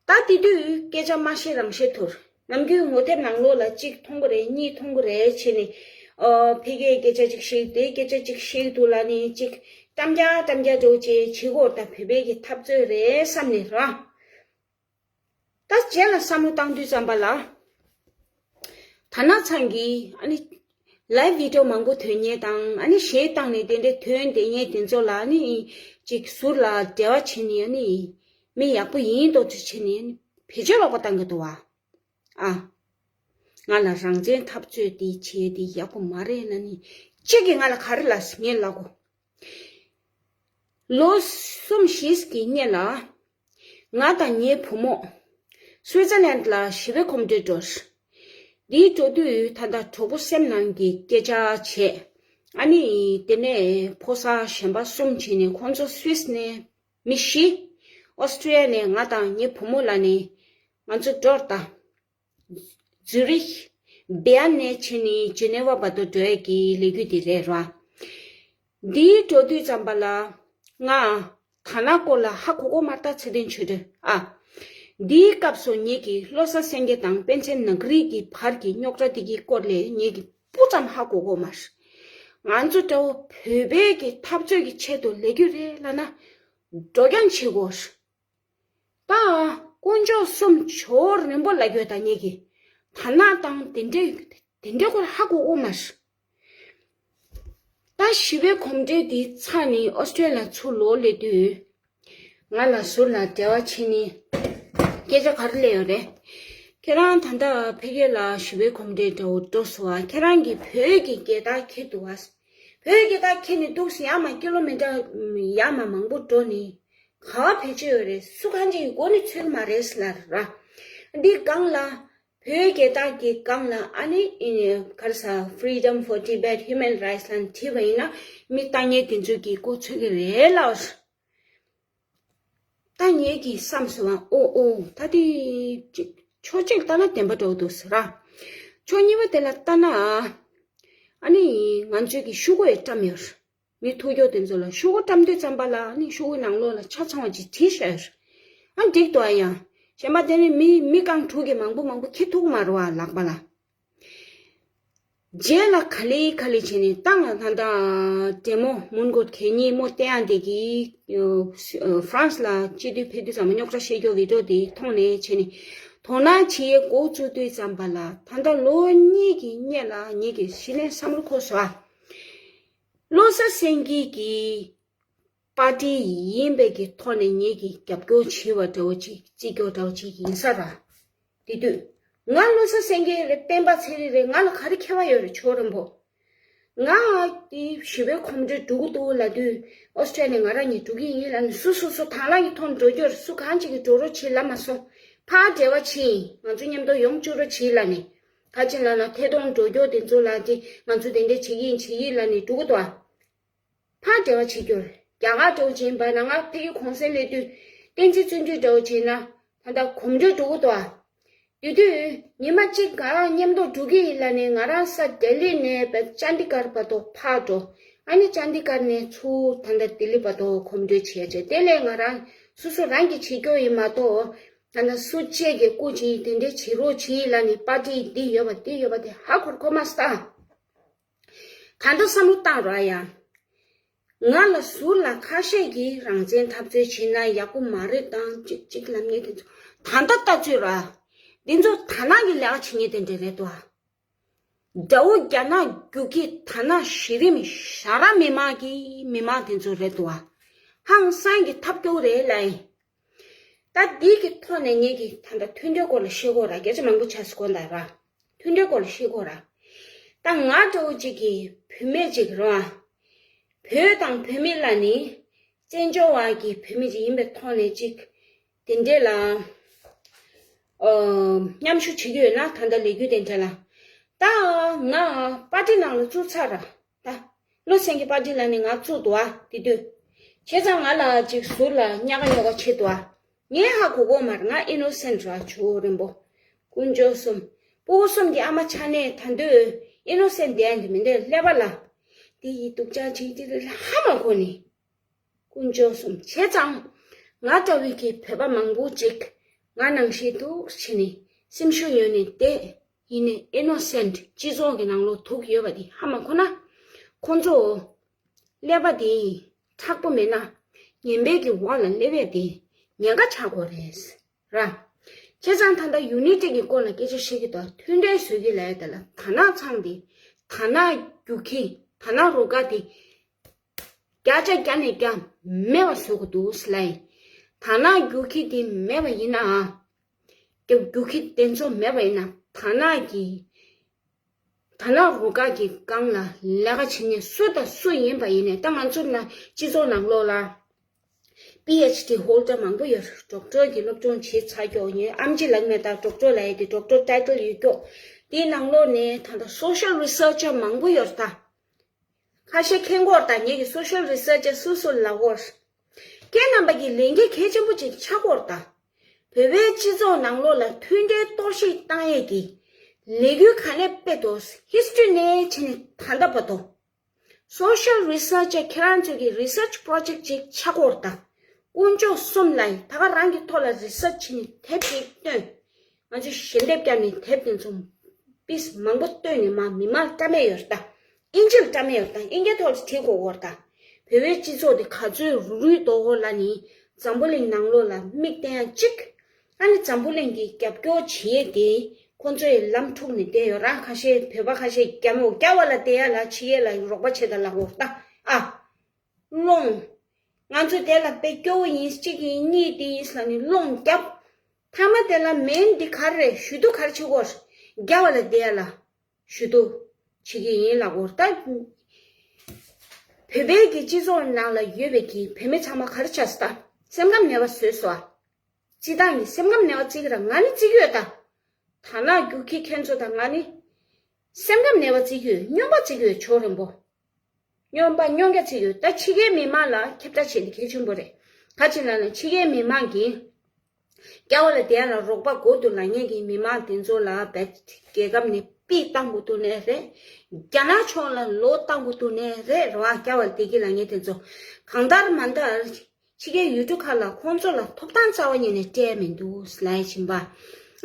ད་དེ་དུས་སྐད་ཆ་མ་བཤད་རང་བཤད་ཐུར། ནམ་རྒྱུན་ངོ་དེབ་ནང་ལོགས་ལ་གཅིག་མཐོང་གི་རེད། གཉིས་མཐོང་གི་རེད་བྱས་ནས། ཨོ་ཕ་གིའི་སྐད་ཆ་གཅིག་བཤད། དེའི་སྐད་ཆ་གཅིག་བཤད་འདུག་ལབ་ནས་གཅིག་འགྲམ་རྒྱག་འགྲམ་རྒྱག་འདྲ་བོ་བྱས་བྱེད་ཀྱི་ཡོད། ད་བོད་པའི་གི་འཐབ་རྩོད་རེད་བསམ་ནས་ར། ད་རྗེས་ལ་བསམ་བློ་བཏང་དུས་ཙམ་པ་ལ། དར་ནག་ཚང་གིས་ཨ་ནི་ལའེབ་བི་ཌི་ཡོ་མང་པོ་ཐོན་མཁན་དང་། ཨ་ནི་གཞས་བཏང་ནས་དེ་འདྲའི་ཐོན་བསྡད་མཁན་དེ་ཚོ་ལ་ཨ་ནི་ཅིག་ཟུར་ལ་འབྲེལ་བ་བྱས་ནས། ཨ་ནི་མི་ཡག་པོ་ཡིན་མདོག་ཅིག་བྱས་ནས། ཨ་ནི་བེད་སྤྱོད་ལོག་པ་བཏང་གི་འདུག་བ། ཨ། ང་ལ་རང་བཙན་འཐབ་རྩོད་དེ་བྱས་དེ་ཡག་པོ་མ་རེད་ལབ་ནི། གཅིག་གིས་ང་ལ་ག་རེ་ལབ་ངས་ལབ་གོ། ལོ་གསུམ་བཞི་གི་སྔོན་ལ། ང་དང་ངའི་བུ་མོ་སུའི་ཙར་ལན་ལ་ཞི་བའི་གོམ་བགྲོད་འགྲོ། འདིའི་འགྲོ་དུས་ད་ལྟ་གྲོགས་པོ་སེམས་ནང་གི་སྐད་ཆ་བྱས། ཨ་ནི་དེ་ནས་ཕོ་གསར་གཞན་པ་གསུམ་བྱས་ནས། ཁོང་ཚོ་སུད་སི་ནས་མི་བཞི། ཨོ་སི་ཀྲི་ཡ་ནས་ང་དང་ངའི་བུ་མོ་ལབ་ནས་ང་ཚོ་འགྲོ་ད། ཛུ་རིག་བེར་ལིན་ནས་བྱས་ནས་ཇི་ནེ་ཝ་བར་དུ་འགྲོ་ཡས་ཀྱི་ལས་འགུལ་དེ་རེད་ར། འདིའི་འགྲོ་དུས་ཙམ་པ་ལ་ང་དར་ནག་སྐོར་ལ་ཧ་གོ་གོ་མ་རེད། ད་ཚེ་བརྟན་ཆོས་སྒྲོན་ཨ། འདིའི་སྐབས་སུ་ངེད་ཀྱིས་བློ་བཟང་སེང་གེ་དང་པཎ་ཆེན་ནག་རིག་གི་བར་གྱི་རྙོག་དྲ་དེ་གི་སྐོར་ལ་ངེད་ཀྱིས་སྤུ་ཙམ་ཧ་གོ་གོ་མ་རེད། ང་ཚོ་འདྲ་བོ་བོད་པའི་གི་འཐབ་རྩོད་ཀྱི་ཆེད་དུ་ལས་འགུལ་རེད་ལབ་ན་འགྲོ་རྐྱང་བྱེད་དགོས། ད་དཀོན་མཆོག་གསུམ་ཇོ་བོ་རིན་པོ་ལབ་ཀྱི་ཡོད། ད་ངེད་ཀྱིས་དར་ནག་དང་དེ་འདྲའི་དེ་འདྲའི་སྐོར་ཧ་གོ་གོ་མ་རེད། ད་ཞི་བའི་གོམ་བགྲོད་དེ་ཚར་ནས་ཨོ་སི་ཀྲི་ཡ་ལ་ཚུར་ལོག་སླེབས་དུས། ང་ལ་ཟུར་ལ་འབྲེལ་བ་བྱས་ནས་སྐད་ཆ་ག་རེ་སླེབས་ཡོད་རེད། ཁྱེད་རང་ད་ལྟ་ཕ་གི་ལ་ཞི་བའི་གོམ་བགྲོད་འདྲ་བོ་འགྲོ་སོང་བ། ཁྱེད་རང་གིས་བོད་ཀྱི་རྒྱལ་དར་འཁྱེར་འདུག་བ། བོད་རྒྱལ་དར་འཁྱེར་ནས་འདུག་ཟེར། ཡར་མར་ཀི་ལོ་མི་ཊར་ཡར་མར་མང་པོ་འགྲོ་ནས་ག་བ་བེད་སྤྱོད་ཡོད་རེད། སུ་གང་ཅིག་གི་མགོ་ནས་འཚོལ་གྱི་མ་རེད་ཟེར་ལབ་ར། འདི་སྒང་ལ་བོད་རྒྱལ་དར་གྱི་སྒང་ལ་ཨ་ནི་ཨེ་ག་རེ་ཟ། Freedom for Tibet, Human Rights ལབ་བྲིས་པ་ཡིན་ན་མི་ལྟ་མཁན་དེ་ཚོས་ཀྱིས་མགོ་འཚོས་ཀྱི་རེད་ལབ། ད་ངེད་ཀྱིས་བསམ་སོང་བ། ཨོ་ཨོ། ད་དེ་ཅིག་ཕྱོགས་གཅིག་ལྟ་ན་བདེན་པ་འདྲ་བོ་འདུག་ཟེར་ར། ཕྱོགས་གཉིས་པ་དེ་ལ་ལྟ་ན། ཨ་ནི་ང་ཚོས་ཀྱི་ཤོག་གུ་ཡང་བཀྲམ་ཡོད་རེད། མི་ཐུག་ཡོད་དེ་ཚོ་ལ་ཤོག་གུ་བཀྲམ་དུས་ཙམ་པ་ལ་ཨ་ནི་ཤོག་གུ་ནང་ལོགས་ལ་ཆ་ཚང་བ་ཅིག་བྲིས་བཞག་ཡོད་རེད། ཨ་འགྲིག་འདུག་ཨ། ཡང་གཞན་པ་དེ་ནི་མི་མི་རྐང་དྲུག་གིས་མང་པོ་མང་པོ་འཁྱེར་ཐུབ་ཀྱི་མ་རེད་བ། ལག་པ་ལ། རྗེས་ལ་ག་ལེ་ག་ལེ་བྱས་ནས་ད་ང་ད་ལྟ་འདྲེ་མོ་མུན་གོ་གད་སྙིགས་མོ་བསྟན་ཡག་འདི་གིས་ཧྥ་རན་སི་ལ་སྤྱི་འཐུས་ཕེབས་དུས་ཙམ་པ་རྙོག་དྲ་བཤད་རྒྱུ་བི་ཌི་ཡོ་དེ་མཐོང་ནས་བྱས་ནས་དོ་སྣང་བྱེད་ཡས་འགོ་བཙུགས་དུས་ཙམ་པ་ལ། ད་ལྟ་ལོ་གཉིས་ཀྱི་སྔོན་ལ་ངེད་ཀྱིས་ཞི་ལན་བསམ་བློ་འཁོར་སོང་ཨ། བློ་བཟང་སེང་གེ་གིས་པར་ཊི་ཡིན་པའི་གི་ཐོག་ནས་ངེད་ཀྱིས་རྒྱབ་སྐྱོར་བྱས་པ་འདྲ་བོ་ཅིག་རྩིས་སྐྱོར་འདྲ་བོ་ཅིག་ཡིན་ས་ར། དེ་དུས་ང་བློ་བཟང་སེང་གེ་རེད། སྤེན་པ་ཚེ་རིང་རེད། ང་ལ་ག་རེ་ཁྱད་པར་ཡོད་རེད་ཇོ་བོ་རིན་པོ། ང་དེ་ཞི་བའི་གོམ་བགྲོད་འགྲོ་གི་འདུག་ལབ་དུས་ཨོ་སི་ཀྲི་ཡ་ནས་ང་རང་གཉིས་འགྲོ་གི་ཡིན་ལབ་ནས། སུ་སུ་སུ་དང་བླངས་ཀྱི་ཐོག་ནས་འགྲོ་རྒྱུ་རེད། སུ་གང་ཅིག་གིས་འགྲོ་རོགས་བྱེད་ལབ་མ་སོང་། ཕར་འབྲེལ་བ་བྱེད། ང་ཚོ་མཉམ་དུ་ཡོང་བཅུག་རོགས་བྱེད་ལབ་ནས། ག་ཅི་ལབ་ན་ཐད་གཏོང་འགྲོ་རྒྱུ་དེ་ཚོ་ལ་དེ་ང་ཚོ་དེ་འདྲ་བྱེད་ཀྱི་ཡིན་བྱེད་ཀྱི་ཡིན་ལབ་ནས་འགྲོ་གི་འདུག་ཨ། ཕར་འབྲེལ་བ་བྱེད་རྒྱུར་རྒྱ་གར་འགྲོ་བྱེད་པ་ན། ང་ཕ་གི་གུང་སེང་སླེབས་དུས་བསྟན་འཛིན་བརྩོན་འགྲུས་འདྲ་བོ་བྱས་ན་ད་ལྟ་གོམ་བགྲོད་འགྲོ་གི་འདུག་ཨ། དེ་དུས་ཉི་མ་གཅིག་ང་རང་མཉམ་དུ་འགྲོ་གི་ཡིན་ལབ་ནས། ང་རང་ས་ལྡི་ལི་ནས་བས་ཅན་དི་གར་བར་དུ་ཕར་འགྲོ། ཨ་ནི་ཅན་དི་གར་ནས་ཚུར་ད་ལྟ་ལྡི་ལི་བར་དུ་གོམ་བགྲོད་བྱས་བྱས། དེ་ལས་ང་རང་སོ་སོ་རང་གིས་བྱེད་རྒྱུ་ཡིན་མ་གཏོགས། ད་ལྟ་སུ་གཅིག་གིས་སྐུ་མཁྱེན་དེ་འདྲ་བྱེད་རོགས་བྱེད་ལབ་ནས་པར་ཊི་འདི་ཡོད་པ་དེ་ཡོད་པ་དེ་ཧ་གོ་གོ་མ་སོང་། གང་འདྲ་བསམ་བློ་བཏང་རོགས་ཡ། ང་ལ་ཟུར་ལ་ཁ་ཤས་ཀྱིས་རང་བཙན་འཐབ་རྩོད་བྱེད་ན་ཡག་པོ་མ་རེད་དང་ཅིག་ཅིག་ལབ་མཁན་དེ་ཚོ་ད་ལྟ་ལྟ་ཚུལ་ར། འདི་ཚོ་དར་ནག་གི་ལས་ཀ་བྱེད་མཁན་དེ་འདྲ་རེད་དོ། དགྲ་བོ་རྒྱ་ནག་རྒྱུག་ཁྱི་དར་ནག་གཞི་རིམ་ཞྭ་ར་མི་མང་གི་མི་མང་དེ་ཚོ་རེད་དོ། ཧང་སང་གི་ཐབས་སྐྱོ་རེད་ལ། ད་འདི་གི་ཐོག་ནས་ངེད་ཀྱིས་ད་ལྟ་མཐུན་སྒྲིལ་སྐོར་ལ་བཤད་དགོས་ར། སྐད་ཆ་མང་པོ་ཆགས་སོང་ད་ར། མཐུན་སྒྲིལ་སྐོར་ལ་བཤད་དགོས་ར། ད་ང་འདྲ་བོ་ཅིག་གིས་བུད་མེད་ཅིག་རེད་བ། བོད་དང་བོད་མི་ལབ་ནི་བཙན་བྱོལ་བ་གི་བུད་མེད་ཅིག་ཡིན་པའི་ཐོག་ནས་ཅིག་དེ་འདྲས་ལ་ཨ་མཉམ་ཞུགས་བྱེད་ཀྱི་ཡོད་ན། ད་ལྟ་ལས་འགུལ་དེ་འདྲ་ལ། ད་ང་པར་ཊི་ནང་ལ་བཙུགས་ཚར་ར། ད་བློ་སེང་གེ་པར་ཊི་ལབ་ནས་ང་བཙུགས་འདུག་ཨ། དེ་དུས་བྱས་ཙང་ང་ལ་ཅིག་ཟུར་ལ་ཉག་ག་ཉོག་ག་བྱེད་འདུག་ཨ། ངས་ཧ་གོ་གོ་མ་རེད། ང་ཨི་ནོ་སེན་ཊི་ར་ཇོ་བོ་རིན་པོ། དཀོན་མཆོག་གསུམ། སྤུ་གུ་གསུམ་གྱི་ཨ་མ་ཆགས་ནས་ད་དུང་ཨི་ནོ་སེན་ཊི་བསྡད་ཡ་འདི་མི་འདྲ་ཀླད་པ་ལ། དེ་ཡི་སྡུག་ཅག་ཅིག་དེ་ལ་ཧ་མ་གོ་ནི། དཀོན་མཆོག་གསུམ། བྱས་ཙང་ང་འདྲ་བའི་གི་བོད་པ་མང་པོ་ཅིག་ང་ནང་བཞིན་འདུག་བྱས་ནས་སེམས་ཤུགས་ཉོས་ནས་བསྡད། ཡིན་ནའི་ཨི་ནོ་སེན་ཊི་སྤྱི་ཚོགས་ཀྱི་ནང་ལོགས་དུག་ཡོད་པ་དེ་ཧ་མ་གོ་ན། ཁོང་ཚོ་ཀླད་པ་དེ་མཁྲེགས་པོ་མེད་ན་ངན་པའི་གི་འོག་ལ་སླེབས་ཡ་དེ་ཉེན་ཁ་ཆགས་དགོས་རེད། ར། བྱས་ཙང་ད་ལྟ་ཡུ་ནི་ཊི་གི་སྐོར་ལ་སྐད་ཆ་བཤད་ཀྱི་འདུག་མཐུན་འབྲེལ་བཟོ་གི་ལབ་ཡ་དེ་ལ་དར་ནག་ཚང་དེ། དར་ནག་རྒྱུག་ཁྱི། དར་ནག་རུ་ཁག་དེ་བརྒྱ་ཆ་བརྒྱ་ནས་བརྒྱ་མེད་པ་བཟོ་དགོས་འདུག་ཟེར་ལབ་ཡིན། དར་ནག་རྒྱུག་ཁྱི་དེ་མེད་པ་ཡིན་ན། རྒྱུག་རྒྱུག་ཁྱི་དེ་ཚོ་མེད་པ་ཡིན་ན་དར་ནག་གི་དར་ནག་རུ་ཁག་གི་སྒང་ལ་ལས་ཀ་བྱེད་མཁན་སུ་དང་སུ་ཡིན་པ་ཡིན་ནའི། ད་ང་ཚོ་ན་སྤྱི་ཚོགས་ནང་ལོགས་ལ་པི་ཨེཆ་ཌི་ཧོལ་ཌར་མང་པོ་ཡོད། ཌོག་ཊར་གྱི་སློབ་སྦྱོང་བྱས་ཚར་ཀྱོག་ཡིན། ཨེམ་ཆི་ལབ་མེད་ད། ཌོག་ཊར་ལབ་ཡ་དེ་ཌོག་ཊར་ཊའི་ཊལ་ཡོད་ཀྱོག་དེའི་ནང་ལོགས་ནས་ད་ལྟ་སོ་ཤལ་རི་སར་ཆར་མང་པོ་ཡོད་ད། ཁ་ཤས་མཁྱེན་གྱི་ཡོད་ད། ངེད་ཀྱི་སོ་ཤལ་རི་སར་ཆར་སུ་སུ་ལབ་ཀྱི་ཡོད། ཁྱེད་རྣམ་པ་གི་ལས་འགན་གལ་ཆེན་པོ་ཅིག་ཆགས་ཀྱི་ཡོད་ད། བོད་པའི་སྤྱི་ཚོགས་ནང་ལོགས་ལ་མཐུན་སྒྲིལ་གཏོར་བཤིག་བཏང་ཡས་ཀྱི་ལས་འགུལ་ག་ནས་སྤེལ་འདུག་ཧིས་ཊོ་རི་ནས་བྱས་ནས་ད་ལྟ་བར་དུ། སོ་ཤལ་རི་སར་ཆར་ཁྱེད་རང་ཚོ་གི་རི་སར་ཆི་པོ་རོ་ཇེག་ཊི་ཅིག་ཆགས་ཀྱི་ཡོད་ད། དཀོན་མཆོག་གསུམ་ལ་ད་ག་རང་གི་ཐོག་ལ་རི་སར་ཆི་བྱས་ནས་དེབ་ཅིག་བཏོན། ང་ཚོས་ཞལ་འདེབས་བརྒྱབ་ནས་དེབ་དེ་ཚོ་པིས་མང་པོ་བཏོན་ནས་མར་མི་མང་ལ་བཀྲམ་ཡས་ཡོད་ད། ཨིན་ཇི་ལ་བཀྲམ་ཡས་ཡོད་ད། ཨིན་སྐད་ཐོག་ལ་བྲིས་དགོས་ཀྱི་ཡོད་ད། བོད་པའི་སྤྱི་ཚོགས་དེ་ག་ཚོད་རུལ་འགྲོ་གི་ཡོད་ལབ་ནས་འཛམ་བུ་གླིང་ནང་ལོགས་ལ་མིག་བསྟན་ཡ་གཅིག་ཨ་ནི་འཛམ་བུ་གླིང་གི་རྒྱབ་སྐྱོར་བྱེད་ཡས་དེ་ཁོང་ཚོས་ལམ་འཁྲུག་ནས་བསྡད་ཡོད་ར། ཁ་ཤས་བོད་པ་ཁ་ཤས་རྒྱ་མོ་རྒྱ་བ་ལ་བསྡད་ཡ་ལ་ཕྱི་རྒྱལ་ལ་རོགས་པ་བྱེད་ད་ལབ་ཀྱི་ཡོད་ད། ཨ། སློང་། ང་ཚོ་དེ་ལ་དཔེ་སྐྱོ་བོ་ཡིན། གཅིག་ཡིན་གཉིས་དེ་ཡིན་ཟེར་ནས་སློང་རྒྱབ། མཐའ་མ་དེ་ལ་མིན་འདི་ག་རེ་རེད། ཞུ་གཏུག་ག་རེ་བྱེད་དགོས། རྒྱ་བ་ལ་བསྡད་ཡ་ལ་ཞུ་གཏུག་བྱེད་ཀྱི་ཡིན་ལབ་ཀྱི་ཡོད་ད། བོད་པའི་གི་སྤྱི་ཚོགས་ནང་ལ་ཡོད་པའི་གི་བོད་མི་ཚང་མ་ག་རེ་བྱས་སོང་ད། སེམས་ཁམས་ནད་པ་བཟོས་སོང་ཨ། སྤྱིར་བཏང་གི་སེམས་ཁམས་ནད་པ་བརྩི་གི་ར། ང་ནི་བརྩི་གི་ཡོད་ད། དར་ནག་རྒྱུག་ཁྱི་ཁྱེད་ཚོ་དང་ང་ནི་སེམས་ཁམས་ནད་པ་བརྩི་གི་ཡོད། སྨྱོན་པ་བརྩི་གི་ཡོད། ཕྱོགས་རིང་པོ། སྨྱོན་པ་སྨྱོ་རྒྱུ་བརྩི་གི་ཡོད་ད། ཕྱི་རྒྱལ་མི་མང་ལ་ཁྱབ་བསྒྲགས་བྱེད་འདི་གལ་ཆེན་པོ་རེད། ག་ཅི་ལབ་ན་ཕྱི་རྒྱལ་མི་མང་གིས་རྒྱ་བ་ལ་བསྡད་ཡ་ལ་རོགས་པ་དགོས་འདུག་ལབ་མཁན་གྱི་མི་མང་དེ་ཚོ་ལ་བས་རྒྱལ་ཁབ་ནས་པི་བཏང་དགོས་འདུག་ནའི་རེད། རྒྱ་ནག་ཕྱོགས་ལ་ལོ་བཏང་དགོས་འདུག་ནའི་རེད། རེད་བ། རྒྱ་བ་ལ་བསྡད་ཀྱི་ལབ་མཁན་དེ་ཚོ་གང་ལྟར་མ་ལྟར། ཕྱི་རྒྱལ་ཡུལ་གྲུ་ཁག་ལ་ཁོང་ཚོ་ལ་ཐོབ་ཐང་རྩ་བ་ཉིད་ནས་སྤྲད་མི་འདུག་ལབ་བཞིན་པ།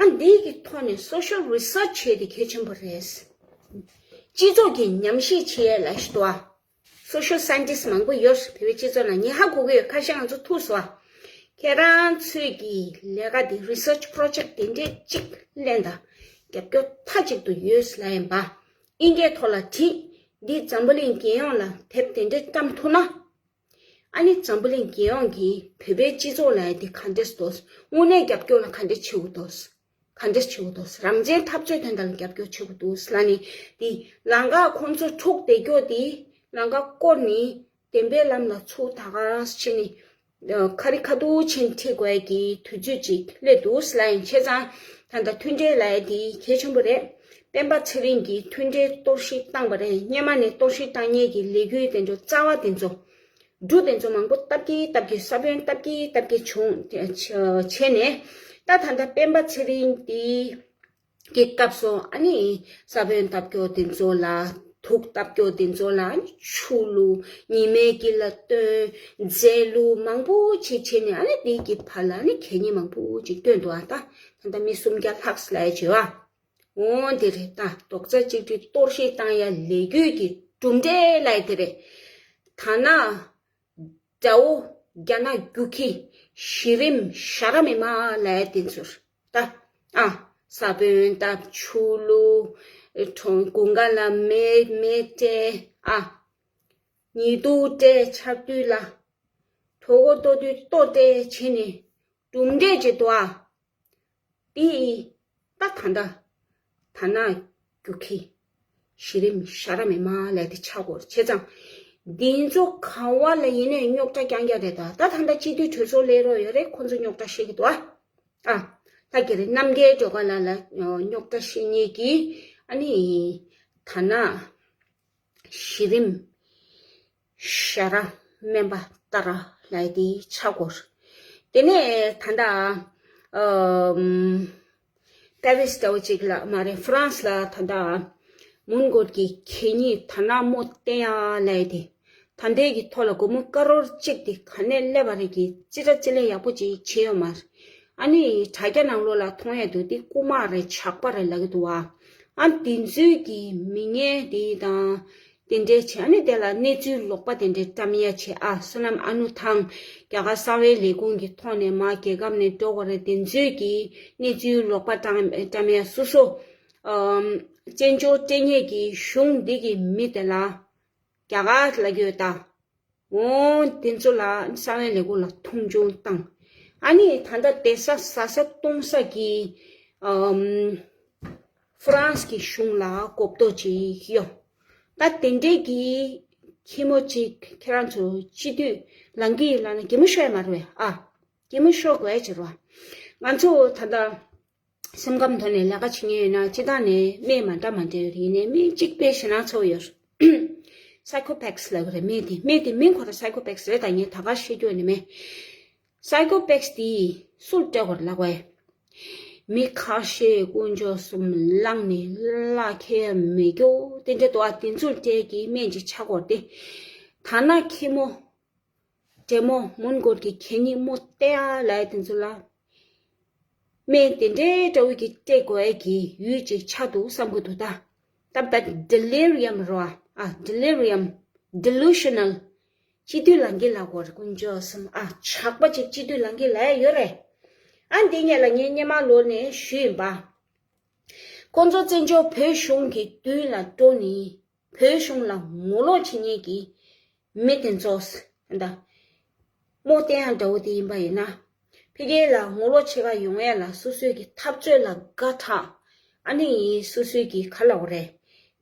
ཨ། འདི་གི་ཐོག་ནས་སོ་ཤལ་རི་སར་ཆི་བྱེད་དེ་གལ་ཆེན་པོ་རེད། སྤྱི་ཚོགས་ཀྱི་ཉམས་ཞིབ་བྱེད་ཡས་ལ་ཞིག་འདུག་ཨ། སོ་ཤལ་སའེན་ཊིསི་མང་པོ་ཡོད། བོད་པའི་སྤྱི་ཚོགས་ནང་ངས་ཧ་གོ་གི་ཡོད། ཁ་ཤས་ང་ཚོ་ཐུག་སོང་ཨ། ཁྱེད་རང་ཚོས་ཀྱི་ལས་ཀ་འདི་རི་སར་ཆི་པོ་རོ་ཇེག་ཊི་དེ་འདྲས་གཅིག་ལེན་དང་། རྒྱབ་སྐྱོར་མཐའ་གཅིག་ཏུ་ཡོད་ལབ་ཡིན་པ། ཨིན་སྐད་ཐོག་ལ་བྲིས། འདི་འཛམ་བུ་གླིང་རྒྱལ་ཡོངས་ལ་དེབ་དེ་འདྲས་བཀྲམ་ཐུབ་ན། ཨ་ནི་འཛམ་བུ་གླིང་རྒྱལ་ཡོངས་ཀྱིས་བོད་པའི་སྤྱི་ཚོགས་ལ་ཡ་དེ་ག་འདྲས་འདུག་དངོས་གནས་རྒྱབ་སྐྱོར་ལ་ག་འདྲས་བྱེད་དགོས་འདུག་ག་འདྲས་བྱེད་དགོས་འདུག་རང་བཙན་འཐབ་རྩོད་དོན་དག་ལ་རྒྱབ་སྐྱོར་བྱེད་དགོས་འདུག་ལབ་ནས། དེ་ལམ་ཁ་ཁོང་ཚོ་འཁྲུག་བསྡད་རྒྱུ་དེ་ལམ་ཁ་བསྐོར་ནས་བདེན་པའི་ལམ་ལ་ཚུར་ད་ག་རང་བྱས་ནས། ཁ་རི་ཁ་ཐུག་ཕྱིན་ཁྲིད་དགོས་ཀྱི་དུས་ཚོད་ཅིག་སླེབས་འདུག་ལབ་ཡིན། བྱས་ཙང་ད་ལྟ་མཐུན་སྒྲིལ་ལབ་ཡ་དེ་གལ་ཆེན་པོ་རེད། སྤེན་པ་ཚེ་རིང་གིས་མཐུན་སྒྲིལ་གཏོར་བཤིག་བཏང་པ་རེད། སྔོན་མ་ནས་གཏོར་བཤིག་བཏང་མཁན་གྱི་ལས་འགུལ་དེ་ཚོ་རྩ་བ་དེ་ཚོ། འབྲུ་དེ་ཚོ་མང་པོ་བཏབ་ཀྱི་བཏབ་ཀྱི་ས་བོན་བཏབ་ཀྱི་བཏབ་ཀྱི་བྱུང་བྱས་ནས། ད་ད་ལྟ་སྤེན་པ་ཚེ་རིང་དེ་གི་སྐབས་སུ་ཨ་ནི་ས་བོན་བཏབ་རྒྱུ་དེ་ཚོ་ལ། དུག་བཏབ་རྒྱུ་དེ་ཚོ་ལ་ཨ་ནི་ཆུ་བླུགས། ཉི་མའི་དཀྱིལ་ལ་བཏོན། རྫས་བླུགས། མང་པོ་ཅིག་བྱས་ནས་ཨ་ནི་དེ་གི་བར་ལ་ཨ་ནི་གད་སྙིགས་མང་པོ་ཅིག་བཏོན་འདུག་ཨ། ད་ད་ལྟ་མི་སུམ་བརྒྱ་ལྷག་ཙམ་ལ་བྱས་པ། འོ་དེ་རེད། ད་རྡོག་རྩ་གཅིག་སྒྲིལ་གཏོར་བཤིག་བཏང་ཡ་ལས་འགུལ་གྱི་གྲུབ་འབྲས་ལབ་ཡ་དེ་རེད། ད་ན་དགྲ་བོ་རྒྱ་ནག་རྒྱུག་ཁྱི་གཞི་རིམ་ཞ་ར་མི་མ་ལབ་ཡ་དེ་ཚོར་ད། ཨ། ས་བོན་བཏབ། ཆུ་བླུགས། གྲོང་དགུན་ཁ་ལ་མེ་མེ་སྤྲད། ཨ། ཉི་གདུགས་སྤྲད། ཆར་དུས་ལ་གྲོད་ཁོག་ལྟོགས་དུས་ལྟོ་སྤྲད་བྱས་ནས་གྲུབ་འབྲས་ཅིག་འདུག་ཨ། དེ་ད་ད་ད་ད་ན་རྒྱུག་ཁྱི་གཞི་རིམ་ཞ་ར་མི་མ་ལབ་ཡ་དེ་ཆགས་ཀྱི་ཡོད་རེད། བྱས་ཙང་འདི་ཚོ་ག་བ་ལ་ཡིན་ནའི་རྙོག་དྲ་རྐྱང་རྐྱང་རེད། ད་ད་ད་ལྟ་སྤྱི་འཐུས་གྲོས་ཚོགས་སླེབས་རོགས་ཡོད་རེད། ཁོང་ཚོ་རྙོག་དྲ་བཤད་ཀྱི་འདུག་ཨ། ཨ། ད་ག་རེ་རྣམ་རྒྱལ་སྒྲོལ་དཀར་ལགས་ལ་རྙོག་དྲ་བཤད་མཁན་གྱི་ཨ་ནི་ད་ན་གཞི་རིམ་ཞ་ར་སྨན་པ་ཏཱ་ར་ལབ་ཡ་དེ་ཆགས་ཀྱི་ཡོད་རེད། དེ་ནས་ད་ལྟ་ཨམ། པེ་རིས་འདྲ་བོ་ཅིག་ལ་མ་རེད། ཧྥ་རན་སི་ལ་ད་ལྟ་མོན་གྷོ་གི་གད་སྙིགས་ད་ན་མོ་བསྟན་ཡ་ལབ་ཡ་དེ། ད་ལྟའི་གི་ཐོག་ལ་སྒོར་མོ་ཀ་རོར་གཅིག་དེ་ག་ནས་སླེབས་པ་རེད་གི་ཅི་འདྲ་ཅི་ལས་ཡག་པོ་ཅིག་བྱས་ཡོད་མ་རེད། ཨ་ནི་དྲ་རྒྱ་ནང་ལོགས་ལ་མཐོང་ཡ་འདུག་དེ་རྐུ་མ་རེད་ཇག་པ་རེད་ལབ་གི་འདུག་བ། ཨ་དེ་ཚོའི་གི་མི་ངན་དེ་དང་དེ་འདྲའི་བྱས། ཨ་ནི་དེ་ལ་གནས་ཚུལ་ལོག་པ་དེ་འདྲའི་བཀྲམ་ཡ་བྱས། ཨ་བསོད་ནམས་ཨ་ནུ་ཐང་རྒྱ་གར་གསང་བའི་ལས་ཁུངས་ཀྱི་ཐོག་ནས་མར་རྒྱལ་ཁབ་ནས་འགྲོ་དགོས་རེད། དེ་ཚོའི་གི་གནས་ཚུལ་ལོག་པ་བཀྲམ་བཀྲམ་ཡ་སོ་སོ། ཨམ། བཙན་བྱོལ་སྤྲད་མཁན་གྱི་གཞུང་འདི་གི་མི་དེ་ལ་རྒྱ་གར་ལ་གྱོད་ད། འོ་དེ་ཚོ་ལ་གསང་བའི་ལས་ཁུངས་ལ་མཐོང་ཆུང་བཏང་། ཨ་ནི་ད་ལྟ་བསྡད་ས་ཟ་ས་གཏོང་ས་གི་ཨམ། ཧྥ་རན་སི་གི་གཞུང་ལ་གོ་རྟོགས་ཅིག་ཡོད། ད་དེ་འདྲའི་གི་ཁྱི་མོ་ཅིག་ཁྱེད་རང་ཚོ་སྤྱི་འཐུས་ལངས་ཀྱི་ཡིན་ལབ་ན་གད་མོ་ཤོར་ཡ་མ་རེད་པས། ཨ་གད་མོ་ཤོར་དགོས་ཡ་ཅིག་རེད་པ། ང་ཚོ་ད་ལྟ་སེམས་ཁམས་ཐོག་ནས་ལས་ཀ་བྱེད་མཁན་ཡོད་ན་སྤྱི་བཏང་ནས་སྨན་མ་འདྲ་མ་འདྲ་ཡོད་རེད། ཡིན་ནའི་སྨན་གཅིག་དཔེ་ཞེད་སྣང་ཚ་པོ་ཡོད་རེད། སའི་ཁོ་ཕེག་སི་ལབ་གི་རེད། སྨན་དེ་སྨན་དེ་མིང་ཁོ་རང་སའི་ཁོ་ཕེག་སི་རེད། ད་ངས་ད་ག་བཤད་རྒྱུ་ནི་མེད། སའི་ཁོ་ཕེག་སི་དེ་སུར་སྤྲད་དགོས་རེད་ལབ་པས། མི་ཁ་ཤས་དཀོན་མཆོག་གསུམ་ལངས་ནས་བླ་ཁེ་མི་སྐྱོ་དེ་འདྲ་འདུག་ཨ། དེ་ཚོར་སྤྲད་ཀྱི་སྨན་ཅིག་ཆགས་དགོས་རེད་དེ། ད་ན་ཁྱི་མོ། འདྲེ་མོ་མོན་གྷོ་གི་གད་སྙིགས་མོ་སྟེར་ཡ་ལབ་ཡ་དེ་ཚོ་ལ། སྨན་དེ་འདྲའི་འདྲ་བོ་གི་སྤྲད་དགོས་ཡ་གི་ཡུལ་ཅིག་ཆགས་འདུག་བསམ་གི་འདུག་ད། ད་བད་ཌེ་ལི་རི་ཡམ་རོ་ཨ། ཌེ་ལི་རི་ཡམ། ཌི་ལུ་ཤ་ནལ། སྤྱི་འཐུས་ལངས་ཀྱི་ལབ་དགོས་རེད། དཀོན་མཆོག་གསུམ་ཨ། ཇག་པ་ཅིག་སྤྱི་འཐུས་ལངས་ཀྱི་ལབ་ཡ་ཡོད་རེད། ཨ་འདི་ངེད་ལ་ངའི་སྔོན་མ་ལོ་ནས་ཞུས་ཡིན་པ། ཁོང་ཚོ་བཙན་བྱོལ་བོད་གཞུང་གི་མདུན་ལ་འགྲོ་ནི། བོད་གཞུང་ལ་ངོ་ལོག་བྱེད་མཁན་གྱི་མི་དེ་ཚོ་ད་རྨོངས་དད་ཡང་འདྲ་བོ་དེ་ཡིན་པ་ཡིན་ན། ཕ་གི་ལ་ངོ་ལོག་བྱེད་ག་ཡོང་ཡ་ལ་སོ་སོའི་གི་འཐབ་རྩོད་ལ་དགའ་དྲགས། ཨ་ནི་སོ་སོའི་གི་ག་ལབ་དགོས་རེད།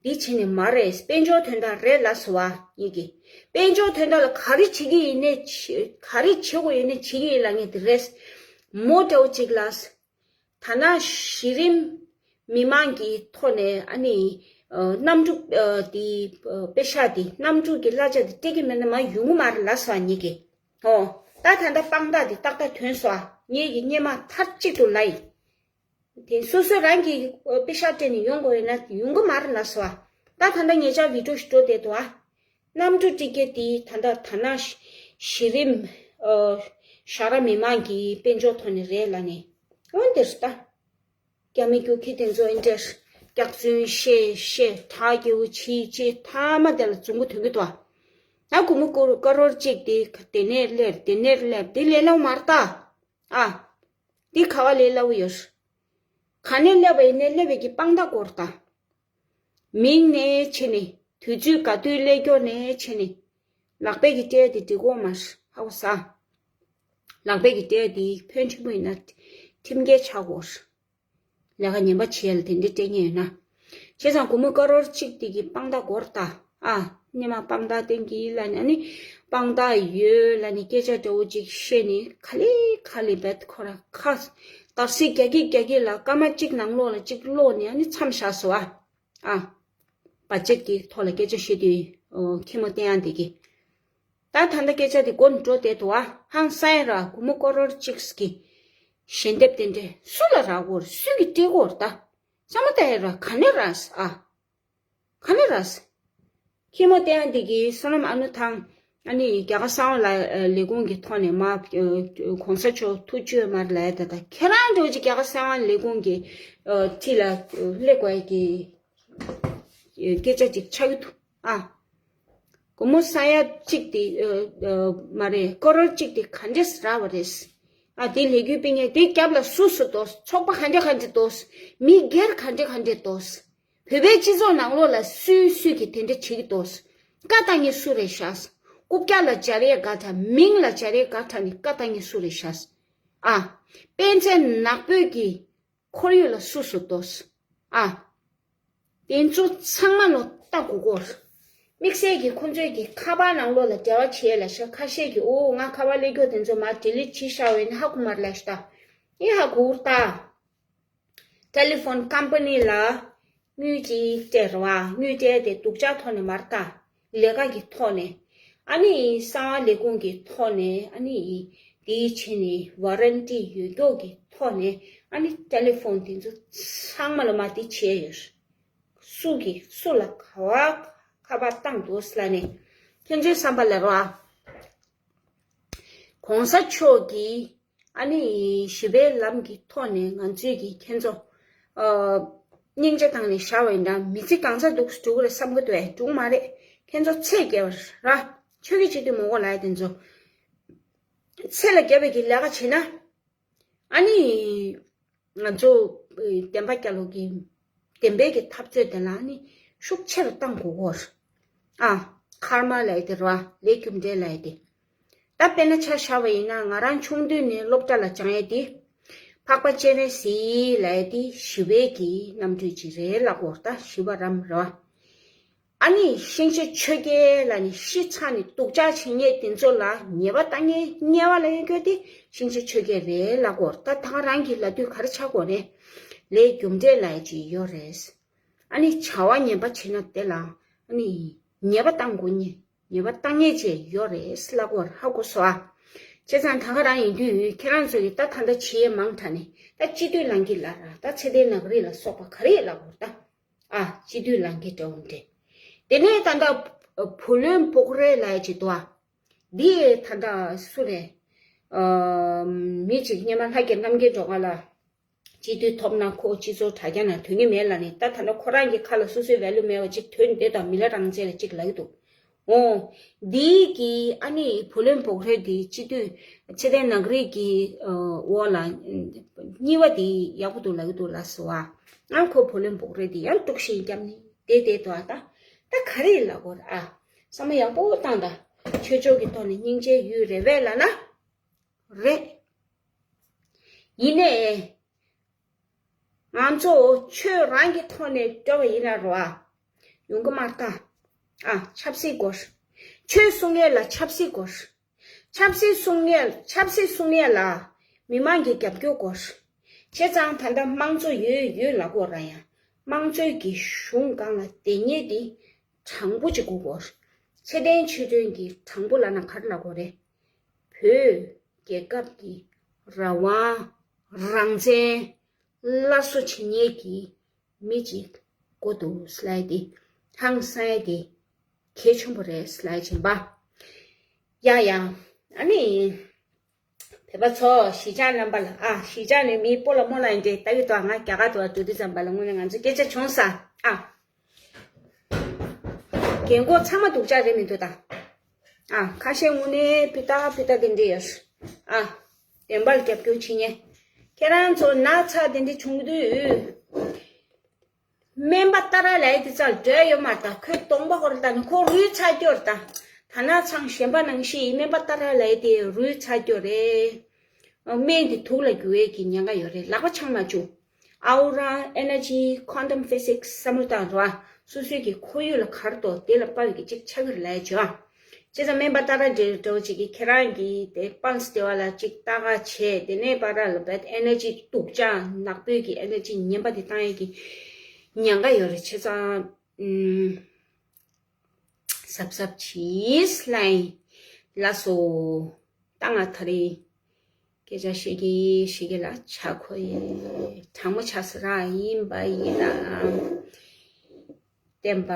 འདི་བྱེད་ནི་མ་རེད། དཔལ་འབྱོར་དོན་དག་རེད་ལབ་སོང་བ་ཡིན་གི། དཔལ་འབྱོར་དོན་དག་ལ་ག་རེ་བྱེད་ཀྱི་ཡིན་ནའི་བྱེད། ག་རེ་བྱེད་དགོས་ཡིན་ནའི་བྱེད་ཀྱི་ཡིན་ལབ་མཁན་དེ་རེད། མོ་འདྲ་བོ་ཅིག་ལ། ཐ་ན་གཞི་རིམ་མི་མང་གི་ཐོག་ནས་ཨ་ནི་ཨ་གནམ་གྲུ་ཨ་དེ་ཨ་པེ་ཤག་དེ་གནམ་གྲུ་གི་གླ་ཆ་དེ་སྤྲད་ཀྱི་མེད་ན་མར་ཡོང་གི་མ་རེད་ལབ་སོང་ངེད་ཀྱིས། ཨོ། ད་ད་ལྟ་དཔང་རྟགས་དེ་ཏག་ཏག་ཐོན་སོང་། ངེད་ཀྱིས་སྔོན་མ་མཐའ་གཅིག་ཏུ་ལབ་ཡིན། དེ་སོ་སོ་རང་གིས་ཨ་པེ་ཤག་སྤྲད་ནས་ཡོང་དགོས་ཡོད་ན་ཡོང་གི་མ་རེད་ལབ་སོང་། ད་ད་ལྟ་ཉེ་ཆར་བི་ཌི་ཡོ་ཞིག་འགྲོ་བསྡད་འདུག་ཨ། གནམ་གྲུ་ཊི་ཀེ་ཊི་དེ་ད་ལྟ་ཐ་ན་གཞི་རིམ་ཨ་ཞ་ར་མི་མང་གི་དཔལ་འབྱོར་ཐོག་ནས་རེད་ལབ་ནས། འོན་ཏེ་ད་རྒྱ་མི་རྒྱུག་ཁྱི་དེ་ཚོ་ཨེ་འདྲས་སྐྱག་རྫུན་བཤད་བཤད་ཁྲག་སྐྱེ་བོ་བྱེད་བྱེད་མཐའ་མ་དེ་ལ་རྫུན་པོ་ཐོན་གི་འདུག་ཨ། ད་སྒོར་མོ་ཀོ་ཀ་རོར་གཅིག་དེ་དེ་ནས་སླེབས་དེ་ནས་སླེབས་དེ་ལས་སླ་བོ་མ་རེད་ད། ཨ། འདི་ག་བ་ལས་སླ་བོ་ཡོད། ག་ནས་སླེབས་པ་ཡིན་ནའི་སླེབས་པའི་གི་དཔང་རྟགས་དགོས་རེད་ད། མིང་ནས་བྱས་ནས་དུས་ཚོད་ག་དུས་སླེབས་རྒྱུ་ནས་བྱས་ནས་ལག་པས་ཀྱི་སྤྲད་དེ་འགྲིག་གོ་མ་ཧ་གོ་ས། ལག་པས་ཀྱི་སྤྲད་དེ་ཕོན་ཆེན་པོ་ཡིན་ན་ཁྲིམས་འགལ་ཆགས་གོ། ལས་ཀ་ངན་པ་བྱས་ལ་དེ་འདྲའི་སྤྲད་མཁན་ཡོད་ན། བྱས་ཙང་སྒོར་མོ་ཀ་རོར་གཅིག་དེ་གི་དཔང་རྟགས་དགོས་རེད་ད། ཨ། སྔོན་མ་དཔང་རྟགས་བསྟན་གྱི་ལ་ནི་ཨ་ནི་དཔང་རྟགས་ཡོད་ལ་ནི་སྐད་ཆ་འདྲ་བོ་ཅིག་བཤད་ནི་ག་ལེ་ག་ལེ་བེད་ཁོ་ར་ཁ་དར་སིག་རྒྱག་གི་རྒྱག་གི་ལ་སྐར་མ་གཅིག་ནང་ལོགས་ལ་གཅིག་ལོག་ནི་ཨ་ནི་མཚམས་བཞག་སོང་ཨ། ཨ། བ་ཅེད་ཀྱི་ཐོག་ལ་སྐད་ཆ་བཤད་དུས་ཨོ་ཁྱི་མོ་བསྟན་ཡག་འདི་གི། ད་ད་ལྟ་སྐད་ཆ་དེ་མགོ་ནས་འགྲོ་བསྡད་འདུག་ཨ། ཧང་སང་ཡ་ར་སྒོར་མོ་ཀོ་རོར་གཅིག་གི་ཞལ་འདེབས་དེ་འདྲས་སུ་ལ་རག་གོ་རེད། སུས་ཀྱིས་སྤྲད་གོ་རེད་ད། བསམ་བློ་བཏང་ཡ་ར་ག་ནས་རག་ཨ། ག་ནས་རག་ཁྱི་མོ་བསྟན་ཡག་འདི་གི་བསོད་ནམས་ཨ་ནུ་ཐང་ཨ་ནི་རྒྱ་གར་གསང་བ་ལ་ལས་ཁུངས་ཀྱི་ཐོག་ནས་མ་གོང་ས་མཆོག་ཐུགས་རྗེ་ཆེ་མར་ལ་ཡ་ད་ད་ཁྱེད་རང་འདྲ་བོ་ཅིག་རྒྱ་གར་གསང་བ་ལས་ཁུངས་ཀྱི་ཁྲི་ལ་སླེབས་དགོས་ཡ་གི་སྐད་ཆ་ཅིག་ཆགས་ཀྱི་འདུག་ཨ། སྒོར་མོ་ས་ཡ་གཅིག་དེ་ཨ་ཨ་མ་རེད། ཀོ་རོར་གཅིག་དེ་ག་འདྲས་རག་པ་རེད། ཨ་དེ་ལས་འགུལ་སྤེལ་མཁན་དེ་རྒྱབ་ལ་སུ་སུ་འདུག་ཚོགས་པ་ག་འདྲ་ག་འདྲ་འདུག་མི་སྒེར་ག་འདྲ་ག་འདྲ་འདུག་བོད་པའི་སྤྱི་ཚོགས་ནང་ལོགས་ལ་སུས་སུས་ཀྱིས་དེ་འདྲ་བྱེད་ཀྱི་འདུག་བཀའ་བཏང་མཁན་སུ་རེད་ཤག་རྐུབ་བཀྱག་ལ་སྦྱར་ཡས་དགའ་དྲགས། མིང་ལ་སྦྱར་ཡས་དགའ་དྲགས་ནི་བཀའ་བཏང་མཁན་སུ་རེད་ཤག་ཨ། དཔེ་མཚོན་ནག་པོའི་གི་ཁོར་ཡུག་ལ་སུ་སུ་འདུག་ཨ། དེ་ཚོ་ཚང་མ་ལོ་ལྟ་དགོས་གོ་དམིགས་བསལ་གྱི་ཁོང་ཚོའི་གི་ཁ་པར་ནང་ལོགས་ལ་འབྲེལ་བ་བྱེད་ལ་ཤ་ཁ་ཤས་ཀྱིས་ཨོ་ང་ཁ་པར་སླེབས་རྒྱུ་དེ་ཚོ་མར་ཌི་ལིཊ་བྱེད་ཤག་བས་ནི་ཧ་གོ་མ་རེད་ལ་ཤ་ད། ཨེ་ཧ་གོ་ད། ཊེ་ལི་ཕོན་ཀམ་པ་ནི་ལ་དངུལ་ཅིག་སྤྲད་ར་བ། དངུལ་སྤྲད་དེ་སྡུག་ཅག་ཐོག་ནས་མ་རེད་ད། ལས་ཀ་གི་ཐོག་ནས། ཨ་ནི་གསང་བ་ལས་ཁུངས་ཀྱི་ཐོག་ནས་ཨ་ནི་དེའི་ཆེད་ནས་ཝ་རན་ཊི་ཡོད་མཁན་གྱི་ཐོག་ནས་ཨ་ནི་ཊེ་ལི་ཕོན་དེ་ཚོ་ཚང་མ་ལ་མ་དེ་བྱས་ཡོད། སུ་གིས་སུ་ལ་ག་བ་ཁ་པར་བཏང་འདུག་ལབ་ནས། ཁྱེད་ཚོའི་བསམ་པ་ལ་རོ་ཨ། གོང་ས་མཆོག་གིས་ཨ་ནི་ཞི་བའི་ལམ་གྱི་ཐོག་ནས་ང་ཚོས་ཀྱི་ཁྱེད་ཚོ་ཨ། སྙིང་རྗེ་བཏང་ནས་བཞག་པ་ཡིན་ན་མི་ཚེ་གང་ཚ་འདུག་སེ་འགྲོ་གི་རེད་བསམ་གི་འདུག་ཨེ། འགྲོ་གི་མ་རེད། ཁྱེད་ཚོ་ཚེ་རྒྱལ་བ་ར། ཆོས་ཀྱི་སྤྱི་འཐུས་མང་པོ་ལ་ཡ་དེ་ཚོ་ཚེ་ལ་རྒྱལ་བའི་གི་ལས་ཀ་བྱེད་ན། ཨ་ནི། ང་ཚོ་བདེན་པ་རྒྱལ་ལོ་གི་བདེན་པའི་གི་འཐབ་རྩོད་དེ་ལ་ནི་ཤུགས་ཆེ་རུ་བཏང་དགོས་གོ། ཨ། ཁར་མ་ལབ་ཡ་དེ་རེད་བ། ལས་རྒྱུ་འབྲས་ལབ་ཡ་དེ། ད་དཔེར་ན་ཆ་བཞག་པ་ཡིན་ན་ང་རང་ཆུང་དུས་ནས་སློབ་གྲྭ་ལ་སྦྱང་ཡ་དེ། འཕགས་པ་སྤྱན་རས་གཟིགས་ལབ་ཡ་དེ་ཞི་བའི་གི་རྣམ་སྤྲུལ་ཅིག་རེད་ལབ་གོ། ད་ཞི་བ་རམ་རེད་བ། ཨ་ནི་ཤིང་བྱ་ཆོས་རྒྱལ་ལ་ནི་ཤི་ཚར་ནས་སྡུག་ཅག་བྱེད་མཁན་དེ་ཚོ་ལ་ཉེས་པ་བཏང་མཁན་དམྱལ་བ་ལ་ཡོད་རྒྱུ་དེ་ཤིང་བྱ་ཆོས་རྒྱལ་རེད་ལབ་གོ། ད་ད་ག་རང་གི་ལབ་དུས་ག་རེ་ཆགས་གོ་རེད། ལས་རྒྱུ་འབྲས་ལབ་ཡ་ཅིག་ཡོད་རེད། ཨ་ནི་བྱ་བ་ངན་པ་བྱེད་ན་དེ་ལ་ཨ་ནི་ཉེས་པ་བཏང་དགོས་ནི། ཉེས་པ་བཏང་མཁན་ཅིག་ཡོད་རེད་ལབ་གོ། ཧ་གོ་སོང་ཨ། བྱས་ཙང་ད་ག་རང་ཡིན་དུས་ཁྱེད་རང་ཚོ་གིས་ད་ད་ལྟ་བྱེད་ཡས་མང་དྲགས་ནས་ད་སྤྱི་འཐུས་ལངས་ཀྱི་ལབ་ར། ད་ཚེ་བརྟན་ནག་རིག་ལ་སོགས་པ་ག་རེ་ལབ་གོ་ད། ཨ། སྤྱི་འཐུས་ལངས་ཀྱི་འདྲ་བོ་འདྲ། དེ་ནས་ད་ལྟ་བུ་ལོན་བོག་རེ་ལབ་ཡ་ཅིག་འདུག་ཨ། འདི་ད་ལྟ་སུ་རེད། ཨ། མི་གཅིག་སྔོན་མ་ལྷ་རྒྱལ་རྣམ་རྒྱལ་སྒྲོལ་དཀར་ལ་སྤྱི་འཐུས་ཐོབ་ན་ཁོ་སྤྱི་ཚོགས་དྲ་རྒྱ་ནང་དོན་གཉེར་མེད་ལབ་ནས། ད་ད་ལྟ་ཁོ་རང་གི་ཁ་ལ་སོ་སོའི་ཝེ་ལུ་མེད་པ་ཅིག་ཐོན་བསྡད་དང་། མི་ལ་རང་བཙན་ལ་ཅིག་ལབ་ཀྱི་འདུག་འོ། འདི་གི་ཨ་ནི་བུ་ལོན་བོག་རེ་འདི་སྤྱི་འཐུས་ཚེ་བརྟན་ནག་རིག་གི་ཨ། འོག་ལ་གཉིས་པ་འདི་ཡག་པོ་འདུག་ལབ་ཀྱི་འདུག་ལབ་སོང་ཨ། ང་ཁོ་བུ་ལོན་བོག་རེ་འདི་ཡང་དཀྲུག་ཤིང་བརྒྱབ་ནས་བསྡད་བསྡད་འདུག་ཨ། ད་ད་ག་རེ་ལབ་དགོས་རེད་ཨ། བསམ་བློ་ཡག་པོ་བཏང་དང་། ཆོས་ཕྱོགས་ཀྱི་ཐོག་ནས་སྙིང་རྗེ་ཡོད་རེད་པས་ལབ་ན་རེད། ཡིན་ནའི། ང་ཚོ་ཆོས་རང་གི་ཐོག་ནས་འགྲོ་བ་ཡིན་ན་རོ་ཨ། ཡོང་གི་མ་རེད་ད། ཨ། ཆབ་སྲིད་དགོས། ཆོས་གསུང་ཡས་ལ་ཆབ་སྲིད་དགོས། ཆབ་སྲིད་གསུང་ཡས། ཆབ་སྲིད་གསུང་ཡས་ལ་མི་མང་གི་རྒྱབ་སྐྱོར་དགོས། བྱས་ཙང་ད་ལྟ་དམངས་གཙོ་ཡོད་ཡོད་ལབ་དགོས་ར། ཡང་དམངས་གཙོའི་གི་གཞུང་སྒང་ལ་བསྡད་མཁན་དེ་དྲང་པོ་ཅིག་དགོས་གོ། ཚེ་བརྟན་ཆོས་སྒྲོན་གྱི་དྲང་པོ་ལབ་ན་ག་རེ་ལབ་དགོས་རེད། བོད་རྒྱལ་ཁབ་ཀྱི་རང་དབང་རང་བཙན་སླར་གསོ་བྱེད་མཁན་གྱི་མི་གཅིག་དགོས་འདུག་ལབ་ཡ་དེ་ཧང་སང་ཡ་དེ་གལ་ཆེན་པོ་རེད་ལབ་ཡ་བྱས་པ། ཡ་ཡ། ཨ་ནི། བོད་པ་ཚོ་གཞིས་ཆགས་རྣམ་པ་ལ་ཨ། གཞིས་ཆགས་ནས་མི་སྤོ་ལགས་རྨོ་ལགས་འདྲ་ལྟ་གི་འདུག་ང་རྒྱ་གར་དུ་འགྲོ་དུས་ཙམ་པ་ལ་དངོས་གནས་ང་ཚོ་སྐད་ཆ་བྱུང་ས་ཨ། རྒན་གོག་ཚང་མ་སྡུག་ཅག་རེད་མི་འདུག་ད། ཨ། ཁ་ཤས་དངོས་གནས་སྤུས་དག་སྤུས་དག་གི་འདྲ་ཡོད། ཨ། བདེན་པར་རྒྱབ་སྐྱོར་བྱེད་མཁན། ཁྱེད་རང་ཚོ་ན་ཚ་དེ་འདྲ་བྱུང་དུས། སྨན་པ་ཏཱ་ར་ལབ་ཡ་དེ་ཚོར་འགྲོ་ཡ་ཡོད་མ་རེད་ད། ཁོའི་གདོང་པ་ཧོར་ལྟ་ནས་ཁོ་རུལ་ཚར་རྒྱུ་རེད་ད། ད་ན་ཚང་གཞན་པ་ནང་བཞིན་སྨན་པ་ཏཱ་ར་ལབ་ཡ་དེ་རུལ་ཚར་རྒྱུ་རེད། སྨན་དེ་དུག་ལ་འགྱུར་བའི་གི་ཉེན་ཁ་ཡོད་རེད། ལག་པ་འཆང་མ་བཅུག Aura, energy, quantum physics བསམ་བློ་བཏང་རོགས། སོ་སོའི་གི་ཁོར་ཡུག་ལ་ག་རེ་འདུག་དེ་ལ་དཔག་པའི་གི་ཅིག་ཆགས་ཀྱི་རེད་ལབ་ཡ་བྱོས་ཨ། བྱས་ཙང་སྨན་པ་ཏཱ་ར་འདྲ་བོ་ཅིག་གིས་ཁྱེད་རང་གི་དེ་pulse དེ་བ་ལ་ཅིག་ལྟ་ག་བྱས། དེ་ནས་པ་ར་ལ་bad energy སྡུག་ཅག་ནག་པོའི་གི་energy ངན་པ་དེ་བཏང་ཡས་ཀྱི་ཉེན་ཁ་ཡོད་རེད། བྱས་ཙང་ཨུམ། གཟབ་གཟབ་གྱིས་ལབ་ཡིན། ལགས་སོ། ད་ང་ད་རེས་སྐད་ཆ་བཤད་ཀྱི་བཤད་ཀྱི་ལ་ཆ་ཁོ་ཡི་གྲང་མོ་ཆགས་ས་རང་ཡིན་པ་ཡིན་ནའང་། བསྟན་པ་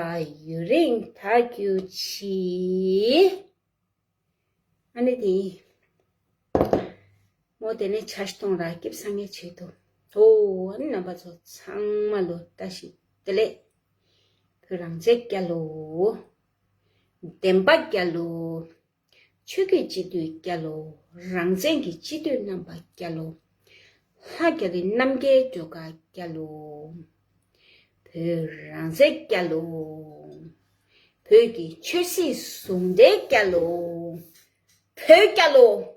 ཡུན་རིང་དར་རྒྱུ་གྱིས། ཨ་ནི་དེ། མོ་དེ་ནས་ཆ་ཤི་གཏོང་ར་སྐྱིབས་སང་ངེ་བྱེད་དོ། ཨོ་ཨ་ནི་རྣམ་པ་ཚོ་ཚང་མ་ལོ་བཀྲ་ཤིས་བདེ་ལེགས། བོད་རང་བཙན་རྒྱལ་ལོ། བདེན་པ་རྒྱལ་ལོ། ཆོས་ཀྱི་སྤྱི་འཐུས་རྒྱལ་ལོ། རང་བཙན་གྱི་སྤྱི་འཐུས་རྣམ་པ་རྒྱལ་ལོ། ལྷ་རྒྱ་རི་རྣམ་རྒྱལ་སྒྲོལ་དཀར་རྒྱལ་ལོ། བོད་རང་བཙན་རྒྱལ་ལོ། བོད་ཀྱི་ཆོས་སྲིད་ཟུང་འབྲེལ་རྒྱལ་ལོ། བོད་རྒྱལ་ལོ།